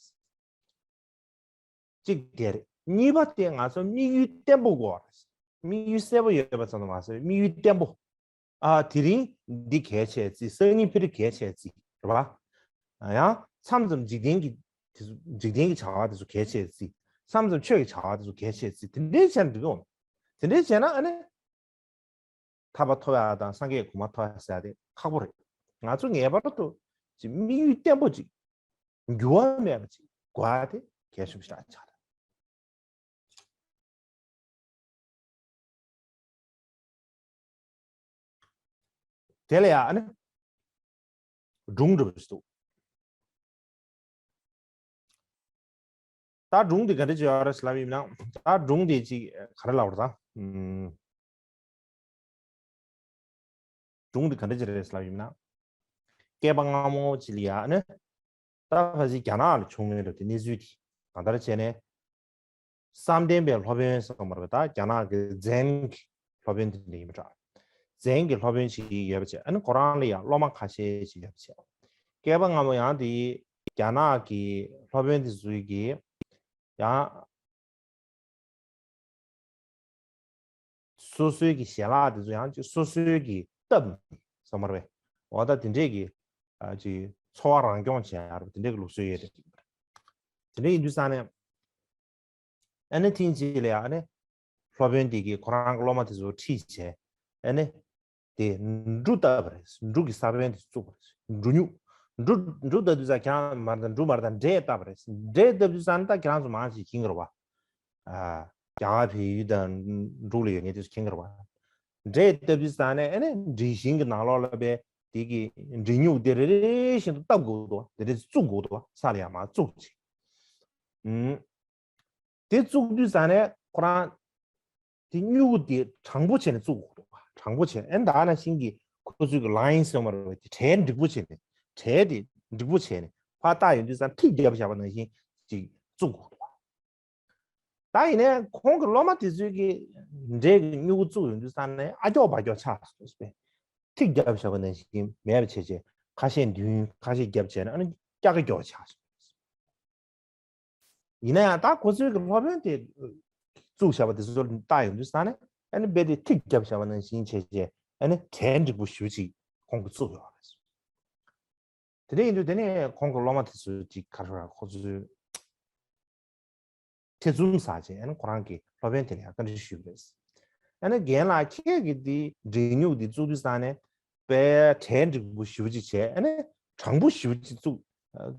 གཅིག་དེ་རེད། གཉིས་པ་དེ་ང་ཚོ་དམིགས་ཡུལ་བརྟན་པོ་དགོས་རེད། དམིགས་ཡུལ་གསལ་པོ་ཡོད་པ་ཙམ་དུ་མ་ཟད་དམིགས་ཡུལ་བརྟན་པོ། ཨ་དེ་རིང་འདི་གལ་ཆེ་རྩིས། སང་ཉིན་ཕ་གི་གལ་ཆེ་རྩིས་རེད་པ། ཡང་མཚམས་མཚམས་འཇིག་རྟེན་གྱི་དེ་ཚོ་འཇིག་རྟེན་གྱི་བྱ་བ་དེ་ཚོ་གལ་ཆེ་རྩིས། མཚམས་མཚམས་ཆོས་ཀྱི་བྱ་བ་དེ་ཚོ་གལ་ཆེ་རྩིས། དེ་འདྲའི་བྱས་ན་འགྲིག་གི་འོང་། དེ་འདྲའི་བྱས་ན་ཨ་ནི། ཐར་པ་ཐོབ་ཡག་དང་སངས་རྒྱས་གོ་འཕང་ཐོབ་ཡག་ཟེར་ཡག་དེ་ཁག་པོ་རེད། ང་ཚོ་ངེས་པར་དུ་ཅིག་དམིགས་ཡུལ་བརྟན་པོ་ཅིག་འགྱུར་བ་མེད་པ་ཅིག་དགོས་ཡག་དེ་གལ་ཆེན་པོ་ཞེ་དྲག་ཆགས་རེད། དེ་ལ་ཡང་ཨ་ནི་སྒྲུང་འདྲ་པོ་ཞིག་འདུག་ད་སྒྲུང་འདི་ག་འདྲ་ཅིག་ཡོད་རེད་ཟེར་ལབ་ཡིན་ན། ད་སྒྲུང་འདི་ཅིག་ག་རེ་ལབ་དགོས་རེད་ད། ཨུམ། གཞུང་འདི་ག་འདྲ་ཅིག་རེད་ལབ་ཡིན་ན། བསྐལ་པ་སྔ་མོ་ཅིག་ལ་ཡ་ཨ་ནི། ད་ཕལ་ཆེར་རྒྱ་ནག་ལ་བྱུང་མེད་འགྲོ་དེ་གནས་ཚུལ་དེ་གང་ལྟར་བྱས་ནས། བསམ་གཏན་པའི་སློབ་དཔོན་ཟེར་མ་རེད་པ། ད་རྒྱ་ནག་གི་ཛེན་གྱི་སློབ་དཔོན་དེ་འདྲ་ཡིན་པ་འདྲ། ཛེན་གྱི་སློབ་དཔོན་ཅིག་ཡོད་པ་བྱས། ཨ་ནི་ཁོ་རང་ལ་ཡང་སློབ་མ་ཁ་ཤས་ཅིག་ཡོད་པ་བྱས། བསྐལ་པ་སྔ་མོ་ཡང་དེ་རྒྱ་ནག་གི་སློབ་དཔོན་དེ་ཚོའི་གི་ཡང་སོ་སོའི་གི་ཞལ་ལག་དེ་ཚོ་ཡང་ཅིག་སོ་སོའི་གི་བཏབ་ནས་ཟེར་མ་རེད་པས། འོ་ད་དེ་འདྲས་གི་ཨ་ཅིག་འཚོ་བ་རང་སྐྱོང་བྱེད་ཡ་རེད་པ། དེ་འདྲས་གི་ལུགས་སྲོལ་ཡོད་རེད། དེ་འདྲས་ཡིན་དུས་ཙང་ནས། ཨ་ནི་ཐེངས་གཅིག་ལ་ཡ་ཨ་ནི་སློབ་དཔོན་དེ་གིས་ཁོ་རང་གི་སློབ་མ་དེ་ཚོ་ཁྲིད་བྱས། ཨ་ནི་དེ་འབྲུ་བཏབ་པ་རེད། འབྲུ་གི་ས་བོན་དེ་བཙུགས་པ་རེད། འབྲུ་སྨྱུག་འབྲུ་འབྲུ་བཏབ་དུས་ཙང་ཁྱེད་རང་མར་དང་འབྲུ་མར་དང་འབྲས་བཏབ་པ་རེད། འབྲས་བཏབ་དུས་ཙང་ནི་ད་ཁྱེད་རང་ཚོ་མང་ཆེ་མཁྱེན་གི་རེད་པ། ཨ། རྒྱ་གར་བལ་ཡུལ་དང་འབྲུག་ལ་ཡོད་མཁན་དེ་ཚོ་མཁྱེན་གི་རེད་པ། འབྲས་བཏབ་དུས་ཙང་ནས་ཨ་ནི་འབྲས་ཞིང་གི་ནང་ལོགས་ལ་པའི་དེ་གི་འབྲས་སྨྱུག་དེ་རེ་རེ་བཞིན་དུ་བཏབ་དགོས་འདུག་དེ་རེ་བཙུགས་དགོས་འདུག་ས་ལ་ཡར་མར་བཙུགས་བྱས། ཨུམ། དེ་བཙུགས་དུས་ཙང་ནས་ཁོ་རང་དེ་སྨྱུག་གུ་དེ་དྲང་པོ་བྱས་ནས་བཙུགས་དགོས་འདུག་དྲང་པོ་བྱས། ཨ་ནི་ད་ནང་བཞིན་གྱི་ཁོ་ཚོའི་གི་ལའིན་ཟེར་མ་རེད་པ། དེ་གྲལ་འགྲིག་པོ་བྱས་ནས། གྲལ་དེ་འགྲིག་པོ་བྱས་ནས་ཕར་བཏགས་ཡོང་དུས་ཙང་ཐིག་བརྒྱབ་བཞག་པ་ནང་བཞིན་ཅིག་བཙུགས་དགོས་འདུག་ད་ཡིན་ནའི་ཁོང་གི་སློབ་མ་དེ་ཚོས་ཀྱི་འབྲས་ཀྱི་སྨྱུ་གུ་བཙུགས་ཡོང་དུས་ཙང་ནས་ཨ་ཀྱོག་པ་ཀྱོག་ཆགས་སོང་ཟེར། ཐིག་བརྒྱབ་བཞག་པ་ནང་བཞིན་མེད་པ་བྱས་བྱས། ཁ་ཤས་མདུན་ཁ་ཤས་རྒྱབ་བྱས་ནས་ཨ་ནི་སྐྱ་ཀ་ཀྱོག་ཆགས་སོང་། ཡིན་ན་ཡང་ད་ཁོ་ཚོའི་གི་སློབ་དཔོན་དེ་བཙུགས་བཞག་པ་དེ་ཚོ་ལ་བལྟ་ཡོང་དུས་ཙང་ནས་ཨ་ནི་རྦད་དེ་ཐིག་བརྒྱབ་བཞག་པ་ནང་བཞིན་བྱས་བྱས་ཨ་ནི་གྲལ་འགྲིག་པོ་ཞེ་པོ་ཅིག་ཁོང་གིས་བཙུགས་ཡོད་རེད། དེ་འདྲ་ཡིན་དུས་དེ་ནས་ཁོང་གི་སློབ་མ་དེ་ཚོས་ཅིག་ག་རེ་ཟེར། ཁོ་ཚོས་ཐེ་ཚོམ་ཟ་བྱས་ཨ་ནི་ཁོ་རང་གི་སློབ་དཔོན་དེ་ལ་ཡང་བཀའ་འདྲི་ཞུས་པ་རེད། ཨ་ནི་རྒན་ལགས་ཁྱེད་ཀྱིས་འདི་འབྲས་སྨྱུག་འདི་བཙུགས་དུས་ཙང་ནས་དཔེ་གྲལ་འགྲིག་པོ་ཞེ་པོ་ཅིག་བྱས། ཨ་ནི་དྲང་པོ་ཞེ་པོ་ཅིག་བཙུགས། ཨ།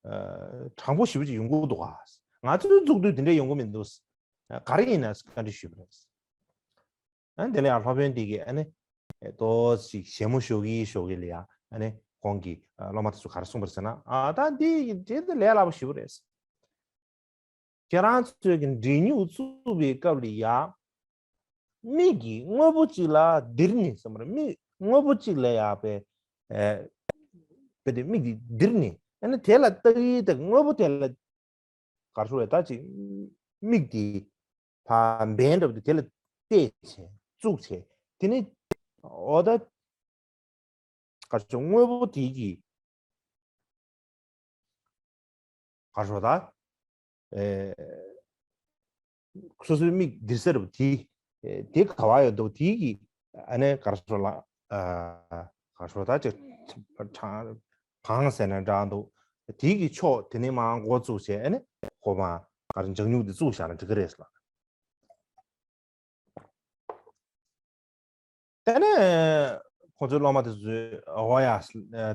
ཨ། དྲང་པོ་ཞེ་པོ་ཅིག་ཡོང་གི་འདུག་ག་ང་ཚོའི་བཙུགས་དུས་དེ་འདྲ་ཡོང་གི་མི་འདུག་ག་རེ་ཡིན་ན་བཀའ་འདྲི་ཞུས་པ་རེད། ཨ་ནི་དེ་ལ་ཡང་སློབ་དཔོན་དེ་གིས་ཨ་ནི་ཏོག་ཙམ་ཞིབ་མོ་ཞུ་གི་ཞུ་གི་ལ་ཡ་ཨ་ནི་ཁོང་གིས་ཨ་སློབ་མ་དེ་ཚོ་ག་རེ་གསུངས་པ་རེད་ཟེར་ན། ཨ་ད་འདི་དེ་དེ་ལས་སླ་པོ་ཞེ་པོ་རེད། ཁྱེད་རང་ཚོས་ཀྱི་འབྲས་སྨྱུག་བཙུགས་པའི་སྐབས་ལ་ཡ། མིག་གིས་དངོས་པོ་གཅིག་ལ་ལྡིར་ནས་ཟེར་མ་རེད། མིག་དངོས་པོ་གཅིག་ལ་ཡ་པའི་ཨེ་པའི་དེ་མིག་གིས་ལྡིར་ནས་ཨ་ནི་དེ་ལ་ལྟ་གི་ལྟ་གི་དངོས་པོ་དེ་ལ་ག་རེ་ཟེར་བས། ད་ཅིག་མིག་དེ་ཕར་འབེན་འདྲ་པོ་དེ་དེ་ལ་གཏད་བྱས་བཙུགས་བྱས། དེ་ནི་འོ་ད་ག་རེ་ཟེར། དངོས་པོ་དེ་གི་ག་རེ་ཟེར་ད། ཨེ། སོ་སོའི་མིག་ལྡིར་ས་རེད་པ། དེ་དེ་ག་བ་ཡོད་འདུག་དེ་གི་ཨ་ནི་ག་རེ་ཟེར་ལ། ཨ། ག་རེ་ཟེར་ད་ཅིག་གྲངས་གང་ཟེར་ན་འདྲ་འདུག་དེ་གི་ཕྱོགས་དེ་ནས་མར་འགོ་བཙུགས་བྱས་ཨ་ནི་ཁོ་མར་ག་རེ་ལྗང་སྨྱུག་དེ་བཙུགས་བཞག་ན་འགྲིག་གི་རེད་ལ། དེ་ནས་ཁོ་ཚོའི་སློབ་མ་དེ་ཚོས་འོ་ཡ།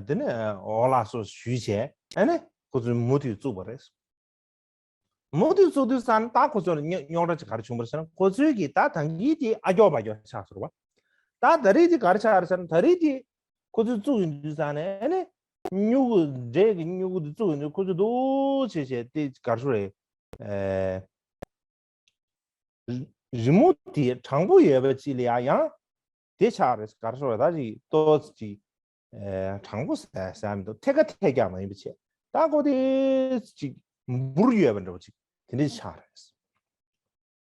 དེ་ནས་འོ་ལགས་སོ་ཞུས་བྱས་ཨ་ནི་ཁོ་ཚོས་མུ་མཐུད་བཙུགས་པ་རེད། མུ་མཐུད་བཙུགས་དུས་ཙང་ད་ཁོ་ཚོར་རྙོག་རྙོག་དྲ་ཅིག་ག་རེ་བྱུང་བ་རེད་ཟེར་ན། ཁོ་ཚོའི་གི་ད་ད་གིན་དེ་ཨ་ཀྱོག་པ་ཀྱོག་ཆགས་སོང་བ། ད་ད་རེས་དེ་ག་རེ་ཆགས་རེད་ཟེར་ན། ད་རེས་དེ་ཁོ་ཚོས་བཙུགས་ཡོང་དུས་ཙང་ནས་ཨ་ནི་སྨྱུ་གུ་འབྲས་ཀྱི་སྨྱུ་གུ་དེ་བཙུགས་ཡོང་དུས་ཁོ་ཚོས་འདུག་བྱས་བྱས་དེ་ག་རེ་ཟེར་རེད། ཨེ། རི་མོ་དེ་དྲང་པོ་ཡོད་པ་ཅིག་ལ་ཡང་ཡང་དེ་ཆགས་རེད། ག་རེ་ཟེར་བ། ད་ཅིག་ཏོག་ཙམ་ཅིག་ཨེ། དྲང་པོ་ཟེར་ཟེར་མི་འདུག་ཐད་ཀ་ཐད་ཀ་མ་ཡིན་པ་བྱས། ད་ཁོ་དེ་ཅིག་འབུར་ཡོད་པ་འདྲ་པོ་ཅིག་དེ་འདྲ་ཆགས་རེད།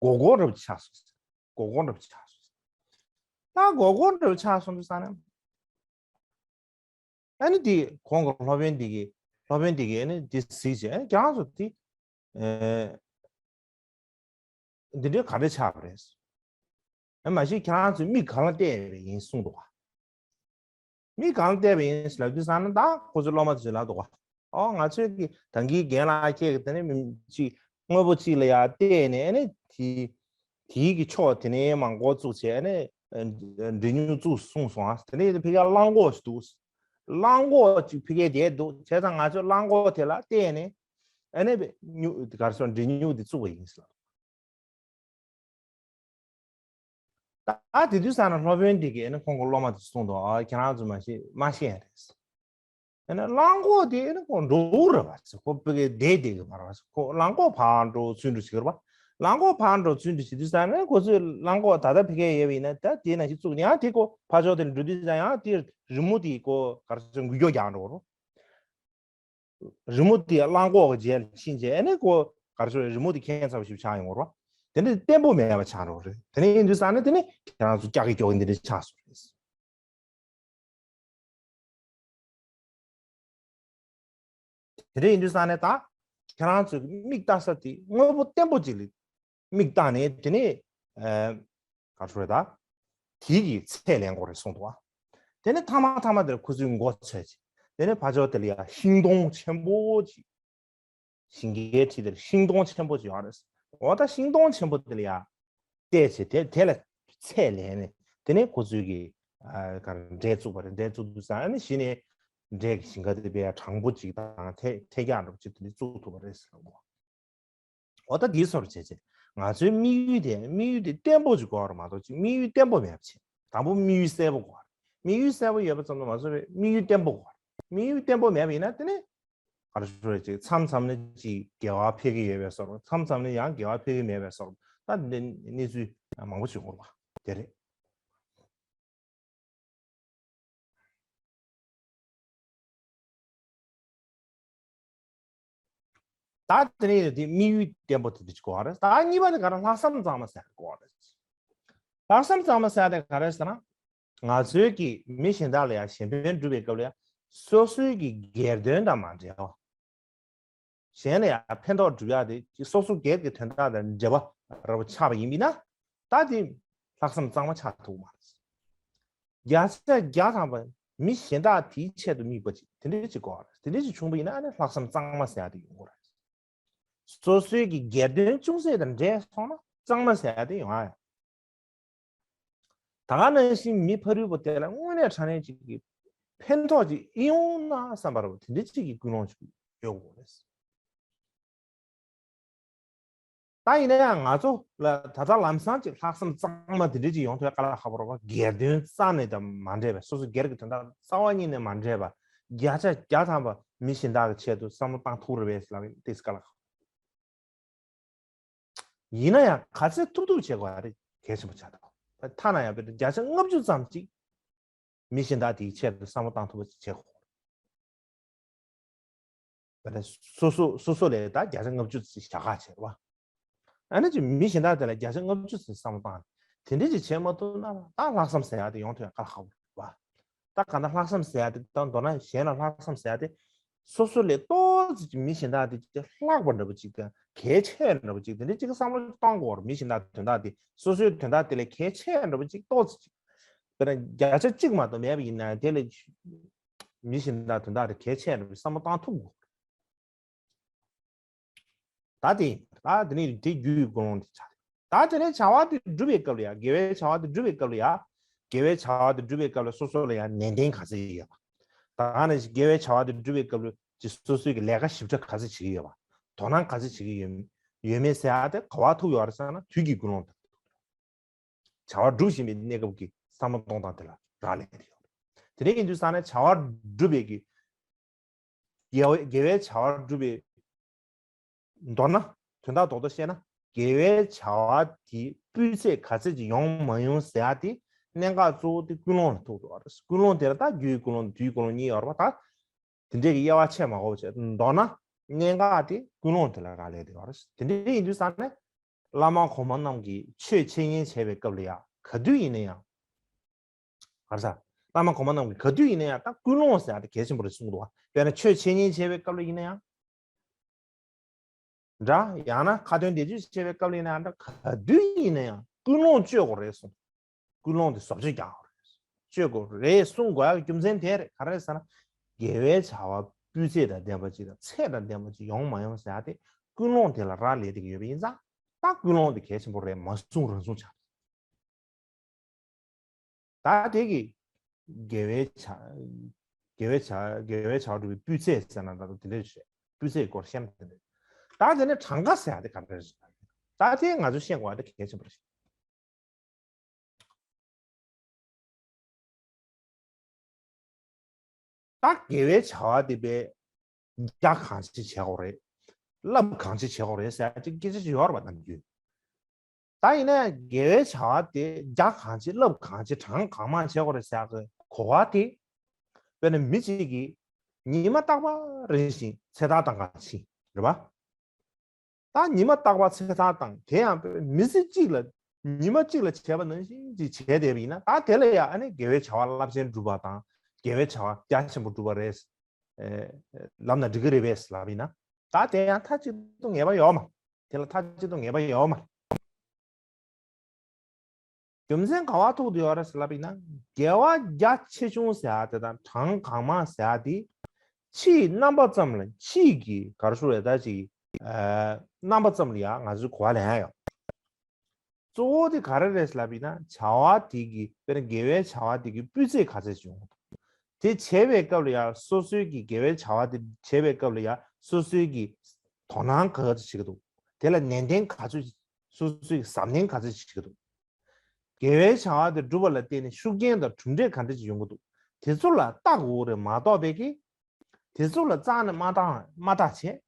སྒོར་སྒོར་འདྲ་པོ་ཆགས་སོང་། སྒོར་སྒོར་འདྲ་པོ་ཆགས་སོང་། ད་སྒོར་སྒོར་འདྲ་པོ་ཆགས་སོང་དུས་ཙང་ནས། ཨ་ནི་དེ་ཁོང་གི་སློབ་དཔོན་དེ་གིས་སློབ་དཔོན་དེ་གིས་ཨ་ནི་དེ་གཟིགས་བྱས། ཨ་ནི་ཁྱེད་རང་ཚོ་དེ་ཨེ་འདི་འདྲའི་ག་འདྲ་ཆགས་པ་རེད། ཨ་མ་གཞི་ཁྱེད་རང་ཚོས་མིག་གང་ལ་བལྟས་པ་ཡིན་གསུངས་འདུག་ག་མིག་གང་ལ་བལྟས་པ་ཡིན་ལབ་དུས་ཙང་ནས་ད་ཁོ་ཚོའི་སློབ་མ་དེ་ཚོས་ལབ་འདུག་ག་ཨོ་ང་ཚོས་ཀྱི་ད་གིན་རྒན་ལགས་ཁྱེད་ཀྱིས་དེ་ནས་མི་ཅིག་དངོས་པོ་གཅིག་ལ་ཡར་བལྟས་ནས་ཨ་ནི་དེ། དེའི་གི་ཕྱོགས་དེ་ནས་མར་འགོ་བཙུགས་བྱས་ནས་འབྲས་སྨྱུག་བཙུགས་གསུངས་སོང་ཨ། དེ་ནས་ཕ་གིར་གླང་གོག་ཞིག་འདུག་གླང་གོག་ཅིག་ཕ་གིར་བསྡད་འདུག་བྱས་ཙང་ང་ཚོས་གླང་གོག་དེ་ལ་བལྟས་ནས་ཨ་ནི་སྨྱུག་ག་རེ་ཟེར། འབྲས་སྨྱུག་དེ་བཙུགས་པ་ཡིན་ཟེར་ལབ། ད་དེ་དུས་ཙང་ནས་སློབ་དཔོན་དེ་གིས་ཨ་ནི་ཁོང་གི་སློབ་མ་དེ་གསུངས་འདུག་ཨ་ཁྱེད་རང་ཚོ་མ་ཤེས་མ་ཤེས་ཡ་རེད། ཨ་ནི་གླང་གོག་དེ་ཨ་ནི་ཁོ་འགྲོ་གི་རེད་པ་ཟེར། ཁོ་ཕ་གིར་བསྡད་བསྡད་གི་མ་རེད་པ་ཟེར། ཁོ་གླང་གོག་ཕར་འགྲོ་ཚུར་འགྲོ་བྱེད་ཀྱི་རེད་པ། རླངས་འཁོར་ཕར་འགྲོ་ཚུར་འགྲོ་བྱེད་དུས་ཙང་ནས་ཁོ་ཚོས་རླངས་འཁོར་ད་ལྟ་ཕ་གིར་ཡོད་པ་ཡིན་ན་ད་དེ་ནང་བཞིན་བཙུགས་ནས་ཡང་དེ་ཁོ་ཕར་ཕྱོགས་དེ་ལ་འགྲོ་དུས་ཙང་ཡང་དེ་རི་མོ་དེ་ཁོ་ག་རེ་ཟེར་འགུལ་སྐྱོད་རྒྱག་འགྲོ་གི་རེད། རི་མོ་དེ་རླངས་འཁོར་གྱི་རྗེས་ལ་ཕྱིན་རྗེས་ཨ་ནི་ཁོ་ག་རེ་ཟེར་རི་མོ་དེ་ཁྱད་མཚར་པོ་ཞིག་ཆགས་ཡོང་གི་རེད། དེ་ནི་བརྟན་པོ་མེད་པ་ཆགས་འགྲོ་གི་རེད། དེ་ནི་ཡིན་དུས་ཙང་ནས་དེ་ནི་ཁྱེད་རང་ཚོ་སྐྱག་གི་སྐྱོག་གི་འདི་འདྲ་ཆགས་སོང་རེད། དེ་འདྲ་ཡིན་དུས་ཙང་ནས་ད་ཁྱེད་རང་ཚོས་མིག་ལྟ་ས་དེ་དངོས་པོ་བརྟན་པོ་ཅིག་ལ་མིག་བལྟས་ནས་དེ་ནས་ཨ་ག་རེ་ཟེར་ད་དེ་གི་ཚད་ལེན་དགོས་རེད་གསུངས་འདུག་བ། དེ་ནས་མཐའ་མ་མཐའ་མ་དེར་ཁོ་ཚོའི་མགོ་ཚོས་ཀྱི། དེ་ནས་ཕར་ཕྱོགས་དེ་ལ་ཡ་ཤིང་སྡོང་ཆེན་པོ་ཅིག་ཞིང་ཁའི་འཁྲིས་དེར་ཤིང་སྡོང་ཆེན་པོ་ཅིག་ཡོད་རེད། འོ་ད་ཤིང་སྡོང་ཆེན་པོ་དེ་ལ་ཡ་བལྟས་བྱས་དེ་དེ་ལ་ཚད་ལེན་ནས་དེ་ནས་ཁོ་ཚོས་ཀྱི་ཨ་ག་རེ་འབྲས་བཙུགས་པ་རེད། འབྲས་བཙུགས་དུས་ཙང་ཨ་ནི་གཞི་ནས་འབྲས་ཀྱི་ཞིང་ཁ་དེ་དཔེ་ཡ་དྲང་པོ་ཅིག་དང་ཐད་ཐད་ཀར་འདྲ་པོ་ཅིག་དེ་འདྲ་བཙུགས་ཐུབ་པ་རེད་ཟེར་གོ། འོ་ད་འདིའི་སོར་བྱས་བྱས་ང་ཚོའི་དམིགས་ཡུལ་དེ་དམིགས་ཡུལ་དེ་བརྟན་པོ་ཅིག་དགོས་པ་རེད་མ་གཏོགས་ཅིག་དམིགས་ཡུལ་བརྟན་པོ་མེད་པ་བྱས། དང་པོ་དམིགས་ཡུལ་གསལ་པོ་དགོས་པ་རེད། དམིགས་ཡུལ་གསལ་པོ་ཡོད་པ་ཙམ་དུ་མ་ཟད་པའི་དམིགས་ཡུལ་བརྟན་པོ་དགོས་པ་རེད། དམིགས་ཡུལ་བརྟན་པོ་མེད་པ་ཡིན་ན་དེ་ནི་ག་རེ་ཞུ་རེད། ཅིག་མཚམས་མཚམས་ནས་ཅིག་དགེ་བ་འཕེལ་གྱི་ཡོད་པའི་བཟོ་འདྲ། མཚམས་མཚམས་ནས་ཡང་དགེ་བ་འཕེལ་གྱི་མེད་པའི་བཟོ་འདྲ། ད་འདི་གནས་ཚུལ་མང་པོ་ཞིག་འོང་བ་དེ་རེད། ད་དེ་ནས་དེ་དམིགས་ཡུལ་བརྟན་པོ་དེ་འདྲ་ཅིག་དགོས་པ་རེད། ད་གཉིས་པ་དེ་ག་རེ་ལྷག་བསམ་གཙང་མ་ཟེར་དགོས་པ་རེད། ལྷག་བསམ་གཙང་མ་ཟེར་དེ་ག་རེ་ཟེར་ན། ང་ཚོའི་གི་མི་གཞན་དག་ལ་ཡང་གཞན་ཕན་སྒྲུབ་པའི་སྐབས་ལ་ཡང་སོ་སོའི་གི་སྒེར་དོན་དང་མ་འབྲེལ་བ། གཞན་ལ་ཡང་ཕན་ཐོགས་སྒྲུབ་ཡག་དེ་སོ་སོ་སྒེར་གྱི་དོན་དག་དང་འབྲེལ་བ་ར་བ་ཆགས་པ་ཡིན་པས་ན། ད་དེ་ལྷག་བསམ་གཙང་མ་ཆགས་ཐུབ་མ་རེད། བརྒྱ་ཆ་བརྒྱ་ཐམ་པ་མི་གཞན་དག་དེའི་ཆེད་དུ་དམིགས་པ་ཅིག་དེ་འདྲ་ཅིག་དགོས་པ་རེད། དེ་འདྲ་ཅིག་བྱུང་བ་ཡིན་ན་ཨ་ནི་ལྷག་བསམ་གཙང་མ་ཟེར་ཡག་དེ་ཡོང་གི་རེད། སོ་སོའི་གི་སྒེར་དོན་ཅུང་ཟད་དང་འབྲེལ་སོང་ན་གཙང་མ་ཟེར་ཡག་དེ་ཡོང་ཨ། ད་ག་ནང་བཞིན་མི་ཕ་རོལ་པོ་དེ་ལ་དངོས་གནས་དྲང་གནས་ཅིག་གི་ཕན་ཐོགས་ཅིག་ཨེ་ཡོང་ན་བསམ་པ་རེད་པ། དེ་འདྲ་ཅིག་གི་ཀུན་སློང་ཅིག་ཡོད་དགོས་རེད། ད་ཡིན་ན་ཡང་ང་ཚོ་ལ་ད་ལྟ་ལམ་སང་ཅིག་ལྷག་བསམ་གཙང་མ་དེ་འདྲ་ཅིག་ཡོང་ཐུབ་ཡག་དཀའ་ལས་ཁག་པོ་རེད་པ། སྒེར་དོན་རྩ་ནས་དང་མ་འབྲེལ་བའི་སོ་སོ་སྒེར་གྱི་དོན་དག་རྩ་བ་ཉིད་ནས་མ་འབྲེལ་བ་བརྒྱ་ཆ་བརྒྱ་ཐམ་པ་མི་གཞན་དག་གི་ཆེད་དུ་བསམ་བློ་བཏང་ཐུབ་རེད་པས་ལབ་ཡིན་ཏེ་དཀའ་ལས་ཁག་ཡིན་ན་ཡང་ག་ཚད་ཐུབ་ཐུབ་བྱེད་དགོས་ཡག་དེ་གལ་ཆེན་པོ་ཆགས་འདུག་ཐ་ན་ཡང་བརྒྱ་ཆ་ལྔ་བཅུ་ཙམ་ཅིག་མི་གཞན་དག་དེའི་ཆེད་དུ་བསམ་བློ་བཏང་ཐུབ་པ་ཅིག་བྱེད་དགོས། དཔེར་ན་སོ་སོ་སོ་སོ་ལ་ད་བརྒྱ་ཆ་ལྔ་བཅུ་ཙམ་བཞག་ག་བྱེད་རེད་པ། ཨ་ནི་ཅིག་མི་གཞན་དག་དེ་ལ་བརྒྱ་ཆ་ལྔ་བཅུ་ཙམ་བསམ་བློ་བཏང་ནས་དེ་འདྲ་ཅིག་བྱེད་མ་ཐུབ་ན་ད་ལྷག་བསམ་ཟེར་ཡག་དེ་ཡོང་ཐུབ་ཡག་དཀའ་ལས་ཁག་པོ་རེད་པ། ད་གང་ལྟར་ལྷག་བསམ་ཟེར་ཡག་དེ་དང་མདོར་ན་གཞན་ལ་ལྷག་བསམ་ཟེར་ཡག་དེ་སོ་སོ་ལས་ཏོག་ཙམ་ཅིག་མི་གཞན་དག་དེ་ཅིག་ལྷག་པ་འདྲ་པོ་ཅིག་དང་གལ་ཆེ་འདྲ་པོ་ཅིག་དེ་འདྲ་ཅིག་བསམ་བློ་གཏོང་དགོས་རེད། མི་གཞན་དག་དོན་དག་དེ་སོ་སོའི་དོན་དག་དེ་ལས་གལ་ཆེ་འདྲ་པོ་ཅིག་ཏོག་ཙམ་ཅིག་དཔེར་ན་བརྒྱ་ཆ་གཅིག་མ་གཏོགས་མེད་པ་ཡིན་ན་དེ་ལས་མི་གཞན་དག་དོན་དག་དེ་གལ་ཆེ་འདྲ་པོ་བསམ་བློ་བཏང་ཐུབ་དགོས། ད་དེ་ད་དེ་ནས་དེ་རྒྱུ་ཡི་ཀུན་སློང་དེ་ཆགས། ད་དེ་ནས་བྱ་བ་དེ་སྒྲུབ་པའི་སྐབས་ལ་ཡ། དགེ་བའི་བྱ་བ་དེ་སྒྲུབ་པའི་སྐབས་ལ་ཡ། དགེ་བའི་བྱ་བ་དེ་སྒྲུབ་པའི་སྐབས་ལ་སོ་སོ་ལ་ཡ་ནན་ཏན་ག་ཚད་ཡོད་པ། ད་ག་ནང་བཞིན་དགེ་བའི་བྱ་བ་དེ་སྒྲུབ་པའི་སྐབས་ལ་ཅིག་སོ་སོའི་གི་ལས་ཀ་ཞིབ་ཕྲ་ག་ཚད་བྱེད་ཀྱི་ཡོད་པ། དོ་སྣང་ག་ཚད་བྱེད་ཀྱི་ཡོད་ཡོད་མེད་ཟེར་ཡ་དེ་ག་པར་ཐུག་ཡོད་རེད་ཟེར་ན་དུས་ཀྱི་ཀུན་སློང་དང་། བྱ་བ་སྒྲུབ་བཞིན་པའི་གནས་སྐབས་ཀྱི་བསམ་བློ་གཏོང་སྟངས་དེ་ལ་རག་ལས་ཀྱི་ཡོད་རེད། དེ་འདྲ་ཡིན་དུས་ཙང་ནས་བྱ་བ་སྒྲུབ་པའི་གི་དགེ་བའི་དགེ་བའི་བྱ་བ་སྒྲུབ་པའི། མདོར་ན་དོན་དག་རྡོག་རྡོག་བཤད་ན་དགེ་བའི་བྱ་བ་དེ་སྤུས་ཚད་ག་ཚད་ཅིག་ཡོང་མ་ཡོང་ཟེར་ཡ་དེ་གནད་འགག་གཙོ་བོ་དེ་ཀུན་སློང་ལ་ཐུག་འགྲོ་བ་རེད། ཀུན་སློང་དེ་ལ་ད་རྒྱུའི་ཀུན་སློང་དུས་ཀུན་སློང་གཉིས་ཡོད་རེད་པ། ད་དེ་འདྲས་ཀྱི་དབྱེ་བ་ཕྱེ་མ་དགོས་པ་བྱས། མདོར་ན་གནད་འགག་དེ་ཀུན་སློང་དེ་ལ་རག་ལས་བསྡད་ཡོད་རེད། དེ་འདྲས་ཡིན་དུས་ཙང་ནས་བླ་མ་གོང་མ་རྣམས་ཀྱིས་ཆོས་འཆད་ཉན་བྱས་པའི་སྐབས་ལ་ཡང་ག་དུས་ཡིན་ན་ཡང་། ག་རེ་ཟ། བླ་མ་གོང་མ་རྣམས་ཀྱིས་ག་དུས་ཡིན་ན་ཡང་ད་ཀུན་སློང་ཟེར་ཡ་དེ་གལ་ཆེན་པོ་རེད་གསུངས་འདུག་བ། དཔེར་ན་ཆོས་འཆད་ཉན་བྱས་པའི་སྐབས་ལ་ཡིན་ན་ཡང་། འདྲ། ཡང་ན་ཁ་ཏོན་འདི་ཚོ་བྱེད་པའི་སྐབས་ལ་ཡིན་ན་ཡང་འདྲ། ག་དུས་ཡིན་ན་ཡང་ཀུན་སློང་བཅོས་དགོས་རེད་གསུངས། ཀུན་སློང་དེ་བཟོ་བཅོས་རྒྱག་དགོས་རེད། བཅོས་དགོས་རེད་གསུང་དགོས་ཡག་གི་རྒྱུ་མཚན་དེ་རེད། ག་རེ་ཟེར་ན། དགེ་བའི་བྱ་བ་སྤུས་ཚད་དང་ལྡན་པ་ཅིག་དང་ཚད་དང་ལྡན་པ་ཅིག་ཡོང་མ་ཡོང་ཟེར་ཡ་དེ་ཀུན་སློང་དེ་ལ་རག་ལས་བསྡད་ཀྱི་ཡོད་པ་ཡིན་ཙང་ད་ཀུན་སློང་དེ་གལ་ཆེན་པོ་རེད་མ་གསུང་རང་གསུང་ཆགས། ད་དེ་གི་དགེ་བའི་བྱ། དགེ་བའི་བྱ། དགེ་བའི་བྱ་བ་སྒྲུབ་པའི་སྤུས་ཚད་ཟེར་ན་ད་དེ་འདྲ་ཞིག་སྤུས་ཚད་སྐོར་བཤད་ན་དེ་འདྲ། ད་དེ་ནས་གྲངས་ཀ་ཟེར་ཡ་དེ་ག་འདྲ་རེད། ད་དེ་ང་ཚོ་ཤེས་དགོས་ཡ་དེ་གལ་ཆེན་པོ་རེད། ད་དགེ་བའི་བྱ་བ་དེ་དཔེ་རྒྱ་གང་ཆེ་བྱེད་དགོས་རེད། རླབས་གང་ཆེ་བྱེད་དགོས་རེད་ཟེར་ཡ་ཅིག་སྐད་ཆ་ཅིག་ཡོད་རེད་པ་ནམ་རྒྱུན། ད་ཡིན་ན་ཡང་དགེ་བའི་བྱ་བ་དེ་རྒྱ་གང་ཆེ་བསླབ་གང་ཆེ་གྲངས་གང་མང་བྱེད་དགོས་རེད་ཟེར་ཡག་གི་གོ་བ་དེ། དཔེར་ན་མི་གཅིག་གིས་ཉི་མ་རྟག་པར་རིང་ཞིང་ཚེ་ཐར་བཏང་གང་ཕྱིན་རེད་པ། ད་ཉི་མ་རྟག་པར་ཚེ་ཐར་བཏང་། དེ་ཡང་དཔེར་མི་ཚེ་གཅིག་ལ་ཉི་མ་གཅིག་ལ་བྱས་པ་ནང་བཞིན་ཅིག་བྱས་བསྡད་པ་ཡིན་ན། ད་དེ་ལ་ཡང་ཨ་ནི་དགེ་བའི་བྱ་བ་རླབས་ཆེན་བསྒྲུབས་པ་དང་དགེ་བའི་བྱ་བ་རྒྱ་ཆེན་པོ་བསྒྲུབས་པ་རེད། ཨེ། ལབ་ན་འགྲིག་གི་རེད་པས་ལབ་ཡིན་ན། ད་དེ་ཡང་མཐའ་གཅིག་ཏུ་ངེས་པ་ཡོད་མ། དེ་ལ་མཐའ་གཅིག་ཏུ་ངེས་པ་ཡོད་མ། རྒྱུ་མཚན་ག་བ་ཐུག་ཏུ་ཡོད་རེད་ཟེར་ལབ་ཡིན་ན། དགེ་བ་རྒྱ་ཆེ་ཆུང་ཟེར་ཡ་དེ་དང་གྲངས་གང་མང་ཟེར་ཡ་དེ། ཕྱིའི་རྣམ་པ་ཙམ་ལ་ཕྱིའི་གི་ག་རེ་ཞུ་རེད། ད་ཅིག་ཨ། རྣམ་པ་ཙམ་ལ་ཡང་ང་ཚོས་གོ་བ་ལེན་ཡ་ཡོད། གཙོ་བོ་དེ་ག་རེ་རེད་ལབ་ཡིན་ན། བྱ་བ་དེ་གི་དཔེར་ན་དགེ་བའི་བྱ་བ་དེ་གི་སྤུས་ཚད་ག་ཚད་ཅིག་ཡོང་གི་འདུག་དེ་བྱེད་པའི་སྐབས་ལ་ཡང་སོ་སོའི་གི་དགེ་བའི་བྱ་བ་དེ་བྱེད་པའི་སྐབས་ལ་ཡང་སོ་སོའི་གི་དོ་སྣང་ག་ཚོད་བྱེད་ཀྱི་འདུག་དེ་ལ་ནན་ཏན་ག་ཚོད། སོ་སོའི་གི་གཟབ་ནན་ག་ཚོད་བྱེད་ཀྱི་འདུག་དགེ་བའི་བྱ་བ་དེ་སྒྲུབ་པ་ལ་བརྟེན་ནས་ཤུགས་རྐྱེན་དང་གྲུབ་འབྲས་ག་འདྲ་ཅིག་ཡོང་གི་འདུག་དེ་ཚོ་ལ་བལྟ་དགོས་རེད་མ་གཏོགས་པའི་གི། དེ་ཚོ་ལ་རྩ་ནས་མ་བལྟ་མ་བལྟ་བྱས།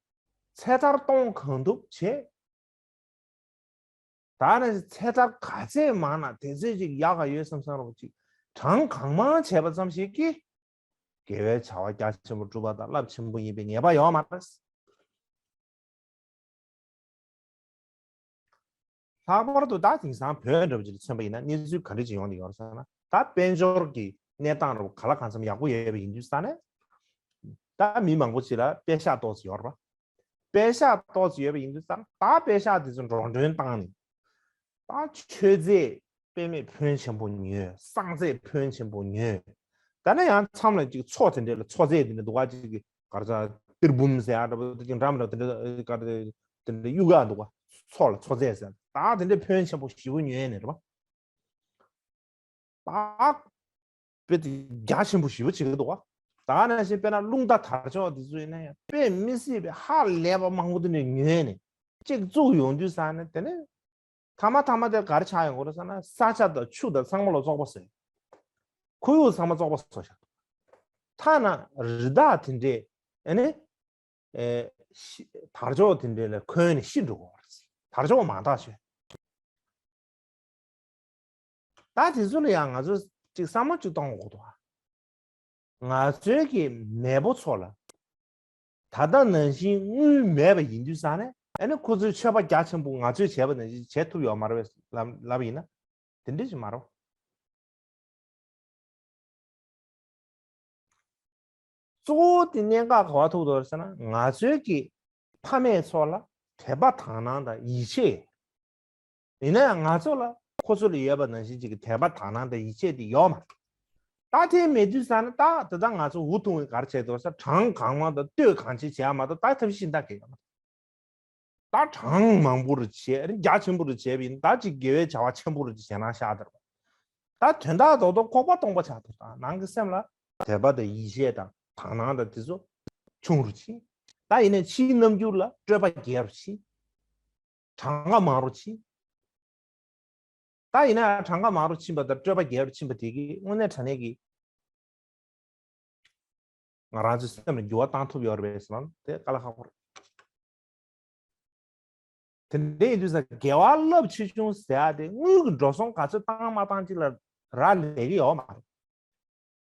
ཚེ་ཐར་གཏོང་གང་ཐུབ་བྱས། ད་ནི་ཚེ་ཐར་ག་ཚད་མང་ན་དེ་ཚད་ཅིག་ཡག་ག་ཡོད་བསམ་བསམ་རོགས་ཅིག་གྲངས་གང་མང་བྱས་པ་ཙམ་ཞིག་གིས། དགེ་བའི་བྱ་བ་རྒྱ་ཆེན་པོ་སྒྲུབ་པ་དང་རླབས་ཆེན་པོ་ཡིན་པའི་ངེས་པ་ཡོད་མ་རེད། ལྷག་པར་དུ་ད་དེང་སང་བོད་འདྲ་པོ་ཅིག་ལ་མཚོན་པ་ཡིན་ན་གནས་ཚུལ་ག་འདྲ་ཅིག་ཡོང་གི་ཡོད་རེད་ཟེར་ན། ད་དཔལ་འབྱོར་གྱི་གནས་སྟངས་འདྲ་པོ་ག་ལ་གང་འཚམ་ཡག་པོ་ཡོད་པ་ཡིན་དུས་ཙང་ནས། ད་མི་མང་པོ་ཅིག་ལ་པད་ཤག་ཏོག་ཙམ་ཡོད་རེད་པ། པད་ཤག་ཏོག་ཙམ་ཡོད་པ་ཡིན་དུས་ཙང་ད་པད་ཤག་དེ་ཚོ་འགྲོ་གྲོན་བཏང་ནས། ད་མཆོད་རྫས་དཔེ་མེད་ཕོན་ཆེན་པོ་ཉོས། བསང་རྫས་ཕོན་ཆེན་པོ་ཉོས། ད་ནི་ཡང་མཚམས་ལ་ཅིག་མཚོ་དེ་འདྲ་ལ་མཚོ་རྫས་དེ་འདྲ་འདུག་ག་ཅིག་གི་ག་རེ་ཟ། ཏིར་འབུམ་ཟེར་ཡ་འདྲ་པོ་དེ་ཅིག་འདྲ་མི་འདྲ་དེ་འདྲ་ག་རེ་དེ་འདྲ་གཡུག་ཡ་འདུག་ག་མཚོ་ལ་མཚོ་རྫས་ཟེར། ད་དེ་འདྲ་ཕོན་ཆེན་པོ་ཞེ་པོ་ཉོས་ནས་རེད་པ། ད་དཔེ་དེ་རྒྱ་ཆེན་པོ་ཞེ་པོ་བྱེད་ཀྱི་འདུག་ག་ད་ནང་བཞིན་དཔེར་ན་རླུང་རྟ་དར་ལྕོག་དེ་ཚོ་ཡིན་ན་ཡང་དཔེ་མི་སྲིད་པའི་ཧ་ལས་པ་མང་པོ་དེ་འདྲ་ཉོས་ནས་ཅིག་བཙུགས་ཡོང་དུས་ཙང་ནས། དེ་ནས་མཐའ་མ་མཐའ་མ་དེ་ག་རེ་ཆགས་ཡོང་གི་རེད་ཟེར་ན། ས་ཆ་དང་ཆུ་དང་ཚང་མ་ལ་བཙོག་པ་བཟོས། ཁོར་ཡུག་ཚང་མ་བཙོག་པ་བཟོས་བཞག་ཐ་ན་རི་དྭགས་དེ་འདྲས་ཨ་ནི། ཨེ། ཤི། དར་ལྕོག་དེ་འདྲས་ལ་འཁོན་ནས་ཤི་འགྲོ་གི་ཡོད་རེད། དར་ལྕོག་མང་དག་ཤོས། ད་དེ་ཚོ་ལ་ཡང་ང་ཚོས་ཅིག་བསམ་བློ་ཅིག་གཏོང་དགོས་འདུག་ཨ། ང་ཚོའི་གི་མེས་པོ་ཚོ་ལ་ད་ལྟ་ནང་བཞིན་དངུལ་མེད་པ་ཡིན་དུས་ཙང་ནས། ཨ་ནི་ཁོ་ཚོས་མཆོད་པ་རྒྱ་ཆེན་པོ་ང་ཚོས་བྱས་པ་ནང་བཞིན་བྱེད་ཐུབ་ཡོད་མ་རེད་པས་ལབ་ལབ་ཡིན་ན། དེ་འདྲ་ཞིག་མ་རེད། གཙོ་བོ་དེ་གནད་འགག་ག་བ་ཐུག་འདུག་ཟེར་ན། ང་ཚོའི་གི་ཕ་མེས་ཚོ་ལ་དད་པ་དག་སྣང་དང་ཡིད་ཆེས། ཡིན་ན་ཡང་ང་ཚོ་ལ་ཁོ་ཚོ་ལ་ཡོད་པ་ནང་བཞིན་ཅིག་གི་དད་པ་དག་སྣང་དང་ཡིད་ཆེས་དེ་ཡོད་མ་རེད། ད་དེ་མེད་དུས་ཙང་ནས་ད་དེ་ད་ང་ཚོ་འུ་ཐུང་བའི་ག་རེ་བྱས་འདུག་ཟེར། གྲངས་གང་མང་དང་བསྟོད་གང་ཆེ་བྱས་མ་གཏོགས་ད་ཐབས་ཤེས་གཞན་དག་གི་ཡོད་མ་རེད། ད་གྲངས་མང་པོ་རུ་བྱས། རྒྱ་ཆེན་པོ་རུ་བྱས་པ་ཡིན་ད་ཅིག་དགེ་བའི་བྱ་བ་ཆེན་པོ་རུ་ཅིག་བྱས་ན་ཤག་དེར། ད་དོན་དག་རྡོག་རྡོག་ཁོག་པ་སྟོང་པ་ཆགས་འདུག་ད་ནང་གི་སེམས་ལ་དད་པ་དང་ཡིད་ཆེས་དང་དག་སྣང་དང་དེ་ཚོ་ཆུང་རུ་ཕྱིན། ད་ཡིན་ནའི་ཕྱིའི་རྣམ་འགྱུར་ལ་སྤྲོས་པ་རྒྱས་རུ་ཕྱིན། གྲངས་ཀ་མང་རུ་ཕྱིན། ད་ཡིན་ན་གྲངས་ཀ་མང་རུ་ཕྱིན་པ་དང་སྤྲོས་པ་རྒྱས་རུ་ཕྱིན་པ་དེ་གིས་དངོས་གནས་དྲང་གནས་ཀྱི་ང་རང་ཚོའི་སེམས་ལ་འགྱུར་བ་བཏང་ཐུབ་ཡོད་རེད་པས་ཟེར་ན་དེ་དཀའ་ལས་ཁག་པོ་རེད། དེ་འདྲ་ཡིན་དུས་ཙང་དགེ་བ་རླབས་ཆེ་ཆུང་ཟེར་ཡ་དེ་དངུལ་གྱི་འགྲོ་སོང་ག་ཚོད་བཏང་མ་བཏང་ཅིག་ལ་རག་ལས་ཀྱི་ཡོད་མ་རེད།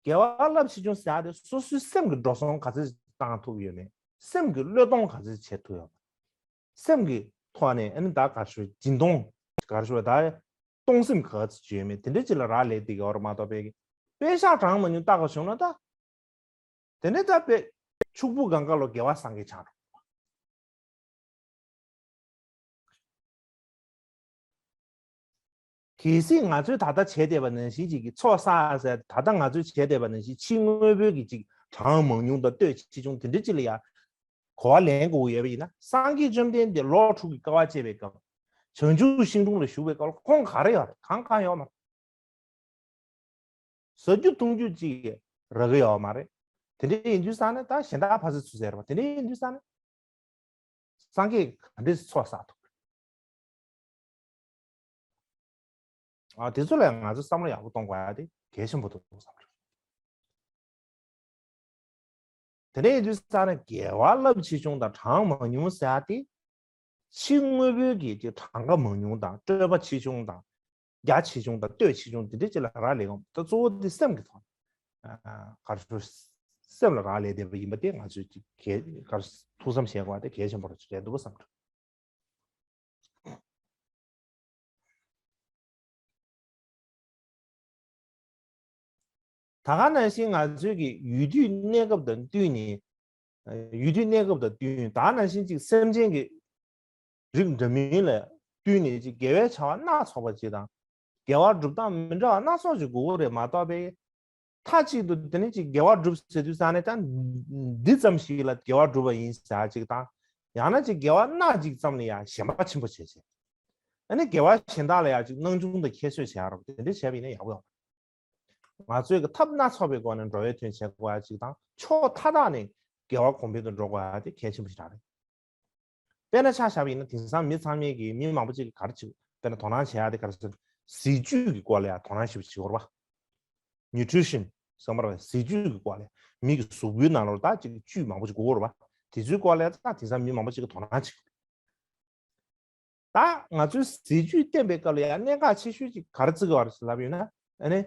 དགེ་བ་རླབས་ཆེ་ཆུང་ཟེར་ཡ་དེ་སོ་སོའི་སེམས་ཀྱི་འགྲོ་སོང་ག་ཚོད་བཏང་ཐུབ་ཡོད་མེད། སེམས་ཀྱི་བློས་གཏོང་ག་ཚོད་བྱེད་ཐུབ་ཡོད་མེད། སེམས་ཀྱི་ཐོག་ནས་ཨ་ནི་ད་ག་ཞུ་སྦྱིན་གཏོང་ག་ཞུ་བ་ད་གཏོང་སེམས་ག་ཚོད་ཡོད་མེད་དེ་འདྲ་ཅིག་ལ་རག་ལས་བསྡད་ཀྱི་ཡོད་རེད་མ་གཏོགས་པའི་དཔེ་ཤག་གྲངས་མང་ཉུང་བལྟ་དགོས་བྱུང་ན་ད། དེ་ནས་ད་དཔེ་ཕྱུག་པོ་གང་ག་ལོ་དགེ་བ་བསགས་མཁན་ཆགས་འགྲོ། གལ་སྲིད་ང་ཚོས་ད་ལྟ་བྱས་བསྡད་པ་ནང་བཞིན་ཅིག་གི་ཚོགས་བསགས་ཟེར། ད་ལྟ་ང་ཚོས་བྱས་བསྡད་པ་ནང་བཞིན་ཕྱི་དངོས་པོའི་གི་ཅིག་གྲངས་མང་ཉུང་དང་བསྟོད་ཆེ་ཆུང་དེ་འདྲ་ཅིག་ལ་ཡ་གོ་བ་ལེན་དགོས་ཡོད་པ་ཡིན་ན། སངས་རྒྱས་བཅོམ་ལྡན་འདས་ལོ་དྲུག་གི་དཀའ་བ་སྤྱད་པའི་སྐབས། བྱང་ཆུབ་ཤིང་དྲུང་ལ་བཞུགས་པའི་སྐབས་ལ་ཁོང་ག་རེ་ཡོད་རེད། གང་གང་ཡོད་མ་རེད། ཟ་རྒྱུ་འཐུང་རྒྱུ་ཅིག་རག་གི་ཡོད་མ་རེད། དེ་འདྲ་ཡིན་དུས་ཙང་ནས་ད་གཞན་དག་ཕ་སི་ཚུ་ཟེར་བ་དེ་འདྲ་ཡིན་དུས་ཙང་ནས་སངས་རྒྱས་ག་འདྲས་ཚོགས་བསགས་ཐུབ་རེད། ཨ། དེ་ཚོ་ལ་ང་ཚོ་བསམ་བློ་ཡག་པོ་གཏོང་དགོས་ཡ་དེ་གལ་ཆེན་པོ་འདུག་བསམ་རེད། དེ་འདྲ་ཡིན་དུས་ཙང་ནས་དགེ་བ་རླབས་ཆེ་ཆུང་དང་གྲངས་མང་ཉུང་ཟེར་ཡ་དེ། ཕྱི་དངོས་པོའི་གི་ཅིག་གྲངས་ཀ་མང་ཉུང་དང་སྤྲོས་པ་ཆེ་ཆུང་དང་རྒྱ་ཆེ་ཆུང་དང་སྟོད་ཆེ་ཆུང་དེ་འདྲ་ཅིག་ལ་རག་ལས་ཀྱང་ད་གཙོ་བོ་དེ་སེམས་ཀྱི་ཐོག་ནས་ག་རེ་ཟེར། སེམས་ལ་རག་ལས་བསྡད་པ་ཡིན་པ་དེ་ང་ཚོས་ཅིག་གལ་ག་རེ་ཐུགས་བསམ་བཞེས་དགོས་པ་དེ་གལ་ཆེན་པོ་རེད་འདུག་བསམ་འདུག་ད་ག་ནང་བཞིན་ང་ཚོའི་གི་ཡུལ་དུས་གནས་སྐབས་དང་བསྟུན་ནས། ཡུལ་དུས་གནས་སྐབས་དང་བསྟུན་ད་ག་ནང་བཞིན་ཅིག་སེམས་ཅན་གྱི་རིགས་འདྲ་མིན་ལ་བསྟུན་ནས་ཅིག་དགེ་བའི་བྱ་བ་སྣ་ཚོགས་པ་ཅིག་དང་། དགེ་བ་སྒྲུབ་སྟངས་མི་འདྲ་བ་སྣ་ཚོགས་ཅིག་དགོས་ཀྱི་རེད་མ་གཏོགས་པའི། མཐའ་གཅིག་ཏུ་དེ་ནི་ཅིག་དགེ་བ་སྒྲུབ་ཟེར་དུས་ཙང་ནས་ཀྱང་འདི་ཙམ་ཞིག་ལ་དགེ་བ་སྒྲུབ་པ་ཡིན་ཟེར་ཅིག་དང་། ཡང་ན་ཅིག་དགེ་བ་སྣ་གཅིག་ཙམ་ལ་ཡང་ཞེན་པ་ཆེན་པོ་བྱེད་བྱེད། ཨ་ནི་དགེ་བ་གཞན་དག་ལ་ཡང་ཅིག་སྣང་ཆུང་དང་ཁྱད་གསོད་བྱེད་ཡ་རོགས་དེ་འདྲ་བྱས་པ་ཡིན་ན་ཡག་པོ་ཡོང་། ང་ཚོས་ཀྱི་ཐབས་སྣ་ཚོགས་པའི་སྒོ་ནས་འགྲོ་བའི་དོན་བྱེད་དགོས་ཡ་ཅིག་དང་ཕྱོགས་མཐའ་དག་ནས་དགེ་བ་གོང་འཕེལ་དུ་འགྲོ་དགོས་ཡ་དེ་གལ་ཆེན་པོ་ཞིག་རེད། དཔེར་ན་ཆ་བཞག་པ་ཡིན་ན་དེང་སང་མི་ཚང་མས་ཀྱི་མི་མང་པོ་ཅིག་གིས་ག་རེ་བྱེད་དཔེར་ན་དོ་སྣང་བྱེད་ཡ་དེ་ག་རེ་ཟེར། ཟས་བཅུད་ཀྱི་སྐོར་ལ་ཡང་དོ་སྣང་ཞིབ་བྱེད་དགོས་རེད་པ། nutrition ཟེར་མ་རེད་པ། ཟས་བཅུད་ཀྱི་སྐོར་ལ་མི་གི་གཟུགས་པོའི་ནང་ལོགས་ད་ཅིག་བཅུད་མང་པོ་ཅིག་དགོས་ཀྱི་རེད་པ། དེ་ཚོའི་སྐོར་ལ་ད་དེང་སང་མི་མང་པོ་ཅིག་གིས་དོ་སྣང་བྱེད་ཀྱི་རེད། ད་ང་ཚོའི་ཟས་བཅུད་བསྟེན་པའི་སྐབས་ལ་ཡང་གནད་འགག་ཆེ་ཤོས་ཅིག་ག་རེ་བརྩི་གི་ཡོད་རེད་ཟེར་ལབ་ཡོད་ན། ཨ་ནི།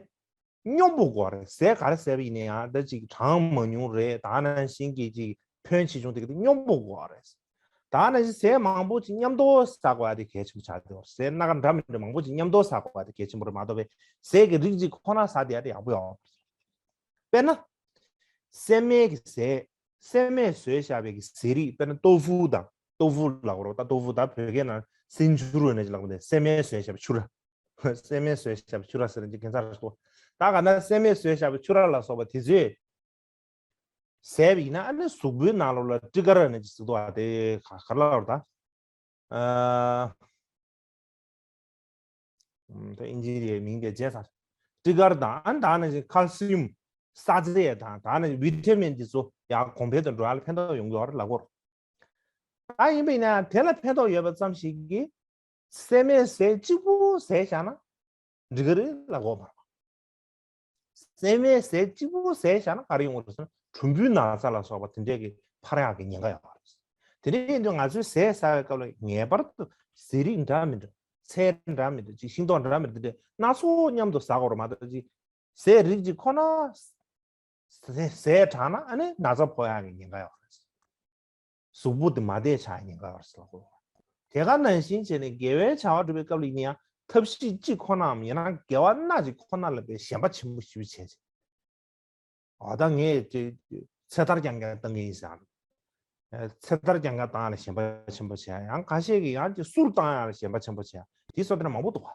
སྙོམས་པོ་དགོས་རེད། ཟས་ག་རེ་ཟས་པ་ཡིན་ན་ཡང་ད་ཅིག་གྲངས་མང་ཉུང་རེད། ད་ནང་བཞིན་གྱི་ཅིག་ཕོན་ཆེ་ཆུང་དེ་ག་དེ་སྙོམས་པོ་དགོས་རེད། ད་ནང་བཞིན་ཟས་མང་པོ་ཅིག་མཉམ་དུ་ཟ་དགོས་ཡ་དེ་གལ་ཆེན་པོ་ཆགས་བསྡད་ཡོད་རེད། ཟས་སྣ་ཁ་འདྲ་མི་འདྲ་མང་པོ་ཅིག་མཉམ་དུ་ཟ་དགོས་ཡ་དེ་གལ་ཆེན་པོ་རེད་མ་གཏོགས་པའི་ཟས་ཀྱི་རིགས་གཅིག་ཁོ་ན་ཟ་བསྡད་ཡ་དེ་ཡག་པོ་ཡོད་མ་རེད། དཔེར་ན། སྲན་མའི་གི་ཟས། སྲན་མས་བཟོས་བཞག་པའི་གི་ཟས་རིགས་དཔེར་ན་ཏོ་ཧྥུ་དང་ཏོ་ཧྥུ་ལབ་དགོས་རེད། ད་ཏོ་ཧྥུ་ད་བོད་སྐད་ནང་སྲན་ཆུར་ཡོད་ན་ཅིག་ལབ་དགོས་ཏེ་སྲན་མས་བཟོས་བཞག་པའི་ཆུར། སྲན་མས་བཟོས་བཞག་པའི་ཆུ་ར་ཟེར་ན་ཅིག་གན་ས་ར་ཏོ། ད་ག་ན་སྲན་མས་བཟོས་བཞག་པའི་ཆུ་ར་ལ་སོགས་པ་དེ་ཚོས་ཟས་པ་ཡིན་ན་ཨ་ནི་གཟུགས་པོའི་ནང་ལོགས་ལ་ཊི་ག་ར་ནི་ཅིག་ཟེར་འདུག་པ། དེ་ག་ག་རེ་ལབ་རེད་ད། ཨ། ཨམ། ད་ཨིན་ཇི་ཡི་མིང་དེ་བརྗེད་ཚར། ཊི་ག་ར་དང་ཨ་ནི་ད་ནི་ཁལ་སིའམ། ས་རྫས་དང་ད་ནི་ཝི་ཊ་མིན་དེ་ཚོ་ཡང་གོང་འཕེལ་དུ་འགྲོ་ཡ་ལ་ཕན་ཐོགས་ཡོང་གི་ཡོད་རེད་ལབ་དགོས་རེད། ད་ཡིན་པ་ཡིན་ན་ཡང་དེ་ལ་ཕན་ཐོགས་ཡོད་པ་ཙམ་ཞིག་གིས། སྲན་མའི་ཟས་གཅིག་པུ་ཟས་བཞག་ན་འགྲིག་གི་རེད་ལབ་དགོས་མ་རེད། སྲན་མའི་ཟས་གཅིག་པུ་ཟས་བཞག་ན་ག་རེ་ཡོང་གི་རེད་ཟེར་ན་གྲུམ་བུའི་ན་ཚ་ལ་སོགས་པ་དེ་འདྲས་ཀྱི་འཕར་ཡག་གི་ཉེན་ཁ་ཡོད་པ་རེད། དེ་འདྲ་ཡིན་དུས་ང་ཚོས་ཟས་ཟ་བའི་སྐབས་ལ་ངེས་པར་དུ་ཟས་རིགས་འདྲ་མི་འདྲ། ཚལ་འདྲ་མི་འདྲ་ཅིག་ཤིང་ཏོག་འདྲ་མི་འདྲ་དེ་འདྲས་སྣ་ཚོགས་མཉམ་དུ་ཟ་དགོས་རེད་མ་གཏོགས་ཅིག་ཟས་རིགས་གཅིག་ཁོ་ན་ཟས་ཟས་དྲགས་ན་ཨ་ནི་ན་ཚ་ཕོག་ཡག་གི་ཉེན་ཁ་ཡོད་རེད། གཟུགས་པོ་དེ་མ་བདེ་ཆགས་ཉེན་ཁ་ཡོད་རེད་ཟེར་ལབ་དགོས། དེ་ག་ནང་བཞིན་བྱས་ནས་དགེ་བའི་བྱ་བ་སྒྲུབ་པའི་སྐབས་ལ་ཡིན་ན་ཡང་ཐབས་ཤེས་གཅིག་ཁོ་ནའམ་ཡང་ན་དགེ་བ་སྣ་གཅིག་ཁོ་ན་ལ་དཔེ་ཞེན་པ་ཆེན་པོ་ཞེ་པོ་བྱས་བྱས། འོ་ད་ངས་ཅིག་ཚེ་ཐར་རྐྱང་རྐྱང་བཏང་གི་ཡིན་ཟེར། ཚེ་ཐར་རྐྱང་རྐྱང་བཏང་ལ་ཞེན་པ་ཆེན་པོ་བྱས། ཡང་ཁ་ཤས་ཀྱིས་ཡང་ཅིག་གསུར་བཏང་ཡ་ལ་ཞེན་པ་ཆེན་པོ་བྱས། དེ་སོགས་དེ་འདྲ་མང་པོ་འདུག་པ།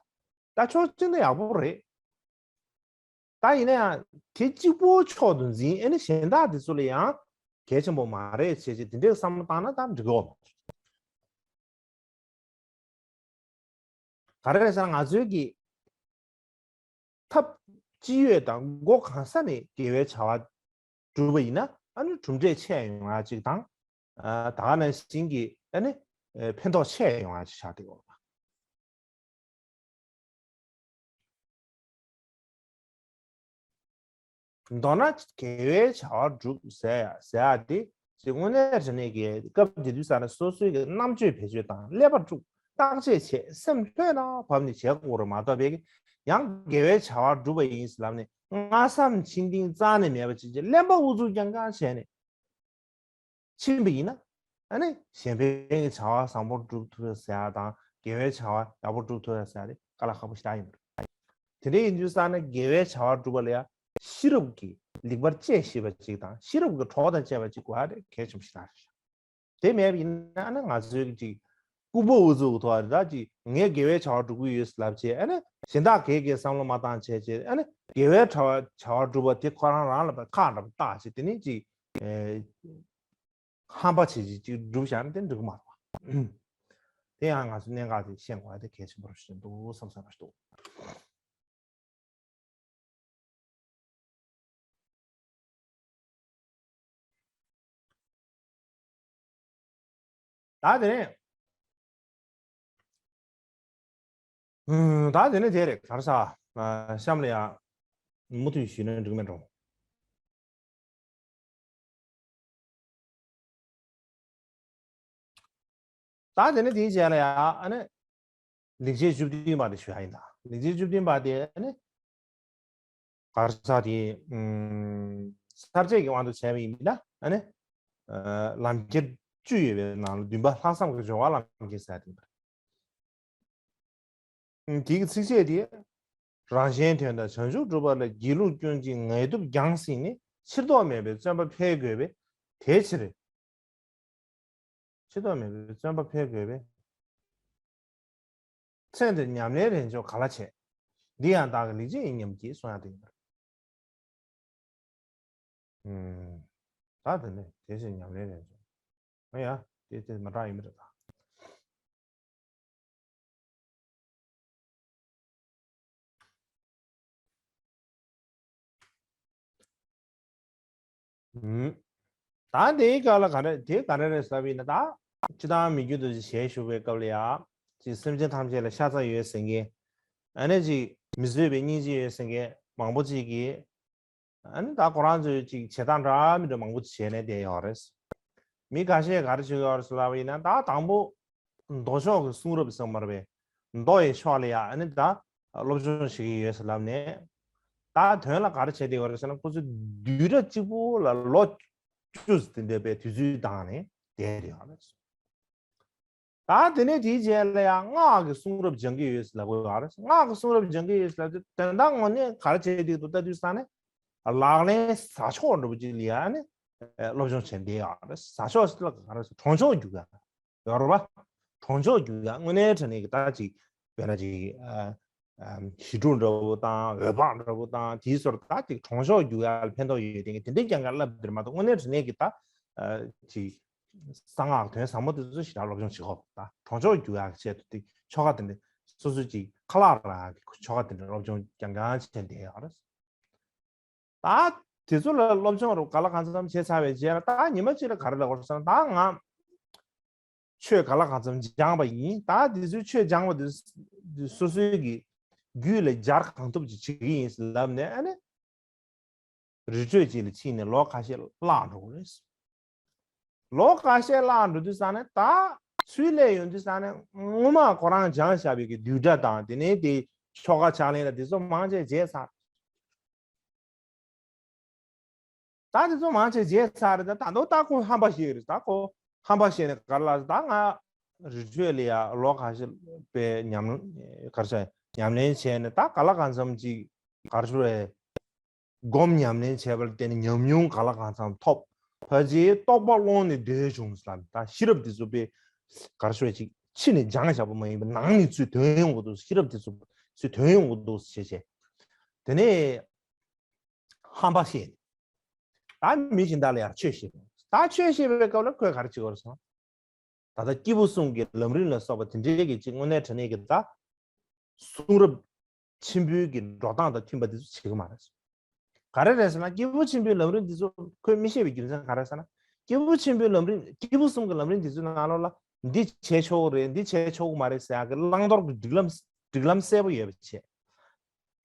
ད་ཕྱོགས་གཅིག་ནས་ཡག་པོ་རེད། ད་ཡིན་ན་ཡང་དེ་གཅིག་པོ་མཆོག་ཏུ་འཛིན་ཨེ་ནི་གཞན་དག་དེ་ཚོ་ལ་ཡང་གལ་ཆེན་པོ་མ་རེད་བྱས་བྱས་དེ་འདྲའི་བསམ་བློ་བཏང་ན་ད་འགྲིག་གི་ཡོད་མ་རེད། ག་རེ་རེད་ཟེར་ན་ང་ཚོའི་གི་ཐབས་ཅི་ཡོད་དང་སྒོ་གང་ས་ནས་དགེ་བའི་བྱ་བ་སྒྲུབ་པ་ཡིན་ན་ཨ་ནི་གྲུབ་འབྲས་ཆེ་ཡོང་ཡ་གཅིག་དང་། ད་ག་ནང་བཞིན་གྱི་ཨ་ནི་ཕན་ཐོགས་ཆེ་ཡོང་ཡ་གཅིག་ཆགས་བསྡད་ཡོད་པ། མདོར་ན་དགེ་བའི་བྱ་བ་སྒྲུབ་ཟེར་ཡ་ཟེར་ཡ་དེ་ཅིག་དངོས་གནས་དྲང་གནས་ཀྱི་སྐབས་དེ་དུས་ཙམ་ནས་སོ་སོའི་གི་རྣམ་དཔྱོད་བེད་སྤྱོད་དང་ཀླད་པ་དཀྲུག་བརྟག་དཔྱད་བྱས་སེམས་ལྷོད་ལ་བབས་ནས་བྱེད་དགོས་རེད་མ་གཏོགས་པའི་ཡང་དགེ་བའི་བྱ་བ་སྒྲུབ་པ་ཡིན་ཟེར་ལབ་ནས་སྔ་བསམ་ཕྱི་འདིང་རྩ་ནས་མེད་པ་ཅིག་ཅིག་གླེན་པ་ཨུ་ཚུགས་རྐྱང་རྐྱང་བྱས་ནས། ཕྱིན་པ་ཡིན་ན། ཨ་ནི་གཞན་ཕན་གྱི་བྱ་བ་བཟང་པོ་སྒྲུབ་ཐུབ་ཡ་ཟེར་ཡ་དང་དགེ་བའི་བྱ་བ་ཡག་པོ་སྒྲུབ་ཐུབ་ཡ་ཟེར་ཡ་དེ་དཀའ་ལས་ཁག་པོ་ཞེ་དྲག་ཡིན་པ་རེད། དེ་འདྲ་ཡིན་དུས་ཙང་ནས་དགེ་བའི་བྱ་བ་སྒྲུབ་པ་ལ་ཡ་ཤེས་རབ་ཀྱི་ལེགས་པར་དཔྱད་ཤེས་པ་ཅིག་དང་ཤེས་རབ་ཀྱི་གྲོགས་དང་བཅས་པ་ཅིག་དགོས་ཡ་དེ་གལ་ཆེན་པོ་ཞེ་དྲག་རེད། དེ་མེད་པ་ཡིན་ན་ཨ་ནི་ང་ཚོའི་ཅིག་ལྐུགས་པ་ཨུ་ཚུགས་ཐོག་རེ་ད་ཅིག་ངས་དགེ་བའི་བྱ་བ་སྒྲུབ་ཀྱི་ཡོད་ལབ་བྱས་ཨ་ནི་གཞན་དག་གས་གས་བསམ་བློ་མ་བཏང་བྱས་བྱས་ཨ་ནི་དགེ་བའི་བྱ་བ་བྱ་བ་སྒྲུབ་པ་དེ་ཁོ་རང་རང་ལ་ཁག་འདྲ་པོ་བཏགས་བྱས་དེ་ནི་ཅིག་ཧམ་པ་བྱེད་ཅིག་ཅིག་སྒྲུབ་བཞག་ན་དེ་འགྲིག་གི་མ་རེད་པ། དེ་ཡང་ང་ཚོ་གནད་འགག་དེ་ཤེས་དགོས་ཡ་དེ་གལ་ཆེན་པོ་རེད་འདུག་བསམ་བསམ་པ་ཞིག་འདུག་ད་དེ་ནས། ཨུམ། ད་དེ་ནས་དེ་རེད་ག་རེ་ཟ། ཨ། གཤམ་ལ་ཡ་མུ་མཐུད་ཞུས་ན་འགྲིག་མེད་འགྲོ། ད་དེ་ནས་དེའི་རྗེས་ལ་ཡ་ཨ་ནི་ལེགས་བྱས་བཅུ་བདུན་པ་དེ་ཞུ་ཡ་ཡིན་ད། ལེགས་བྱས་བཅུ་བདུན་པ་དེ་ཨ་ནི་གར་ས་དེ་ཨུམ་གསར་བརྗེ་གི་དབང་དུ་བྱས་པ་ཡིན་ན་ཨ་ནི་ལམ་ཁྱེར་བཅུ་ཡོད་པའི་ནང་ལ་བདུན་པ་ལྷག་བསམ་གྱི་སྦྱོར་བ་ལམ་ཁྱེར་ཟེར་ཡ་དེ་ཡིན་པ་རེད། དེའི་ཚིགས་བཅད་དེ། རང་གཞན་དོན་དང་བྱང་ཆུབ་སྒྲུབ་པ་ལ། སྒྱིད་ལུག་སྐྱོན་ཅིང་ངལ་དུབ་རྒྱང་སྲིད་ནས། ཕྱིར་ལྡོག་མེད་པའི་བརྩོན་པ་འཕེལ་དགོས་པས་དེའི་ཕྱིར། ཕྱིར་ལྡོག་མེད་པའི་བརྩོན་པ་འཕེལ་དགོས་པས། ཚེ་འདིར་ཉམས་ལེན་རེས་འཇོག་ག་ལ་བྱེད། འདི་ཡང་བདག་གི་ལེགས་སྤྱད་ཡིན་སྙམ་བགྱིད་གསུང་ཡ་དེ་ཡིན་པ་རེད། ཨུམ། ད་དེ་ནས་དེ་བཞིན་ཉམས་ལེན་རེད་འཇོག་ཨ་ཡ། དེ་དེ་མ་དྲག་ཡིན་པ་རེད་ད། ཨུམ། ད་དེའི་སྐབས་ལ་ག་རེ་དེ་ག་རེ་རེད་ཟེར་བ་ཡིན་ན། ད་སྤྱིར་བཏང་མི་རྒྱུད་དུ་ཞལ་བཞུགས་པའི་སྐབས་ལ་ཡ། ཅིག་སེམས་ཅན་ཐམས་ཅད་ལ་ཤ་ཚ་ཡོད་ཟེར་མཁན། ཨ་ནི་ཅིག་མི་བཟོད་པའི་སྙིང་རྗེ་ཡོད་ཟེར་མཁན་མང་པོ་ཅིག་གིས། ཨ་ནི་ད་ཁོ་རང་ཚོས་ཅིག་བྱེད་སྟངས་འདྲ་མི་འདྲ་མང་པོ་ཅིག་བྱས་ནས་བསྡད་ཡོད་རེད། མི་ཁ་ཤས་ག་རེ་བྱེད་ཀྱི་ཡོད་རེད་ཟེར་ལབ་པ་ཡིན་ན། ད་དང་པོ་མདོ་ཕྱོགས་ཀྱི་གསུང་རབ་ཟེར་མ་རེད་པས། མདོ་ཡི་ཕྱོགས་ལ་ཡ་ཨ་ནི་ད་སློབ་སྦྱོང་བྱེད་ཀྱི་ཡོད་ཟེར་ལབ་ནས། ད་དོན་ལ་ག་རེ་བྱས་བསྡད་ཡོད་རེད་ཟེར་ན། ཁོ་ཚོས་བསྡུས་གྲྭ་གཅིག་པུ་ལ་ལོ་བཅུ་ཙམ་དེ་འདྲ་པའི་དུས་ཚོད་བཏང་ནས་བསྡད་ཡོད་རེད། ད་དེ་ནས་དེའི་རྗེས་ལ་ཡང་སྔགས་ཀྱི་གསུང་རབ་སྦྱང་གི་ཡོད་ཟེར་ལབ་ཀྱི་ཡོད་རེད། སྔགས་ཀྱི་གསུང་རབ་སྦྱང་གི་ཡོད་ཟེར་ལབ་དུས། དོན་དག་དངོས་གནས་ག་རེ་བྱས་བསྡད་འདུག་ལྟ་དུས་ཙང་ནས། ལག་ལེན་ཟ་ཕྱོགས་འདྲ་པོ་ཅིག་ལ་ཡ་ནི་སློབ་སྦྱོང་བྱས་བསྡད་ཡོད་རེད། ཟ་ཕྱོགས་ཟེར་ལབ་ག་རེ་ཟེར། གྲོང་ཆོག་རྒྱུག་ཡ་ཡོད་རེད་པ། གྲོང་ཆོག་རྒྱུག་ཡ་དངོས་གནས་དྲང་གནས་ཀྱི་ད་ཅིག་དཔེར་ན་ཅིག་ཨ་ཨ་ཞི་ཕྲུག་འདྲ་པོ་དང་འོད་དཔག་འདྲ་པོ་དང་དེའི་སོར་ད་ཅིག་གྲོང་ཆོག་རྒྱུག་ཡ་ལ་ཕན་ཐོགས་ཡོད་དེ་དེ་འདྲའི་རྐྱང་རྐྱང་ལབ་དེར་མ་གཏོགས། དངོས་གནས་དྲང་གནས་ཀྱི་ད་ཨ་ཅིག་གསང་སྔགས་དོན་ཟབ་མོ་དེ་ཚོ་ཞེ་དྲག་སློབ་སྦྱོང་བྱེད་དགོས། ད་གྲོང་ཆོག་རྒྱུག་ཡག་ཆེད་དུ་དེ་ཆོ་ག་དེ་འདྲ་སོ་སོའི་ཅིག་ཁ་ལག་རག་གི་ཆོ་ག་དེ་འདྲ་སློབ་སྦྱོང་རྐྱང་རྐྱང་བྱས་བསྡད་ཡོད་རེད། ད་དེ་ཚོ་ལ་སློབ་སྦྱོང་རུ་ག་ལ་གང་འཚམ་བྱས་ཚར་བའི་རྗེས་ལ། ད་ཉི་མ་གཅིག་ལ་ག་རེ་ལབ་དགོས་རེད་ཟེར་ན། ད་ང་ཆོས་ག་ལ་གང་འཚམ་སྦྱངས་པ་ཡིན། ད་དེ་ཚོའི་ཆོས་སྦྱངས་པ་དེ་སོ་སོའི་གི་རྒྱུད་ལ་སྦྱར་གང་ཐུབ་ཅིག་བྱེད་ཀྱི་ཡིན་ལབ་ནས། ཨ་ནི་རི་ཁྲོད་ཅིག་ལ་ཕྱིན་ནས་ལོ་ཁ་ཤས་བརླག་འགྲོ་གི་རེད། ལོ་ཁ་ཤས་བརླག་འགྲོ་དུས་ཙང་ནས་ད་ཚུར་སླེབས་ཡོང་དུས་ཙང་ནས་སྔོན་མ་ཁོ་རང་སྦྱངས་བཞག་པའི་གི་བསྡུས་གྲྭ་དང་དེ་ནས་དེ་ཆོ་ག་ཕྱག་ལེན་ལ་དེ་ཚོ་མང་ཆེ་བརྗེད་ཚར། ད་དེ་ཚོ་མང་ཆེ་བརྗེད་ཚར་རེད། ད་ད་དུང་ད་ཁོ་ཧམ་པ་བཤད་ཀྱི་རེད། ད་ཁོ་ཧམ་པ་བཤད་ནས་ག་རེ་ལབ། ད་ང་རི་ཁྲོད་ལ་ཡ་ལོ་ཁ་ཤས་པའི་ཉམས་ག་རེ་ཟེར་ཉམས་ལེན་བྱས་ནས། ད་ག་ལ་གང་འཚམ་ཅིག་ག་རེ་ཟེར་རེད། སྒོམ་ཉམས་ལེན་བྱས་པ་ལ་བརྟེན་ནས་ཉམས་མྱོང་ག་ལ་གང་འཚམ་ཐོབ། ཕལ་ཆེར་རྟོགས་པ་ཀློང་ནས་འདས་བྱུང་ཟེར་ལབ། ད་ཤེས་རབ་དེ་ཚོ་དཔེ་ག་རེ་ཟེར་ཅིག་ཕྱི་ནས་སྦྱངས་བཞག་པ་མ་ཡིན་པར་ནང་ནས་ཚུར་ཐོན་ཡོང་གི་འདུག་ཤེས་རབ་དེ་ཚོ་ཚུར་ཐོན་ཡོང་གི་འདུག་ཟེར་བྱས། དེ་ནས་ཧམ་པ་བཤད་ནས། ད་མི་གཞན་དག་ལ་ཡང་ཆོས་བཤད་པ། ད་ཆོས་བཤད་པའི་སྐབས་ལ་ཁོས་ག་རེ་བྱེད་ཀྱི་ཡོད་རེད་ཟེར་ན། ད་ལྟ་སྐྱེས་བུ་གསུམ་གྱི་ལམ་རིམ་ལ་སོགས་པ་དེ་འདྲའི་གི་ཅིག་དངོས་གནས་དྲང་གནས་ཀྱི་ད་གསུང་རབ་ཆེན་པོའི་གི་འགྲོ་སྟངས་དང་མཐུན་པ་དེ་ཚོ་བྱེད་ཀྱི་མ་རེད། ག་རེ་རེད་ཟེར་ན། སྐྱེས་བུ་ཆེན་པོའི་ལམ་རིམ་འདི་ཚོ་ཁོས་མི་ཤེས་པའི་རྒྱུ་མཚན་ག་རེ་ཟེར་ན། སྐྱེས་བུ་ཆེན་པོའི་ལམ་རིམ་སྐྱེས་བུ་གསུམ་གྱི་ལམ་རིམ་འདི་ཚོའི་ནང་ལོགས་ལ་འདི་བྱས་ཆོག་གི་རེད། འདི་བྱས་ཆོག་གི་མ་རེད་ཟེར་ཡག་གི་བླང་དོར་གྱི་སྒྲིག་ལམ་སྒྲིག་ལམ་གསལ་པོ་ཡོད་པ་བྱས།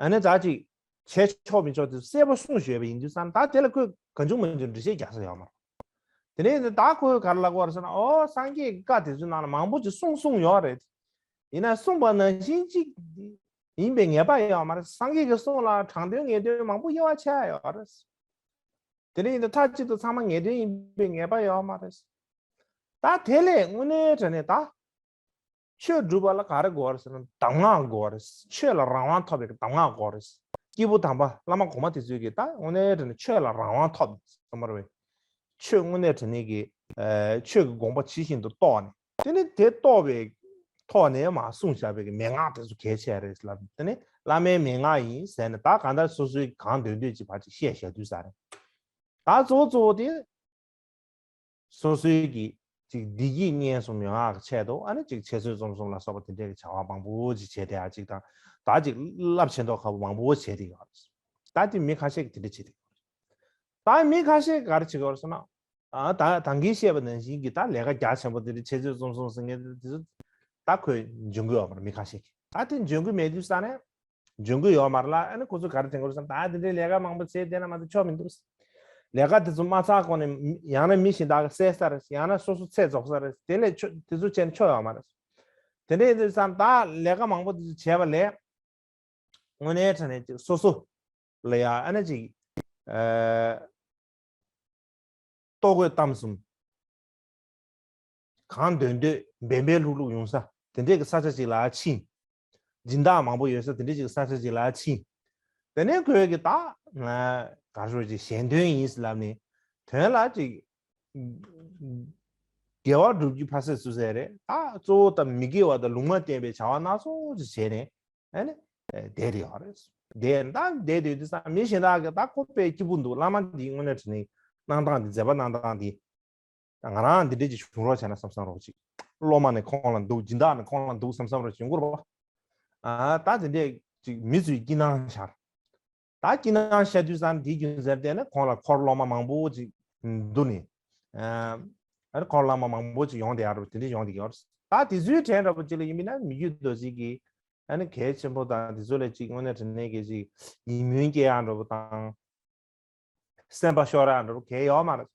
ཨ་ནི་ད་ཅིག་བྱས་ཆོག་མི་ཆོག་དེ་གསལ་པོ་གསུངས་ཡོད་པ་ཡིན་དུས་ཙང་། ད་དེ་ལ་ཁོས་གང་བྱུང་མང་བྱུང་འགྲེལ་བཤད་རྒྱག་ས་ཡོད་མ་རེད། དེ་ནས་ད་ཁོས་ག་རེ་ལབ་ཀྱི་ཡོད་རེད་ཟེར་ན། ཨོ་སངས་རྒྱས་ཀྱི་བཀའ་དེ་ཚོའི་ནང་ལ་མང་པོ་ཅིག་གསུངས་གསུངས་ཡོད་རེད། ཡིན་ན་གསུངས་པ་ནང་བཞིན་ཅིག་ཡིན་པའི་ངེས་པ་ཡོད་མ་རེད། སངས་རྒྱས་ཀྱི་གསུང་ལ་དྲང་དོན་ངེས་དོན་མང་པོ་དབྱེ་བ་ཕྱེ་ཡ་ཡོད་རེད། དེ་ནས་ཡིན་ན་མཐའ་གཅིག་ཏུ་ཚང་མ་ངེས་དོན་ཡིན་པའི་ངེས་པ་ཡོད་མ་རེད། ད་དེ་ལས་དངོས་གནས་དྲང་གནས་ད་ཆོས་སྒྲུབ་པ་ལ་ག་རེ་དགོས་རེད་ཟེར་ན། གདམས་ངག་དགོས་རེད། ཆོས་ལ་རང་དབང་ཐོབ་པའི་གདམས་ངག་དགོས་རེད། སྐྱེས་བུ་དམ་པ་བླ་མ་གོང་མ་དེ་ཚོས་ཀྱིས་ད་དངོས་གནས་དྲང་གནས་ཆོས་ལ་རང་དབང་ཐོབ་ཟེར་མ་རེད། ཆོས་དངོས་གནས་དྲང་གནས་ཀྱི་ཨ་ཆོས་ཀྱི་དགོངས་པ་ཇི་བཞིན་དུ་རྟོགས་ནས། དེ་ནས་དེ་རྟོགས་པའི་ཐོག་ནས་མར་གསུངས་བཞག་པའི་གི་མན་ངག་དེ་ཚོ་གལ་ཆེ་རེད་ལབ། དེ་ནས་བླ་མའི་མན་ངག་ཡིན་ཟེར་ནས། ད་གང་ལྟར་སོ་སོའི་གང་འདོད་འདོད་ཅིག་ཕར་ཅིག་བཤད་བཞག་དུས་ས་རེད། ད་གཙོ་བོ་གཙོ་བོ་དེ་སོ་སོའི་གི་ཅིག་བདེ་སྐྱིད་ཉེན་སྲུང་ཡོང་ཡག་གི་ཆེད་དུ། ཨ་ནི་ཅིག་འཆད་རྩོད་རྩོམ་གསུམ་ལ་སོགས་པ་དེ་འདྲའི་གི་བྱ་བ་མང་པོ་ཅིག་བྱས་བསྡད་ཡག་ཅིག་དང་། ད་ཅིག་རླབས་ཆེན་མདོག་ཁ་པོ་མང་པོ་བྱས་བསྡད་ཡོད་རེད། ད་དེ་མི་ཁ་ཤས་ཀྱིས་དེ་འདྲ་བྱས་བསྡད་ཡོད་རེད། ད་མི་ཁ་ཤས་ག་རེ་བྱེད་ཀྱི་ཡོད་རེད་ཟེར་ན། ཨ་ད་ད་གིན་བཤད་པ་ནང་བཞིན་གྱི་ད་ལས་ཀ་རྒྱ་ཆེན་པོ་དེ་འདྲ་འཆད་རྩོད་རྩོམ་གསུམ་ཟེར་མཁན་དེ་ཚོ་ད་ཁོས་འཇོན་གྱི་ཡོད་མ་རེད། མི་ཁ་ཤས་ཀྱིས། ད་དེ་འཇོན་གྱི་མེད་དུས་ས་ནས། འཇོན་གྱི་ཡོད་མ་རེད་ལ། ཨ་ནི་ཁོ་ཚོ་ག་རེ་དྲན་གྱི་རེད་ཟེར་ན། ད་དེ་འདྲའི་ལས་ཀ་མང་པོ་བྱས་བསྡད་ན་མ་གཏོགས་ཆོ་མི་འདུག་ལས་ཀ་དེ་ཚོ་མ་ཚར་གོང་ནས་ཡང་ན་མི་གཞན་དག་གིས་བསད་ས་རེད། ཡང་ན་སོ་སོ་ཚེ་རྫོགས་ས་རེད། དེ་ལས་ཆོ་དེ་ཚོ་བྱས་ན་ཆོ་ཡོད་མ་རེད། དེ་འདྲ་ཡིན་དུས་ཙང་ད་ལས་ཀ་མང་པོ་དེ་ཚོ་བྱས་པ་ལས། དངོས་གནས་དྲང་གནས་ཅིག་སོ་སོ་ལ་ཡ་ཨ་ནི་ཅིག་ཨ་ལྟོ་གོས་གཏམ་གསུམ། གང་འདོད་འདོད་འབེན་འབེན་ལྷུག་ལྷུག་ཡོང་ས་དེ་འདྲས་ཀྱི་ས་ཆ་ཅིག་ལ་ཕྱིན། སྦྱིན་བདག་མང་པོ་ཡོད་ས་དེ་འདྲས་ཀྱི་ས་ཆ་ཅིག་ལ་ཕྱིན། དེ་ནས་ཁོས་ཀྱི་ད་ག་རེ་ཞུ་ཅིག་གཞན་དོན་ཡིན་ཟེར་ལབ་ནས་དོན་ལ་ཅིག་དགེ་བ་སྒྲུབ་རྒྱུ་ཕ་སེ་སུ་སེ་རེད། ད་གཙོ་བོ་ད་མི་དགེ་བ་དང་ལུང་མ་བསྟན་པའི་བྱ་བ་སྣ་ཚོགས་ཅིག་བྱས་ནས། ཨ་ནི། བསྡད་དེ་ཡོད་རེད། བསྡད་ད་བསྡད་དུས་དེ་ས་མི་གཞན་དག་གིས་ད་ཁོ་དཔེ་སྐྱིད་པོ་འདུག་བླ་མ་འདིའི་དངོས་གནས་དྲང་གནས་གནང་སྟངས་འདི་མཛད་པ་གནང་སྟངས་འདི། ང་རང་འདི་འདྲས་ཅིག་བྱུང་རོགས་བྱས་ན་བསམ་བསམ་རོགས་ཅིག་སློབ་མ་ནི་ཁོང་ལ་འདུག་སྦྱིན་བདག་ནི་ཁོང་ལ་འདུག་བསམ་བསམ་རོགས་བྱུང་གི་རེད་པ། ཨ་ད་དེ་འདྲས་ཅིག་མི་ཚོས་སྐྱིད་སྣང་ཤར། ད་སྐྱིད་སྣང་ཤར་དུས་ཙང་དེའི་རྒྱུ་མཚན་བརྟེན་ནས་ཁོང་ལ་འཁོར་སློབ་མ་མང་པོ་ཅིག་འདུག་ནས། ཨ་ནི་འཁོར་སློབ་མ་མང་པོ་ཅིག་ཡོང་བསྡད་ཡ་རེད། དེ་འདྲས་ཡོང་བསྡད་ཡོད་རེད། ད་དེ་ཚོའི་གྲས་འདྲ་པོ་ཅིག་ལ་ཡིན་མིན་ན་མི་བསྐྱོད་རྡོ་རྗེ་གིས་ཨ་ནི་གལ་ཆེན་པོ་དང་དེ་ཚོ་ལ་ཅིག་དངོས་གནས་དྲང་གནས་ཀྱི་ཅིག་ཡིད་སྨོན་སྐྱེ་ཡ་འདྲ་པོ་དང་། སེམས་པ་ཤོར་ཡ་འདྲ་པོ་གལ་ཡོད་མ་རེད།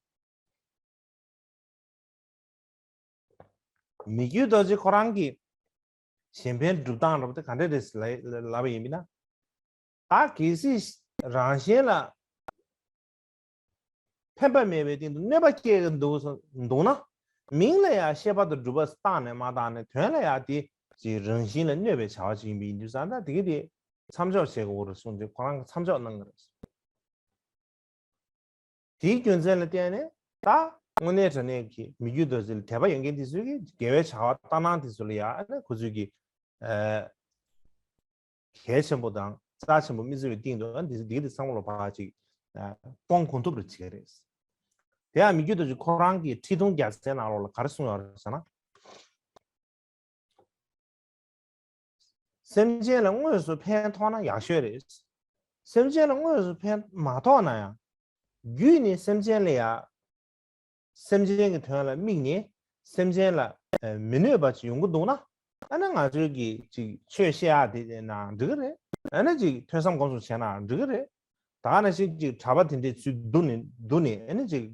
མི་བསྐྱོད་རྡོ་རྗེ་ཁོ་རང་གི་གཞན་ཕན་སྒྲུབ་སྟངས་འདྲ་པོ་དེ་ག་འདྲ་རེད་ལབ་ལབ་པ་ཡིན་མིན་ན། ད་གལ་སྲིད་རང་གཞན་ལ་ཕན་པ་མེད་པའི་སྟེང་དུ་གནོད་པ་སྐྱེལ་གྱི་འདུག་འདུག་ན། མིང་ལ་ཡང་བཤད་པ་དང་སྒྲུབ་པ་བཏགས་ནས་མ་བཏགས་ནས་དོན་ལ་ཡང་དེ་ཅིག་རང་བཞིན་ལ་གནོད་པའི་བྱ་བ་ཅིག་ཡིན་པ་ཡིན་དུས་ཙང་ད་དེ་གི་དེ་མཚམས་འཇོག་བྱེད་དགོས་རེད་གསུངས་ཏེ་ཁོ་རང་གི་མཚམས་འཇོག་གནང་གི་རེད། དེའི་རྒྱུ་མཚན་ལ་བརྟེན་ནས་ད་དངོས་གནས་དྲང་གནས་ཀྱི་མི་བསྐྱོད་རྡོ་རྗེ་ལ་དད་པ་ཡོད་མཁན་དེ་ཚོས་ཀྱི་དགེ་བའི་བྱ་བ་ལྟ་སྣང་དེ་ཚོ་ལ་ཡང་ཁོ་ཚོས་ཀྱི་གལ་ཆེན་པོ་དང་རྩ་ཆེན་པོ་མི་བརྩི་བའི་སྟེང་དུ་འདི་འདི་འདི་ཚང་མ་ལ་ཕར་ཅིག་སྤོང་གང་ཐུབ་རེ་བྱེད་ཀྱི་རེད། དེ་ཡང་མི་བསྐྱོད་རྡོ་རྗེ་ཁོ་རང་གི་ཁྲི་སྟོང་རྒྱལ་མཚན་ནང་ལོགས་ལ་ག་རེ་གསུངས་ཡོད་རེད་ཟེར་ན། སེམས་ཅན་ལ་དངོས་སུ་ཕན་ཐོགས་ན་ཡག་ཤོས་རེད། སེམས་ཅན་ལ་དངོས་སུ་ཕན་མ་ཐོགས་ན་ཡང་། རྒྱུད་ནི་སེམས་ཅན་ལ་ཡ། སེམས་ཅན་གྱི་དོན་ལ་དམིགས་ནས་སེམས་ཅན་ལ་མི་གནོད་པ་ཅིག་ཡོང་གི་འདུག་ན། ཨ་ནི་ང་ཚོའི་གི་ཅིག་ཆོས་བཤད་ཡག་དེ་ན་འགྲིག་གི་རེད། ཨ་ནི་ཅིག་ཐོས་བསམ་སྒོམ་གསུམ་བྱས་ན་འགྲིག་གི་རེད། ད་ནང་བཞིན་ཅིག་གྲྭ་པ་དེ་འདྲའི་ཚུལ་བསྡུ་ནས་བསྡུ་ནས་ཨ་ནི་ཅིག་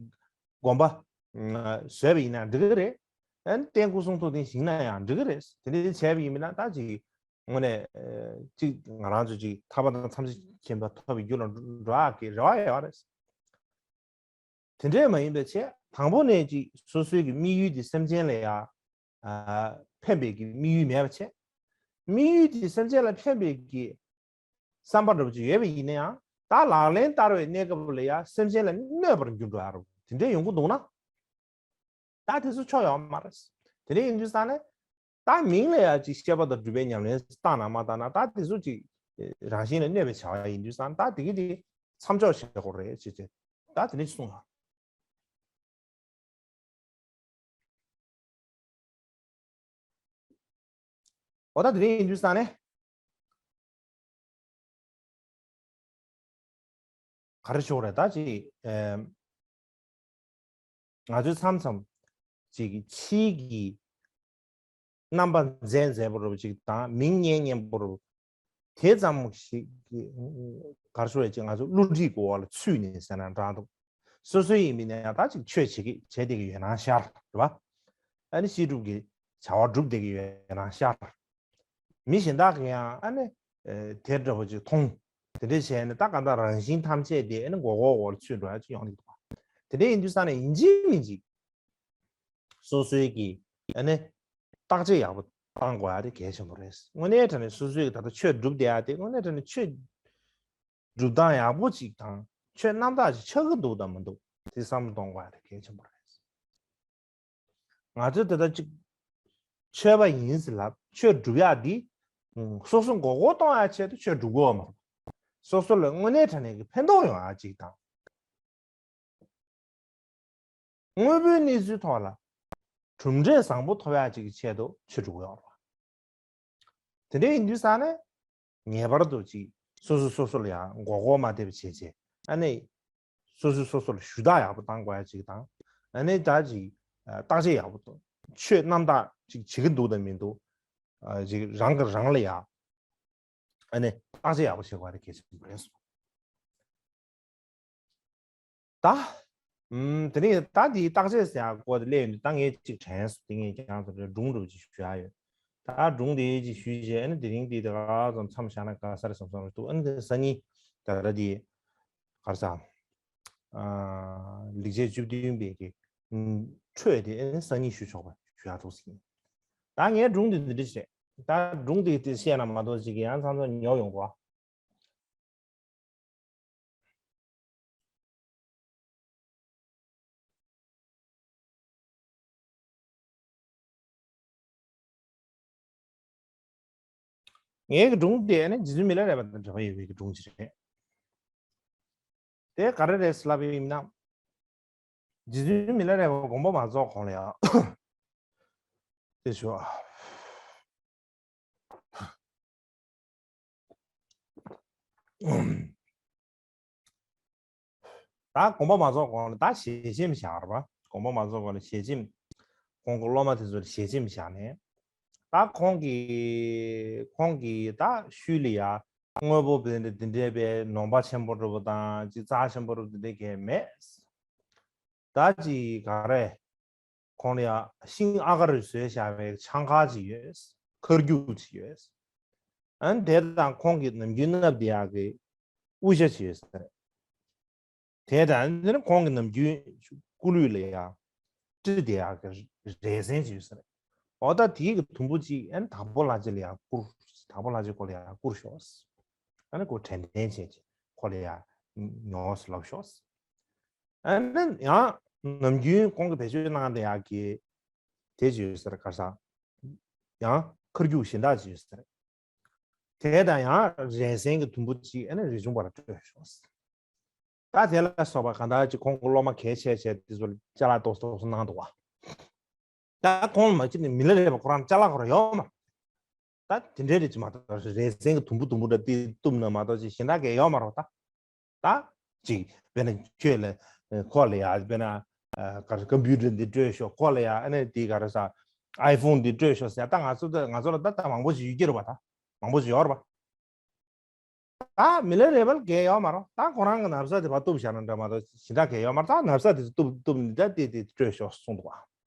དགོན་པ་བཟོས་པ་ཡིན་ན་འགྲིག་གི་རེད། ཨ་ནི་རྟེན་སྐུ་གསུང་ཐུགས་རྟེན་བཞེངས་ན་ཡང་འགྲིག་གི་རེད། དེ་འདྲའི་བྱས་པ་ཡིན་མིན་ན་ད་ཅིག་དངོས་གནས་ཅིག་ང་རང་ཚོ་ཅིག་ཐར་པ་དང་ཐམས་ཅད་མཁྱེན་པ་ཐོབ་པའི་རྒྱུ་ལ་འགྲོ་ཡག་གི་རེ་བ་ཡོད་རེད། དེ་འདྲས་མ་ཡིན་པའི་ཆེད་དང་པོ་ནས་ཅིག་སོ་སོའི་གི་དམིགས་ཡུལ་དེ་སེམས་ཅན་ལ་ཡ། ཕན་པའི་གི་དམིགས་ཡུལ་མེད་པ་བྱས། དམིགས་ཡུལ་དེ་སེམས་ཅན་ལ་ཕན་པའི་གི་བསམ་པ་འདྲ་པོ་ཅིག་ཡོད་པ་ཡིན་ན་ཡང་ད་ལག་ལེན་བསྟར་བའི་གནས་སྐབས་ལ་ཡ་སེམས་ཅན་ལ་གནོད་པར་འགྱུར་འགྲོ་ཡ་རུ་དེ་འདྲས་ཡོང་གི་འདུག་ན། ད་དེ་ཚོ་ཆོ་ཡོད་མ་རེད། དེ་འདྲས་ཡིན་དུས་ས་ནས་ད་མིང་ལ་ཡ་ཅིག་བཤད་པ་དང་སྒྲུབ་པའི་ཉམས་ལེན་བཏང་ན་མ་བཏང་ན་ད་དེ་ཚོ་ཅིག་རང་བཞིན་ལ་གནོད་པའི་བྱ་བ་ཡིན་དུས་ས་ནས་ད་དེ་གི་དེ་མཚམས་འཇོག་བྱེད་དགོས་རེད་ཅེས་ཅེས་ད་དེ་འདྲས་གསུངས་ལ། འོ་ད་དེ་རིང་ཡིན་དུས་ས་ནས་ག་རེ་ཤོག་རེད་ད་ཅིག་ཨེམ། ང་ཚོའི་མཚམས་མཚམས་ཅིག་ཕྱིའི་གི་རྣམ་པ་མཛེས་མཛེས་པོ་རུ་ཅིག་དང་མིང་སྙན་སྙན་པོ་རུ་དེ་ཙམ་ཞིག་གི་ག་རེ་ཤོག་རེད་ཅིག་ང་ཚོ་བསླུ་བྲིད་གི་འོག་ལ་ཚུད་ནས་ཟེར་ན་འདྲ་འདུག་སོ་སོའི་ཡིན་མིན་ན་ཡང་ད་ཅིག་ཆོས་བྱེད་ཀྱི་བྱེད་བསྡད་ཀྱི་ཡོད་སྣང་ཤར་རེད་བ། ཨ་ནི་བཤད་སྒྲུབ་ཀྱི་བྱ་བ་སྒྲུབ་བསྡད་ཀྱི་ཡོད་སྣང་ཤར། མི་གཞན་དག་གིས་ཡང་ཨ་ནི་དེ་འདྲ་བོ་ཅིག་མཐོང་། དེ་འདྲ་བྱས་ནས་ད་ག་འདྲ་རང་བཞིན་ཐམས་ཅད་དེ་ཨ་ནི་མགོ་སྐོར་འོག་ལ་ཚུད་འགྲོ་ཡ་ཅིག་ཡོང་གི་འདུག་དེ་འདྲ་ཡིན་དུས་ས་ནས་ཡིན་གཅིག་མིན་གཅིག་སོ་སོའི་གི་ཨ་ནི་བརྟག་དཔྱད་ཡག་པོ་བཏང་དགོས་ཡ་དེ་གལ་ཆེན་པོ་རེད། དངོས་གནས་དྲང་གནས་སོ་སོའི་གི་ད་ལྟ་ཆོས་སྒྲུབ་བསྡད་ཡ་དེ་དངོས་གནས་དྲང་གནས་ཆོས་སྒྲུབ་སྟངས་ཡག་པོ་ཅིག་དང་ཆོས་རྣམ་དག་ཅིག་ཆགས་ཀྱི་འདུག་དང་མི་འདུག་དེ་བསམ་བློ་གཏོང་དགོས་ཡ་དེ་གལ་ཆེན་པོ་རེད། ང་ཚོས་དེ་ལྟར་ཅིག་ཆོས་པ་ཡིན་ཟེར་ལབ་ཆོས་སྒྲུབ་ཡག་འདི་སོ་སོ་མགོ་སྐོར་གཏོང་ཡག་ཆེད་དུ་ཆོས་སྒྲུབ་དགོས་པ་མ་རེད། སོ་སོ་ལ་དངོས་གནས་དྲང་གནས་ཀྱི་ཕན་ཐོགས་ཡོང་ཡག་ཅིག་དང་། དངོས་པོའི་གནས་ཚུལ་ཐོག་ལ་གྲུབ་འབྲས་བཟང་པོ་ཐོབ་ཡག་ཅིག་གི་ཆེད་དུ་ཆོས་སྒྲུབ་དགོས་པ་རེད། དེ་འདྲ་ཡིན་དུས་ས་ནས་ངེས་པར་དུ་ཅིག་སོ་སོ་སོ་སོ་ལ་ཡང་མགོ་སྐོར་མ་ཐེབས་པ་བྱས་བྱས་ཨ་ནི་སོ་སོ་སོ་སོ་ལ་ཞུ་དག་ཡག་པོ་བཏང་དགོས་ཡ་ཅིག་དང་། ཨ་ནི་ད་ཅིག་བརྟག་དཔྱད་ཡག་པོ་གཏོང་། ཆོས་རྣམ་དག་ཅིག་བྱེད་ཀྱི་འདུག་དང་མི་འདུག་ཅིག་རང་གིས་རང་ལ་ཡ་ཨ་ནི་བརྟག་དཔྱད་ཡག་པོ་བྱེད་དགོས་ཡ་དེ་གལ་ཆེན་པོ་རེད་གསུངས། ད། ཨུམ། དེ་ནས་ད་འདིའི་བརྟག་དཔྱད་ཟེར་ཡག་སྐོར་དེ་སླེབས་ཡོང་དུས་ད་ངས་ཅིག་དྲན་སོང་། དེ་ངས་ཁྱེད་རང་ཚོ་ལ་སྒྲུང་འདྲ་པོ་ཅིག་ཞུ་ཡག་ཡོད། ད་སྒྲུང་དེ་ཅིག་ཞུས་རྗེས་ཨ་ནི་དེ་རིང་འདི་ད་ག་ཙམ་མཚམས་བཞག་ན་དགའ་ས་རེད་བསམ་བསམ་རེད་འདུག་ཨ་ནི་སང་ཉིན་ད་ར་དེ་ག་རེ་ཟ། ཨ། ལེགས་བཤད་བཅུ་བདུན་པའི་གི་ཨུམ། འཕྲོས་དེ་ཨ་ནི་སང་ཉིན་ཞུ་ཆོག་པ་ཞུ་ཡག་འདུག་ཟེར། ད་ངའི་སྒྲུང་དེ་འདི་འདྲ་ཞིག་རེད། ད་སྒྲུང་དེ་དེ་བཤད་ན་མ་གཏོགས་ཅིག་གི་ཡང་མཚམས་མཚམས་ཉོབ་ཡོང་གོ། ངའི་སྒྲུང་དེ་ནི་རྗེ་བཙུན་མི་ལ་རས་པ་དང་འབྲེལ་བ་ཡོད་པའི་སྒྲུང་ཅིག་རེད། དེ་ག་རེ་རེད་ལབ་པ་ཡིན་ན། རྗེ་བཙུན་མི་ལ་རས་པ་དགོངས་པ་མ་རྫོགས་གོང་ལ་ཡང་། དེ་ཞོ། ད་དགོངས་པ་མ་རྫོགས་གོང་ལ་ད་ཞལ་ཆེམས་བཞག་རེད་པ། དགོངས་པ་མ་རྫོགས་གོང་ལ་ཞལ་ཆེམས། ཁོང་གི་སློབ་མ་དེ་ཚོ་ལ་ཞལ་ཆེམས་བཞག་ནས། ད་ཁོང་གིས་ཁོང་གིས་ད་ཤུལ་ལ་ཡ་དངོས་པོ་དེ་འདྲ་དེ་འདྲའི་པའི་ནོམ་པ་ཆེན་པོ་འདྲ་པོ་དང་ཅིག་རྩ་ཆེན་པོ་འདྲ་པོ་དེ་འདྲ་གས་མེད། ད་ཅིག་ག་རེ། ཁོང་ལ་ཡ་ཤིང་ཨ་གར་བཟོས་བཞག་པའི་ཆང་ཁ་ཅིག་ཡོད། འཁར་རྒྱུག་ཅིག་ཡོད། ཨ་ནི་དེ་དང་ཁོང་གི་ནམ་རྒྱུན་མནབས་བསྡད་ཡག་གི་དབུ་ཞྭ་ཅིག་ཡོད་ས་རེད། དེ་དང་དེ་ནི་ཁོང་གི་ནམ་རྒྱུན་སྐུ་ལུས་ལ་ཡ་དཀྲིས་བསྡད་ཡག་གི་རས་གཟན་ཅིག་ཡོད་ས་རེད། འོ་ད་དེའི་གི་དུམ་བུ་གཅིག་ཨ་ནི་དྭགས་པོ་ལྷ་རྗེ་ལ་ཡ་བསྐུར། དྭགས་པོ་ལྷ་རྗེ་ཁོ་ལ་ཡ་བསྐུར་ཤོག་ཨ་ནི་ཁོ་དྲན་རྟེན་བྱས་ཀྱི་ཁོ་ལ་ཡ་ཉོ་ཟེར་ལབ་ཤོག་ཨ་ནི་ཡང་ནམ་རྒྱུན་ཁོང་གི་བེད་སྤྱོད་གནང་བསྡད་ཡག་གི་དེ་ཅིག་ཡོད་ས་རེད། ག་རེ་ཟ། ཡང་འཁར་རྒྱུག་གཞན་དག་ཅིག་ཡོད་ས་རེད། དེ་དང་ཡང་རས་གཟན་གྱི་དུམ་བུ་གཅིག་ཨ་ནི་རས་ཆུང་པ་ལ་སྤྲོད་ཤོག་ད་དེ་ལ་སོགས་པ་གང་ལྟར་ཅིག་ཁོང་གི་སློབ་མ་གལ་ཆེ་ཆེ་དེ་ཚོ་ལ་ཅ་ལག་ཏོག་ཙམ་ཏོག་ཙམ་གནང་འདུག་བ། ད་ཁོང་ལ་མ་གཅིག་ནི་མི་ལ་རས་པ་ཁོ་རང་ཅ་ལག་ཁོ་རང་ཡོད་མ། ད་དེ་འདྲའི་རེད་ཅིག་མ་གཏོགས་རས་གཟན་གྱི་དུམ་བུ་དུམ་བུ་འདྲ་དེ་གཏུབ་ན་མ་གཏོགས་ཅིག་གཞན་དག་གས་ཡོད་མ་རེད་ད། ད་ཅིག་དཔེར་ན་ཁྱོད་ལ་ཁོ་ལ་ཡ་དཔེར་ན་ག་རེ་ཀམ་པུ་ཊར་འདི་སྤྲོད་ཤོག་ཁོ་ལ་ཡ་ཨ་ནི་དེ་ག་རེ་ཟ། ཨའི་ཕོན་འདི་སྤྲོད་ཤོག་ཟེར་ད་ང་ཚོ་ད་ང་ཚོ་ལ་ད་ད་མང་པོ་ཞིག་ཡོད་ཀྱི་རེད་པ། ད་མང་པོ་ཞིག་ཡོད་རེད་པ། ད་མི་ལ་རས་པ་ལ་གས་ཡོད་མ་རེད། ད་ཁོ་རང་གི་ན་བཟའ་དེ་ཕར་གཏུབ་བཞག་ན་འདྲ་མ་གཏོགས་གཞན་དག་གས་ཡོད་མ་རེད། ད་ན་བཟའ་དེ་ཚོ་གཏུབ་གཏུབ་ནི་ད་དེ་དེ་སྤྲོད་ཤོག་གསུངས་འདུག་བ།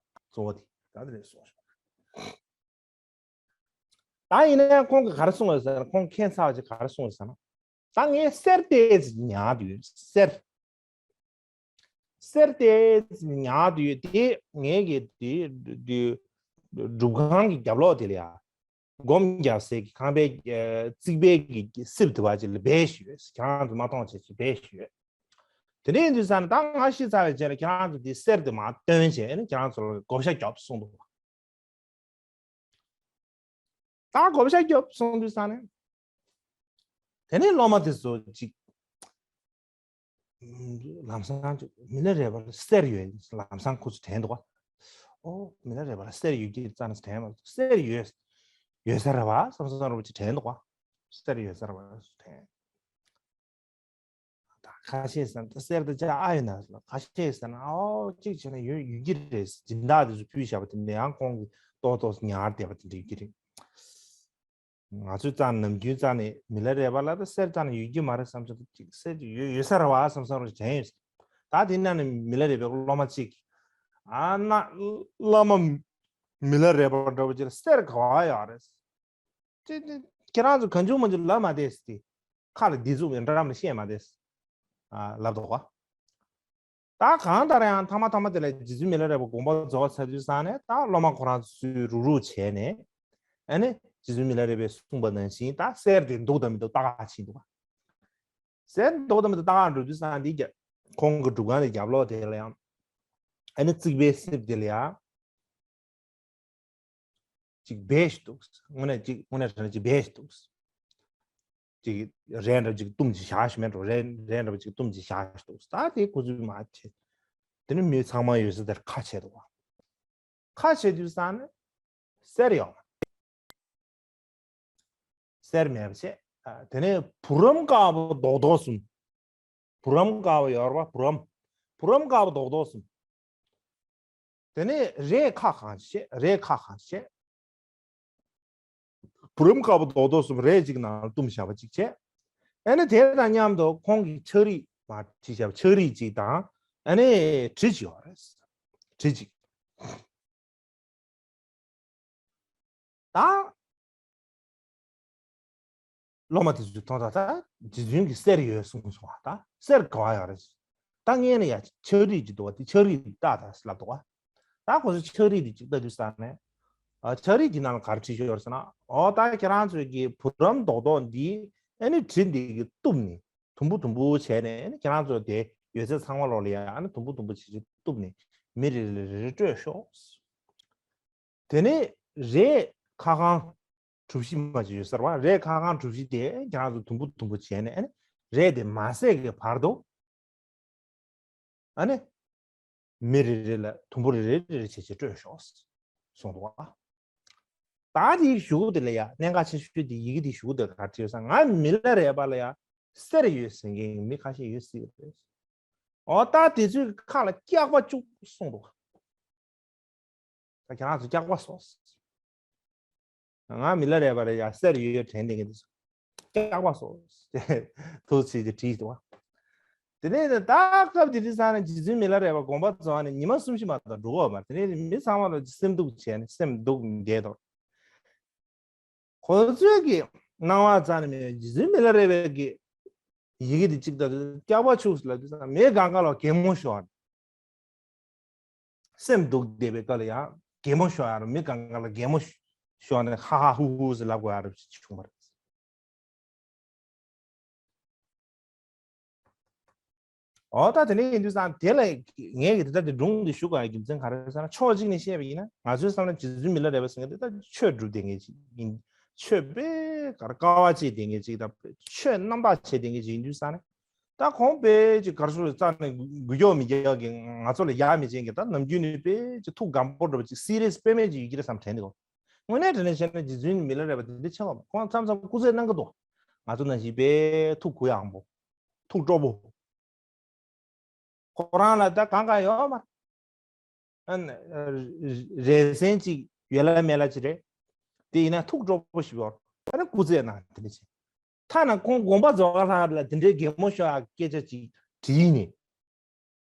གཙོ་བོ་དེ་ད་དེ་རེད་གསུངས་ཤོག་ད་ཡིན་ན་ཡང་ཁོང་གིས་ག་རེ་གསུངས་ཡོད་ཟེར་ན་ཁོང་ཁྱད་མཚར་བ་ཅིག་ག་རེ་གསུངས་ཡོད་ཟེར་ན། ད་ངས་གསེར་ཏོག་ཙམ་ཉར་དུ་ཡོད་གསེར། གསེར་ཏོག་ཙམ་ཉར་དུ་ཡོད་དེ་ངས་གི་དེ་དེ་སྒྲུབ་ཁང་གི་རྒྱབ་ལོགས་དེ་ལ་ཡ། སྒོམ་རྒྱག་སའི་གི་ཁང་པའི་རྩིག་པའི་གི་སྲིབ་དེ་བ་ཅིག་ལ་སྦས་ཞུས་ཡོད། ཁྱེད་རང་ཚོ་མ་མཐོང་བྱས་ཅིག་སྦས་ཞུས་ཡོད། དེ་འདྲ་ཡིན་དུས་ས་ནས་ད་ང་ཤི་ཚར་བའི་རྗེས་ལ་ཁྱེད་རང་ཚོ་དེ་གསེར་དེ་མར་བཏོན་བྱས་ཨ་ནི་ཁྱེད་རང་ཚོ་ལ་བགོ་བཤའ་རྒྱོབ་གསུངས་འདུག་ད་བགོ་བཤའ་རྒྱོབ་གསུངས་དུས་ས་ནས། དེ་ནས་སློབ་མ་དེ་ཚོ་ཅིག་ལམ་སང་ཅིག་མི་ལ་རས་པ་ལ་གསེར་ཡོད་ལམ་སང་ཁོ་ཚོ་དྲན་འདུག་ག་ཨོ་མི་ལ་རས་པ་ལ་གསེར་ཡོད་ཀྱི་རྩ་ནས་དྲན་མ་གསེར་ཡོད་ཡོད་ས་རེད་བ་བསམ་བསམ་རུ་ཅིག་དྲན་འདུག་ག་གསེར་ཡོད་ས་རེད་བ་དྲན། ད་ཁ་ཤས་ཟེར་ན་ད་གསེར་དེ་ཅག་ཨ་ཡོད་ན་ལ་ཁ་ཤས་ཟེར་ན་ཨོ་གཅིག་བྱས་ན་ཡོད་ཡོད་ཀྱི་རེད། སྦྱིན་བདག་དེ་ཚོ་ཕུལ་བཞག་པ་དེ་འདྲ་ཡང་ཁོང་གིས་ཏོག་ཏོག་ཉར་བསྡད་པ་དེ་འདྲ་ཡོད་ཀྱི་རེད། ང་ཚོའི་རྩ་ནམ་རྒྱུན་རྩ་ནས་མི་ལ་རས་པ་ལ་ད་གསེར་རྩ་ནས་ཡོད་ཀྱི་མ་རེད་བསམ་ཚུལ་གཅིག་གསེར་ཅིག་ཡོད་ཡོད་ས་རེད་བ་བསམ་བསམ་རུ་དྲན་ཡོད། ད་དེ་ནང་ནས་མི་ལ་རས་པའི་སློབ་མ་གཅིག་ཨ་ན་བླ་མ་མི་ལ་རས་པ་འདྲ་པོ་ཅིག་ལ་གསེར་ག་བ་ཡོད་རེད། ཅི་ཅི་ཁྱེད་རང་ཚོ་གང་བྱུང་མང་བྱུང་ལབ་མ་བསྡད་ཟེར་ཏེ། ཁ་ལ་བདེ་ཚུགས་མེད་འགྲམ་ལ་བཤད་མ་བསྡད་ཟེར། ཨ་ལབ་འདུག་ག་ད་གང་ལྟར་ཡང་ཐ་མ་ཐ་མ་དེ་ལ་རྗེ་བཙུན་མི་ལ་རས་པ་དགོངས་པ་རྫོགས་ཚར་དུས་ཙང་ནས་ད་སློབ་མ་ཁོ་རང་ཚོས་རུག་རུག་བྱས་ནས། ཨ་ནི་རྗེ་བཙུན་མི་ལ་རས་པས་གསུངས་པ་ནང་བཞིན་ད་གསེར་དེ་འདུག་དང་མི་འདུག་ལྟ་ག་ཕྱིན་འདུག་ག་གསེར་འདུག་དང་མི་འདུག་ལྟ་ག་འགྲོ་དུས་ཙང་འདི་རྒྱ་ཁོང་གི་སྒྲུབ་ཁང་དེ་རྒྱབ་ལོགས་དེ་ལ་ཡང་། ཨ་ནི་རྩིག་པའི་སྲིབ་དེ་ལ་ཡང་། ཅིག་སྦས་ཤིག་འདུག་དངོས་གནས་ཅིག་དངོས་གནས་དྲང་གནས་ཅིག་སྦས་ཤིག་འདུག་ཅིག་རས་འདྲ་ཅིག་བཏུམ་ཅིག་བཞག་ཤིག་མེད་འགྲོ། རས་རས་འདྲ་ཅིག་བཏུམ་ཅིག་བཞག་ཤིག་འདུག་ད་དེ་ཁོ་ཚོས་མ་བྱེད། དེ་ནི་མི་ཚང་མ་ཡོད་ས་དེར་ཁ་ཕྱེ་འདུག་ཁ་ཕྱེ་དུས་ཙང་ནས་གསེར་ཡོད་མ། གསེར་མེད་པ་བྱས། ཨ། དེ་ནས་བུ་རམ་དཀར་པོ་རྡོག་རྡོག་གསུམ། བུ་རམ་དཀར་པོ་ཡོད་རེད་པ། བུ་རམ། བུ་རམ་དཀར་པོ་རྡོག་རྡོག་གསུམ། དེ་ནས་རས་ཁ་གང་ཅིག་བྱས། རས་ཁ་གང་ཅིག་བྱས། བུ་རམ་དཀར་པོ་རྡོག་རྡོག་གསུམ་རས་གཅིག་ནང་ལ་བཏུམས་བཞག་པ་ཅིག་བྱས། ཨ་ནི་དེ་དང་མཉམ་དུ་ཁོང་གིས་ཕྱག་རིས་མར་བྲིས་བཞག་པ་ཕྱག་རིས་གཅིག་དང་ ཨ་ནི་གྲི་ཅིག་ཡོད་རེད། གྲི་ཅིག་ད་སློབ་མ་དེ་ཚོས་མཐོང་ད། ད་རྗེ་བཙུན་གྱིས་གསེར་ཡོད་གསུངས་སོང་བ། ད་གསེར་ག་བ་ཡོད་རེད། ད་ངས་ནི་ཡ་ཕྱག་རིས་ཅིག་འདུག་བ། དེ་ཕྱག་རིས་ལྟ་ད་ལབ་འདུག་བ། ད་ཁོ་ཚོས་ཕྱག་རིས་དེ་ཅིག་ལྟ་དུས་ས་ནས། ཨ། ཕྱག་རིས་དེ་ནང་ལ་ག་རེ་བྲིས་ཡོད་རེད་ཟེར་ན། འོ་ད་ཁྱེད་རང་ཚོས་ཀྱི་བུ་རམ་རྡོག་རྡོག་འདི་ཨ་ནི་གྲི་འདི་གིས་གཏུབ་ནས། དུམ་བུ་དུམ་བུ་བྱས་ནས་ཨ་ནི་ཁྱེད་རང་ཚོ་དེ་ཡོད་ཚད་ཚང་མ་ལོག་ལ་ཡ་ཨ་ནི་དུམ་བུ་དུམ་བུ་བྱས་བྱས་གཏུབ་ནས་མི་རེ་རེ་རེ་རེ་སྤྲོད་ཤོག། དེ་ནས་རས་ཁ་གང་གྲུ་བཞི་མ་ཅིག་ཡོད་ཟེར་བ། རས་ཁ་གང་གྲུ་བཞི་དེ་ཁྱེད་རང་ཚོ་དུམ་བུ་དུམ་བུ་བྱས་ནས་ཨ་ནི་རས་དེ་མ་ཟད་ཀྱི་བར་དུ། ཨ་ནི། མི་རེ་རེ་ལ་དུམ་བུ་རེ་རེ་རེ་རེ་བྱས་བྱས་སྤྲོད་ཤོག་གསུངས་འདུག་བ། ད་དེའི་གཞུག་དེ་ལ་ཡ་གནད་འགག་ཆེ་ཤོས་དེ་ཡི་གེ་དེའི་གཞུག་དེ་ག་རེ་བྲིས་ཡོད་ཟེར། ང་མི་ལ་རས་པ་ལ་ཡ་གསེར་ཡོད་ཟེར་མཁན་མི་ཁ་ཤས་ཡོད་སྲིད་པ་རེད། འོ་ད་དེ་ཚོའི་ཁ་ལ་སྐྱག་པ་བཅུག་གསུངས་འདུག་བ། ད་ཁྱེད་རང་ཚོ་སྐྱག་པ་ཟོ། ང་མི་ལ་རས་པ་རེད་ཡ། གསེར་ཡོད་དྲན་བསྡད་མཁན་དེ་ཚོ་སྐྱག་པ་ཟོ། ཐུགས་ཆེ་དེ་བྲིས་འདུག་བ། དེ་ནས་ད་སྐབས་དེ་དུས་ས་ནས་རྗེ་བཙུན་མི་ལ་རས་པ་དགོངས་པ་རྫོགས་ནས་ཉི་མ་གསུམ་བཞི་མ་གཏོགས་འགྲོ་གི་ཡོད་མ་རེད། དེ་ནས་མི་ཚང་མ་ལ་སེམས་སྡུག་བྱས་ནས་སེམས་སྡུག་བསྡད་འདུག་ཁོ་ཚོས་ཀྱི་སྣང་བ་རྩ་ནས་མེད། རྗེ་བཙུན་མི་ལ་རས་པའི་གི་ཡི་གེ་འདི་གཅིག་ལྟ་དུས་སྐྱག་པ་བཅུག་ལབ་དུས་ཙང་མི་གང་ག་ལ་གད་མོ་ཤོར། སེམས་སྡུག་བསྡད་པའི་སྐབས་ལ་ཡང་གད་མོ་ཤོར་ཡ་རུ། མི་གང་ག་ལ་གད་མོ་ཤོར་ནས་ཧ་ཧ་ཧུ་ཧུ་ཟེར་ལབ་དགོས་ཡ་རུ་བྱུང་བ་རེད། འོ་ད་དེ་ནས་ཡིན་དུས་ཙང་དེ་ལ་ངས་ཀྱི་དེ་ལྟ་དེ་སྒྲུང་འདི་ཞུ་དགོས་ཡ་རྒྱུ་མཚན་ག་རེ་ཟེར་ན། ཕྱོགས་གཅིག་ནས་བཤད་པ་ཡིན་ན་ང་ཚོའི་བསམ་ན་རྗེ་བཙུན་མི་ལ་རས་པ་ཟེར་མཁན་དེ་ད་ཆོས་སྒྲུབ་བསྡད་མཁན་ཅིག་ཡིན། ཆོས་དཔེ་གར་དཀའ་བ་སྤྱད་བསྡད་མཁན་ཅིག་དང་ཆོས་རྣམ་དག་བྱེད་བསྡད་མཁན་ཅིག་ཡིན་དུས་ཙང་ནས། ད་ཁོང་དཔེ་ཅིག་གར་སོང་རྩ་ནས་འགུལ་སྐྱོད་མི་རྒྱག་གི། ང་ཚོ་ལ་ཡ་མི་བྱེད་མཁན། ད་ནམ་རྒྱུན་ནས་དཔེ་ཅིག་ཐུགས་སྒམ་པོ་འདྲ་པོ་ཅིག་སི་རི་ཡས་དཔེ་མེད་ཅིག་ཡོད་ཀྱི་རེད་བསམ་དྲན་འདུག་དངོས་གནས་དྲང་གནས་བཤད་ན་རྗེ་བཙུན་མི་ལ་རས་པ་དེ་འདྲ་ཆེ་བ་མ། ཁོང་མཚམས་མཚམས་སྐུ་ཚེ་གནང་གི་འདུག་ང་ཚོ་ནང་བཞིན་དཔེ་ཐུགས་གུ་ཡངས་པོ། ཐུགས་སྤྲོ་པོ། ཁོ་རང་ལ་ད་གང་གང་ཡོད་མ་རེད། ཨ་ནི་རས་གཟན་ཅིག་ཡོད་ལ་མེད་ལ་ཅིག་རེད། དེ་ཡིན་ན་ཐུགས་སྤྲོ་པོ་ཞིག་ཡོད། ཨ་ནི་སྐུ་ཚེ་ནང་དེ་འདྲ་བྱས། ཐ་ན་ཁོང་དགོངས་པ་རྫོགས་ཁ་ལྷག་ལ་དེ་འདྲའི་གད་མོ་ཤོར་ཡག་སྐད་ཆ་ཅིག་དྲིས་ནས།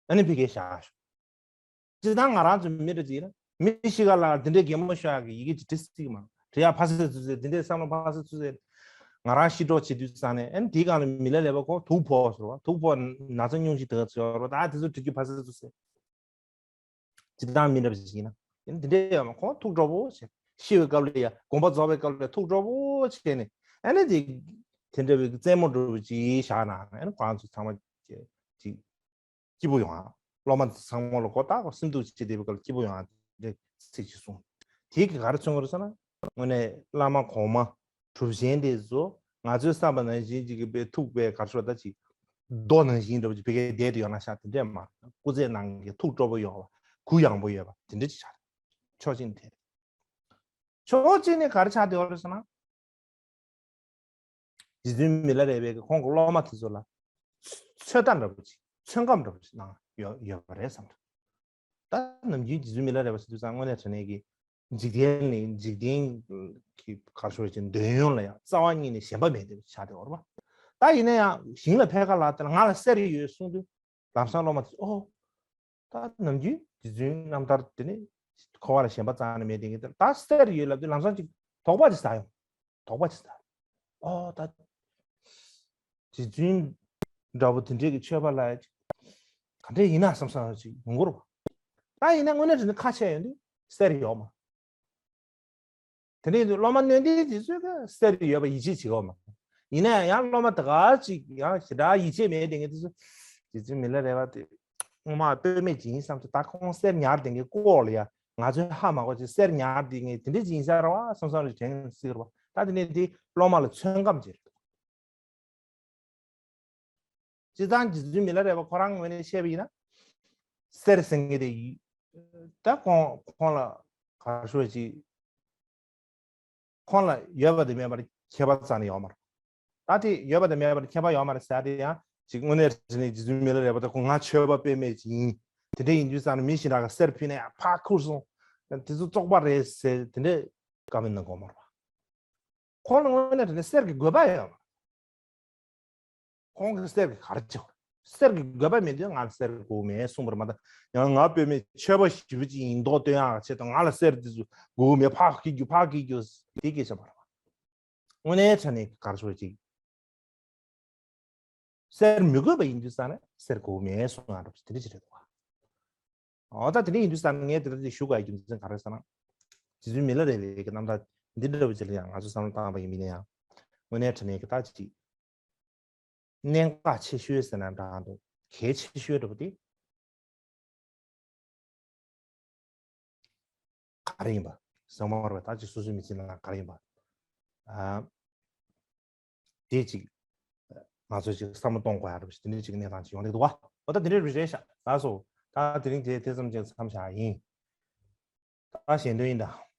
ཨ་ནི་ཕ་གིར་བཞག་ཤོག་སྤྱིར་བཏང་ང་རང་ཚོའི་མི་འདྲ་ཅིག་ཡིན་ན་མི་ཤི་ཁ་ལ་དེ་འདྲའི་གད་མོ་ཤོར་ཡག་གི་ཡི་གེ་ཅིག་འབྲི་སྲིད་ཀྱི་མ་རེད། ཡ་ཕ་སེ་ཚུ་ཚེ་དེ་འདྲའི་བསམ་བློ་ཕ་སེ་ཚུ་ཚེ། ང་རང་ཤི་གྲོགས་བྱེད་དུས་ཙང་ནས་ཨ་ནི་དེའི་སྒང་ལ་མི་ལ་རས་པ་ཁོང་དུག་ཕོག་ཟེར་བ། དུག་ཕོག་ན་ཚ་སྙུང་གཞི་དེ་ག་ཚོད་ཡོད་རེད་བ། ད་དེ་ཚོ་འབྲི་རྒྱུ་ཕ་སེ་ཚུ་ཚེ། སྤྱིར་བཏང་མི་འདྲ་བ་ཞིག་ཡིན་ན། ཡིན་ན་འདི་འདྲའི་ཡོད་མ། ཁོང་ཐུགས་སྤྲོ་པོ་བྱས། ཤི་བའི་སྐབས་ལ་ཡ་དགོངས་པ་རྫོགས་པའི་སྐབས་ལ་ཐུགས་སྤྲོ་པོ་བྱས་ནས་ཨ་ནི་དེ་དེ་འདྲ་བའི་རྩེད་མོ་འདྲ་བོ་ཅིག་བཞག་ན་ཨ་ནི་ཁོ་རང་ཚོ་ཚང་མ་ཅིག་སྐྱིད་པོ་ཡོང་ཨ། སློབ་མ་ཚང་མ་ལ་གོ་བརྡ་གོ་སེམས་སྡུག་བྱེད་བསྡད་པའི་སྐབས་ལ་སྐྱིད་པོ་ཡོང་ཨ། འདི་ཚིག་ཅིག་གསུངས། དེ་གིས་ག་རེ་མཚོན་གྱི་རེད་ཟེར་ན། དངོས་གནས་བླ་མ་གོང་མ་གྲུབ་ཆེན་དེ་ཚོ་ང་ཚོའི་བསམ་པ་ནང་བཞིན་ཅིག་གི་དཔེ་ཐུགས་དཔེ་ག་རེ་ཞུ་ད་ཅིག་རྡོ་ནང་བཞིན་འདྲ་པོ་ཅིག་ཕ་གིར་བསྡད་དུ་ཡོད་ན་ཤག་དེ་འདྲས་མ་རེད། སྐུ་ཚེ་ནང་གི་ཐུགས་སྤྲོ་པོ་ཡོད་པ། གུ་ཡངས་པོ་ཡོད་པ་དེ་འདྲ་ཅིག་ཆགས་རེད། ཕྱོགས་གཅིག་ནས་དེ་རེད། ཕྱོགས་གཅིག་ནས་ག་རེ་ཆགས་བསྡད་ཡོད་རེད་ཟེར་ན། རྗེ་བཙུན་མི་ལ་རས་པས་ཁོང་གི་སློབ་མ་དེ་ཚོ་ལ་ཚོད་ལྟ་འདྲ་པོ་ཅིག་ཚོད་བགམ་འདྲ་པོ་ཅིག་གནང་ཡོད་ཡོད་པ་རེད་བསམ་འདུག་ད་ནམ་རྒྱུན་རྗེ་བཙུན་མི་ལ་རས་པ་ཟེར་དུས་ཙང་དངོས་གནས་དྲང་གནས་ཀྱི་འཇིག་རྟེན་ནི་འཇིག་རྟེན་གྱི་ག་རེ་ཞུ་དགོས་རེད། འདོད་ཡོན་ལ་ཡང་རྩ་བ་ཉིད་ནས་ཞེན་པ་མེད་པའི་ཆ་དེ་ཡོད་རེད་པ། ད་ཡིན་ན་ཡང་ཞིང་ལ་ཕེབས་ཁ་ལ་དེ་ལ་ང་ལ་གསེར་ཡོད་གསུངས་དུས་ལམ་སང་སློབ་མ་དེ་ཚོས་ཨོ། ད་ནམ་རྒྱུན་རྗེ་བཙུན་རྣམ་ཐར་དེ་ནི་འཁོར་བ་ལ་ཞེན་པ་རྩ་ནས་མེད་དེ་ངས་དེ་ལ་ད་གསེར་ཡོད་ལབ་དུས་ལམ་སང་ཅིག་དོགས་པ་ཅིག་ཟ་ཡོང་། དོགས་པ་ཅིག་ཟ། ཨོ་ད་རྗེ་བཙུན་འདྲ་པོ་དེ་འདྲས་ཀྱི་ཆོས་པ་ལ་ག་འདྲས་ཡིན་ན་བསམ་བསམ་ཅིག་ཡོང་གི་རེད་པ། ད་ཡིན་ན་དངོས་གནས་དྲང་གནས་ཁ་ཕྱེ་ཡོང་དུས་གསེར་ཡོད་མ། དེ་ནས་སློབ་མ་སྣོད་ལྡན་དེ་ཚོས་ཀྱང་གསེར་ཡོད་པ་ཡིད་ཆེས་བྱེད་ཀྱི་ཡོད་མ་རེད། ཡིན་ན་ཡང་སློབ་མ་དེ་ག་ཅིག་ཡང་ཞེ་དྲག་ཡིད་ཆེས་མེད་དེ་ངས་དེ་ཚོ་རྗེ་བཙུན་མི་ལ་རས་པ་དེ་སྔོན་མ་དཔེ་མེད་ཅིག་ཡིན་བསམ་ཚེ་ད་ཁོང་གསེར་ཉར་དེ་ངས་ལྐོག་ལ་ཡ་ང་ཚོས་ཧ་མ་གོ་ཅིག་གསེར་ཉར་དེ་ངས་དེ་འདྲས་ཅིག་ཡིན་ས་རེད་པ་བསམ་བསམ་རེ་དྲན་སྲིད་རེད་པ། ད་དེ་ནས་དེ་སློབ་མ་ལ་ཚོད་བགམ་ཅིག་རེད། སྤྱིར་བཏང་རྗེ་བཙུན་མི་ལ་རས་པ་ཁོ་རང་ངོས་ནས་བཤད་པ་ཡིན་ན། གསེར་ཟེར་མཁན་དེ་ཡི་ད་ཁོང་ཁོང་ལ་ག་རེ་ཞུ་ཅིག་ཁོང་ལ་ཡོད་པ་དང་མེད་པར་ཁྱད་པར་རྩ་ནས་ཡོད་མ་རེད། ད་དེ་ཡོད་པ་དང་མེད་པར་ཁྱད་པར་ཡོད་མ་རེད་ཟེར་དེ་ཡང་ཅིག་དངོས་གནས་དྲང་གནས་རྗེ་བཙུན་མི་ལ་རས་པ་དེ་ཁོང་ང་ཆོས་པ་དཔེ་མེད་ཅིག་ཡིན། དེ་འདྲ་ཡིན་དུས་ཙང་ནས་མི་ཞིག་རང་ག་གསེར་ཕུལ་ན་ཡང་ཕར་ཁུར་སོང་། དེ་ཚོ་བཙོག་པ་རེད་ཟེར་དེ་འདྲ་བཀའ་མོལ་གནང་དགོས་མ་རེད་པ། ཁོང་ལ་དངོས་གནས་དྲང་གནས་གསེར་གྱི་དགོས་པ་ཡོད་མ་རེད། ཁོང་གིས་གསེར་གྱི་ག་རེ་བྱེད་དགོས་ གསེར་གྱི་དགོས་པ་མེད་དུས་ང་ལ་གསེར་དགོས་མེད་གསུངས་པར་མ་གཏོགས། ཡང་ང་དཔེ་མེད་ཆོས་པ་ཞེ་པོ་ཅིག་ཡིན་མདོག་སྟོན་ཡག་ཆེད་དུ་ང་ལ་གསེར་དེ་ཚོ་དགོས་མེད་ཕར་འཁྱེར་རྒྱུ་ཕར་འཁྱེར་རྒྱུ་དེ་སྐད་ཆ་མ་རེད་པ། དངོས་གནས་དྲང་གནས་ག་རེ་ཞུ་བ་ཅིག་གསེར་མི་དགོས་པ་ཡིན་དུས་ཙང་ནས་གསེར་དགོས་མེད་གསུང་ཡག་འདྲ་པོ་དེ་འདྲ་ཅིག་རེད་འདུག་བ། འོ་ད་དེ་འདྲ་ཡིན་དུས་ཙང་ངས་དེ་འདྲ་ཅིག་ཞུ་དགོས་རྒྱུ་མཚན་ག་རེ་ཟེར་ན། རྗེ་བཙུན་མི་ལ་རས་པའི་གི་རྣམ་ཐར་འདི་འདྲ་པོ་ཅིག་ལ་ཡང་ང་ཚོས་བསམ་བློ་བཏང་པ་ཡིན་མིན་ན་ཡང་། དངོས་གནས་དྲང་གནས་ཀྱི་ད་ཅིག་གནད་འགག་ཆེ་ཤོས་ཟེར་ན་འདྲ་འདུག་གལ་ཆེ་ཤོས་འདྲ་པོ་དེ་ག་རེ་ཡིན་པ། ཟེར་མ་རེད་པ། ད་ཅིག་སོ་སོའི་མི་ཚེ་ནང་ག་རེ་ཡིན་པ། ཨ། དེ་ཅིག་ང་ཚོས་ཅིག་བསམ་བློ་གཏོང་དགོས་ཡག་འདྲ་པོ་ཞིག་དེ་འདྲ་ཅིག་གནས་སྟངས་ཅིག་ཡོང་གི་འདུག་བ། འོ་ད་དེ་འདྲ་རེད་ཤག་ལགས་སོ། ད་དེ་རིང་དེ་དེ་ཙམ་ཅིག་མཚམས་བཞག་ཡིན། ད་ཞལ་འདོན་ཡིན་ད།